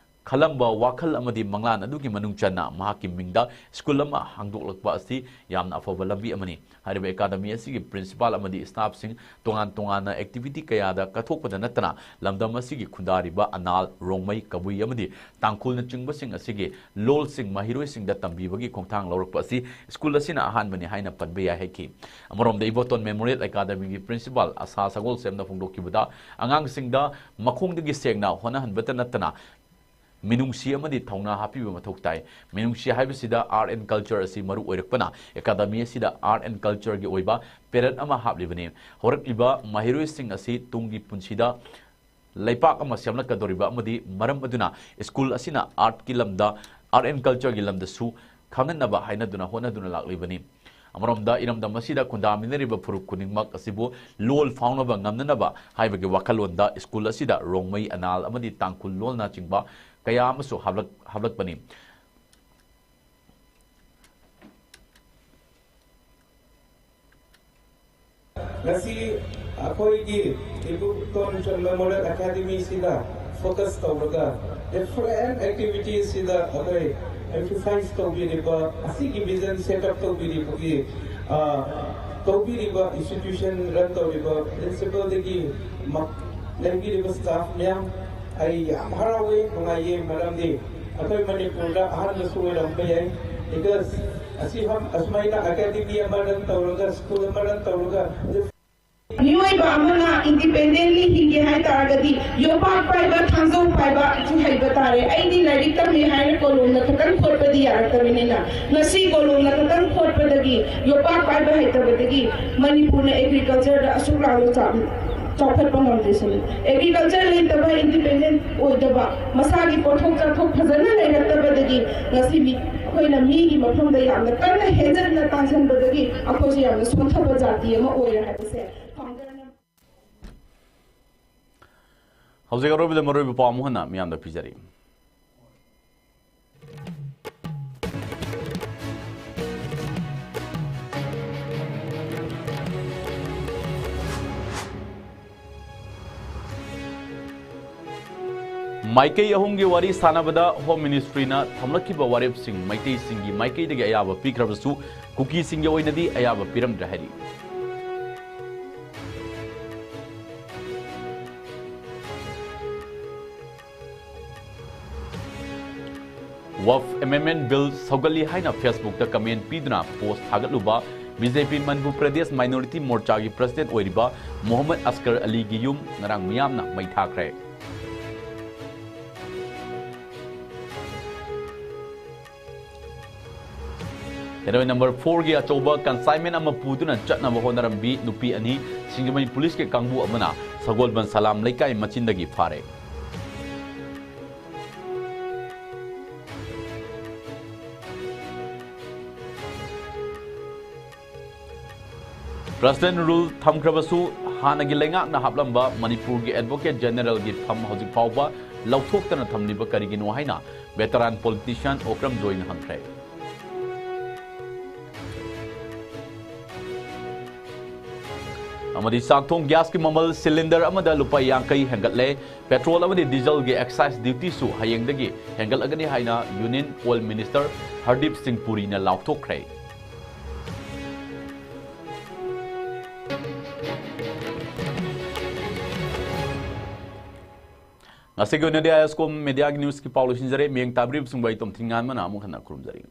ꯈꯜꯂꯝꯕ ꯋꯥꯈꯜ ꯑꯃꯗꯤ ꯃꯪꯂꯥꯟ ꯑꯗꯨꯒꯤ ꯃꯅꯨꯡ ꯆꯟꯅ ꯃꯍꯥꯛꯀꯤ ꯃꯤꯡꯗ ꯁ꯭ꯀꯨꯜ ꯑꯃ ꯍꯥꯡꯗꯣꯛꯂꯛꯄ ꯑꯁꯤ ꯌꯥꯝꯅ ꯑꯐꯕ ꯂꯝꯕꯤ ꯑꯃꯅꯤ꯫ ꯍꯥꯏꯔꯤꯕ ꯑꯦꯀꯥꯗꯃꯤ ꯑꯁꯤꯒꯤ ꯄ꯭ꯔꯤꯟꯁꯤꯄꯥꯜ ꯑꯃꯗꯤ ꯁ꯭ꯇꯥꯐꯁꯤꯡ ꯇꯣꯉꯥꯟ ꯇꯣꯉꯥꯟꯅ ꯑꯦꯛꯇꯤꯚꯤꯇꯤ ꯀꯌꯥꯗ ꯀꯠꯊꯣꯛꯄꯗ ꯅꯠꯇꯅ ꯂꯝꯗꯝ ꯑꯁꯤꯒꯤ ꯈꯨꯟꯗꯥꯔꯤꯕ ꯑꯅꯥꯜ, ꯔꯣꯡꯃꯩ, ꯀꯕꯨꯏ ꯑꯃꯗꯤ ꯇꯥꯡꯈꯨꯜꯅꯆꯤꯡꯕꯁꯤꯡ ꯑꯁꯤꯒꯤ ꯂꯣꯜꯁꯤꯡ ꯃꯍꯩꯔꯣꯏꯁꯤꯡꯗ ꯇꯝꯕꯤꯕꯒꯤ ꯈꯣꯡꯊꯥꯡ ꯂꯧꯔꯛꯄ ꯑꯁꯤ ꯁ꯭ꯀꯨꯜ ꯑꯁꯤꯅ ꯑꯍꯥꯟꯕꯅꯤ ꯍꯥꯏꯅ ꯄꯟꯕ ꯌꯥꯏ ꯍꯥꯏꯈꯤ꯫ ꯑꯃꯔꯣꯝꯗ ꯏꯕꯣꯇꯣꯟ ꯃꯦꯃꯣꯔꯤꯌꯦꯜ ꯑꯦꯀꯥꯗꯃꯤꯒꯤ ꯄ꯭ꯔꯤꯟꯁꯤꯄꯥꯜ ꯑꯁꯥ ꯁꯒꯣꯜꯁꯦꯝꯅ ꯐꯣꯡꯗꯣꯛꯈꯤꯕꯗ ꯑꯉꯥꯡꯁꯤꯡꯗ ꯃꯈꯣꯡꯗꯒꯤ ꯁꯦꯡꯅ ꯍꯣꯠꯅꯍꯟꯕꯇ ꯅꯠꯇꯅ ꯃꯤꯅꯨꯡꯁꯤ ꯑꯃꯗꯤ ꯊꯧꯅꯥ ꯍꯥꯞꯄꯤꯕ ꯃꯊꯧ ꯇꯥꯏ꯫ ꯃꯤꯅꯨꯡꯁꯤ ꯍꯥꯏꯕꯁꯤꯗ art and culture ꯑꯁꯤ ꯃꯔꯨ ꯑꯣꯏꯔꯛꯄꯅ ꯑꯦꯀꯥꯗꯃꯤ ꯑꯁꯤꯗ art and cultureꯒꯤ ꯑꯣꯏꯕ ꯄꯦꯔꯦꯠ ꯑꯃ ꯍꯥꯞꯂꯤꯕꯅꯤ꯫ ꯍꯧꯔꯛꯂꯤꯕ ꯃꯍꯩꯔꯣꯏꯁꯤꯡ ꯑꯁꯤ ꯇꯨꯡꯒꯤ ꯄꯨꯟꯁꯤꯗ ꯂꯩꯄꯥꯛ ꯑꯃ ꯁꯦꯝꯂꯛꯀꯗꯧꯔꯤꯕ ꯑꯃꯗꯤ ꯃꯔꯝ ꯑꯗꯨꯅ ꯁ꯭ꯀꯨꯜ ꯑꯁꯤꯅ artꯀꯤ ꯂꯝꯗ, art and cultureꯒꯤ ꯂꯝꯗꯁꯨ ꯈꯪꯍꯟꯅꯕ ꯍꯥꯏꯅꯗꯨꯅ ꯍꯣꯠꯅꯗꯨꯅ ꯂꯥꯛꯂꯤꯕꯅꯤ꯫ ꯑꯃꯔꯣꯝꯗ ꯏꯔꯝꯗꯝ ꯑꯁꯤꯗ ꯈꯨꯟꯗꯥꯃꯤꯟꯅꯔꯤꯕ ꯐꯨꯔꯨꯞ ꯈꯨꯗꯤꯡꯃꯛ ꯑꯁꯤꯕꯨ ꯂꯣꯜ ꯐꯥꯎꯅꯕ ꯉꯝꯅꯅꯕ ꯍꯥꯏꯕꯒꯤ ꯋꯥꯈꯜꯂꯣꯟꯗ ꯁ꯭ꯀꯨꯜ ꯑꯁꯤꯗ ꯔꯣꯡꯃꯩ, ꯑꯅꯥꯜ ꯑꯃꯗꯤ ꯇꯥꯡꯈꯨꯜ ꯂꯣꯜꯅꯆꯤꯡꯕ ꯀꯌꯥ ꯑꯃꯁꯨ ꯍꯥꯞꯂꯛ-, ꯍꯥꯞꯂꯛꯄꯅꯤ꯫ ꯉꯁꯤ ꯑꯩꯈꯣꯏꯒꯤ ꯏꯕꯣꯇꯣꯟ ꯃꯦꯃꯣꯔꯤꯌꯦꯜ ꯑꯦꯀꯥꯗꯃꯤꯁꯤꯗ focus ꯇꯧꯔꯒ different activities ꯁꯤꯗ ꯑꯩꯈꯣꯏ emphasize ꯇꯧꯕꯤꯔꯤꯕ, ꯑꯁꯤꯒꯤ vision set up ꯇꯧꯕꯤꯔꯤꯕꯒꯤ, ꯑ, ꯇꯧꯕꯤꯔꯤꯕ institution run ꯇꯧꯔꯤꯕ principalꯗꯒꯤ ꯃ-, ꯂꯩꯕꯤꯔꯤꯕ staff ꯃꯌꯥꯝ, ꯑꯩ ꯌꯥꯝ ꯍꯔꯥꯎꯋꯦ, ꯅꯨꯡꯉꯥꯏꯌꯦ꯫ ꯃꯔꯝꯗꯤ ꯑꯩꯈꯣꯏ ꯃꯅꯤꯄꯨꯔꯗ ꯑꯍꯥꯟꯕꯁꯨ ꯑꯣꯏꯔꯝꯕ ꯌꯥꯏ, because ꯑꯁꯤ ꯍꯝ-, ꯑꯁꯨꯃꯥꯏꯅ ꯑꯦꯀꯥꯗꯃꯤ ꯑꯃ run ꯇꯧꯔꯒ, ꯁ꯭ꯀꯨꯜ ꯑꯃ run ꯇꯧꯔꯒ, ꯃꯤꯑꯣꯏꯕ ꯑꯃꯅ independently ꯍꯤꯡꯒꯦ ꯍꯥꯏ ꯇꯥꯔꯒꯗꯤ ꯌꯣꯄꯥꯛ ꯄꯥꯏꯕ, ꯊꯥꯡꯖꯧ ꯄꯥꯏꯕ ꯁꯨ ꯍꯩꯕ ꯇꯥꯔꯦ꯫ ꯑꯩꯗꯤ ꯂꯥꯏꯔꯤꯛ ꯇꯝꯃꯤ ꯍꯥꯏꯅ ꯀꯣꯂꯣꯝꯅ ꯈꯛꯇꯪ ꯈꯣꯠꯄꯗꯤ ꯌꯥꯔꯛꯇꯕꯅꯤꯅ, ꯉꯁꯤ ꯀꯣꯂꯣꯝꯅ ꯈꯛꯇꯪ ꯈꯣꯠꯄꯗꯒꯤ, ꯌꯣꯄꯥꯛ ꯄꯥꯏꯕ ꯍꯩꯇꯕꯗꯒꯤ ꯃꯅꯤꯄꯨꯔꯅ agricultureꯗ ꯑꯁꯨꯛ ꯌꯥꯝꯅ ꯆꯥꯎ-, ꯆꯥꯎꯈꯠꯄ ꯉꯝꯗ꯭ꯔꯤꯁꯤꯅꯤ꯫ Agriculture ꯂꯩꯇꯕ, independent ꯑꯣꯏꯗꯕ, ꯃꯁꯥꯒꯤ ꯄꯣꯠꯊꯣꯛ ꯆꯥꯊꯣꯛ ꯐꯖꯅ ꯂꯩꯔꯛꯇꯕꯗꯒꯤ ꯉꯁꯤ ꯃꯤ, ꯑꯩꯈꯣꯏꯅ ꯃꯤꯒꯤ ꯃꯐꯝꯗ ꯌꯥꯝꯅ ꯀꯟꯅ ꯍꯦꯟꯖꯟꯅ ꯇꯥꯟꯁꯤꯟꯕꯗꯒꯤ ꯑꯩꯈꯣꯏꯁꯦ ꯌꯥꯝꯅ ꯁꯣꯟꯊꯕ ꯖꯥꯇꯤ ꯑꯃ ꯑꯣꯏꯔꯦ ꯍꯥꯏꯕꯁꯦ founderꯅ ꯍꯧꯖꯤꯛ ꯑꯔꯣꯏꯕꯗ ꯃꯔꯨꯑꯣꯏꯕ ꯄꯥꯎ ꯑꯃꯨꯛ ꯍꯟꯅ ꯃꯤꯌꯥꯝꯗ ꯄꯤꯖꯔꯤ꯫ ꯃꯥꯏꯀꯩ ꯑꯍꯨꯝꯒꯤ ꯋꯥꯔꯤ ꯁꯥꯟꯅꯕꯗ ꯍꯣꯝ ꯃꯤꯅꯤꯁꯇ꯭ꯔꯤꯅ ꯊꯝꯂꯛꯈꯤꯕ ꯋꯥꯔꯦꯞꯁꯤꯡ ꯃꯩꯇꯩꯁꯤꯡꯒꯤ ꯃꯥꯏꯀꯩꯗꯒꯤ ꯑꯌꯥꯕ ꯄꯤꯈ꯭ꯔꯕꯁꯨ ꯀꯨꯀꯤꯁꯤꯡꯒꯤ ꯑꯣꯏꯅꯗꯤ ꯑꯌꯥꯕ ꯄꯤꯔꯝꯗ꯭ꯔꯦ ꯍꯥꯏꯔꯤ꯫ ꯋꯛꯐ ꯑꯦꯃꯦꯟꯗꯃꯦꯟꯠ ꯕꯤꯜ ꯁꯧꯒꯠꯂꯤ ꯍꯥꯏꯅ ꯐꯦꯁꯕꯨꯛꯇ ꯀꯃꯦꯟꯠ ꯄꯤꯗꯨꯅ ꯄꯣꯁꯠ ꯊꯥꯒꯠꯂꯨꯕ ꯕꯤ ꯖꯦ ꯄꯤ ꯃꯅꯤꯄꯨꯔ ꯄ꯭ꯔꯗꯦꯁ ꯃꯥꯏꯅꯣꯔꯤꯇꯤ ꯃꯣꯔꯆꯥꯒꯤ ꯄ꯭ꯔꯁꯤꯗꯦꯟꯠ ꯑꯣꯏꯔꯤꯕ ꯃꯣꯍꯝꯃꯗ ꯑꯁꯀꯔ ꯑꯂꯤꯒꯤ ꯌꯨꯝ ꯉꯔꯥꯡ ꯃꯤꯌꯥꯝꯅ ꯃꯩ ꯊꯥꯈ꯭ꯔꯦ꯫ ꯍꯦꯔꯣꯏꯟ ꯅꯝꯕꯔ ꯐꯣꯔꯒꯤ ꯑꯆꯧꯕ ꯀꯟꯁꯥꯏꯟꯃꯦꯟꯠ ꯑꯃ ꯄꯨꯗꯨꯅ ꯆꯠꯅꯕ ꯍꯣꯠꯅꯔꯝꯕꯤ ꯅꯨꯄꯤ ꯑꯅꯤ ꯁꯤꯡꯖꯃꯩ ꯄꯨꯂꯤꯁꯀꯤ ꯀꯥꯡꯕꯨ ꯑꯃꯅ ꯁꯒꯣꯜꯕꯟ ꯁꯂꯥꯝ ꯂꯩꯀꯥꯏ ꯃꯆꯤꯟꯗꯒꯤ ꯐꯥꯔꯦ꯫ ꯄ꯭ꯔꯁꯤꯗꯦꯟꯠ ꯔꯨꯜ ꯊꯝꯈ꯭ꯔꯕꯁꯨ ꯍꯥꯟꯅꯒꯤ ꯂꯩꯉꯥꯛꯅ ꯍꯥꯞꯂꯝꯕ ꯃꯅꯤꯄꯨꯔꯒꯤ ꯑꯦꯗꯚꯣꯀꯦꯠ ꯖꯦꯅꯦꯔꯦꯜꯒꯤ ꯐꯝ ꯍꯧꯖꯤꯛ ꯐꯥꯎꯕ ꯂꯧꯊꯣꯛꯇꯅ ꯊꯝꯂꯤꯕ ꯀꯔꯤꯒꯤꯅꯣ ꯍꯥꯏꯅ ꯚꯦꯇꯔꯥꯟ ꯄꯣꯂꯤꯇꯤꯁꯤꯌꯥꯟ ꯑꯣꯀ꯭ꯔꯝ ꯖꯣꯏꯅ ꯍꯪꯈ꯭ꯔꯦ꯫ ꯑꯃꯗꯤ ꯆꯥꯛꯊꯣꯡ ꯒ꯭ꯌꯥꯁꯀꯤ ꯃꯃꯜ ꯁꯤꯂꯤꯟꯗꯔ ꯑꯃꯗ ꯂꯨꯄꯥ ꯌꯥꯡꯈꯩ ꯍꯦꯟꯒꯠꯂꯦ꯫ ꯄꯦꯇ꯭ꯔꯣꯜ ꯑꯃꯗꯤ ꯗꯤꯖꯜꯒꯤ ꯑꯦꯛꯁꯥꯏꯖ ꯗ꯭ꯌꯨꯇꯤꯁꯨ ꯍꯌꯦꯡꯗꯒꯤ ꯍꯦꯟꯒꯠꯂꯒꯅꯤ ꯍꯥꯏꯅ ꯌꯨꯅꯤꯌꯟ ꯑꯣꯏꯜ ꯃꯤꯅꯤꯁꯇꯔ ꯍꯔꯗꯤꯞ ꯁꯤꯡ ꯄꯨꯔꯤꯅ ꯂꯥꯎꯊꯣꯛꯈ꯭ꯔꯦ꯫ ꯉꯁꯤꯒꯤ ꯑꯣꯏꯅꯗꯤ ꯑꯥꯏ ꯑꯦꯁ ꯀꯣꯝ ꯃꯦꯗꯤꯌꯥꯒꯤ ꯅ꯭ꯌꯨꯁꯀꯤ ꯄꯥꯎ ꯂꯣꯏꯁꯤꯟꯖꯔꯦ꯫ ꯃꯤꯠꯌꯦꯡ ꯇꯥꯕꯤꯔꯤꯕꯁꯤꯡꯕꯨ ꯑꯩ ꯇꯣꯝꯊꯤꯟ ꯉꯥꯟꯕꯅ ꯑꯃꯨꯛ ꯍꯟꯅ ꯈꯨꯔꯨꯝꯖꯔꯤ꯫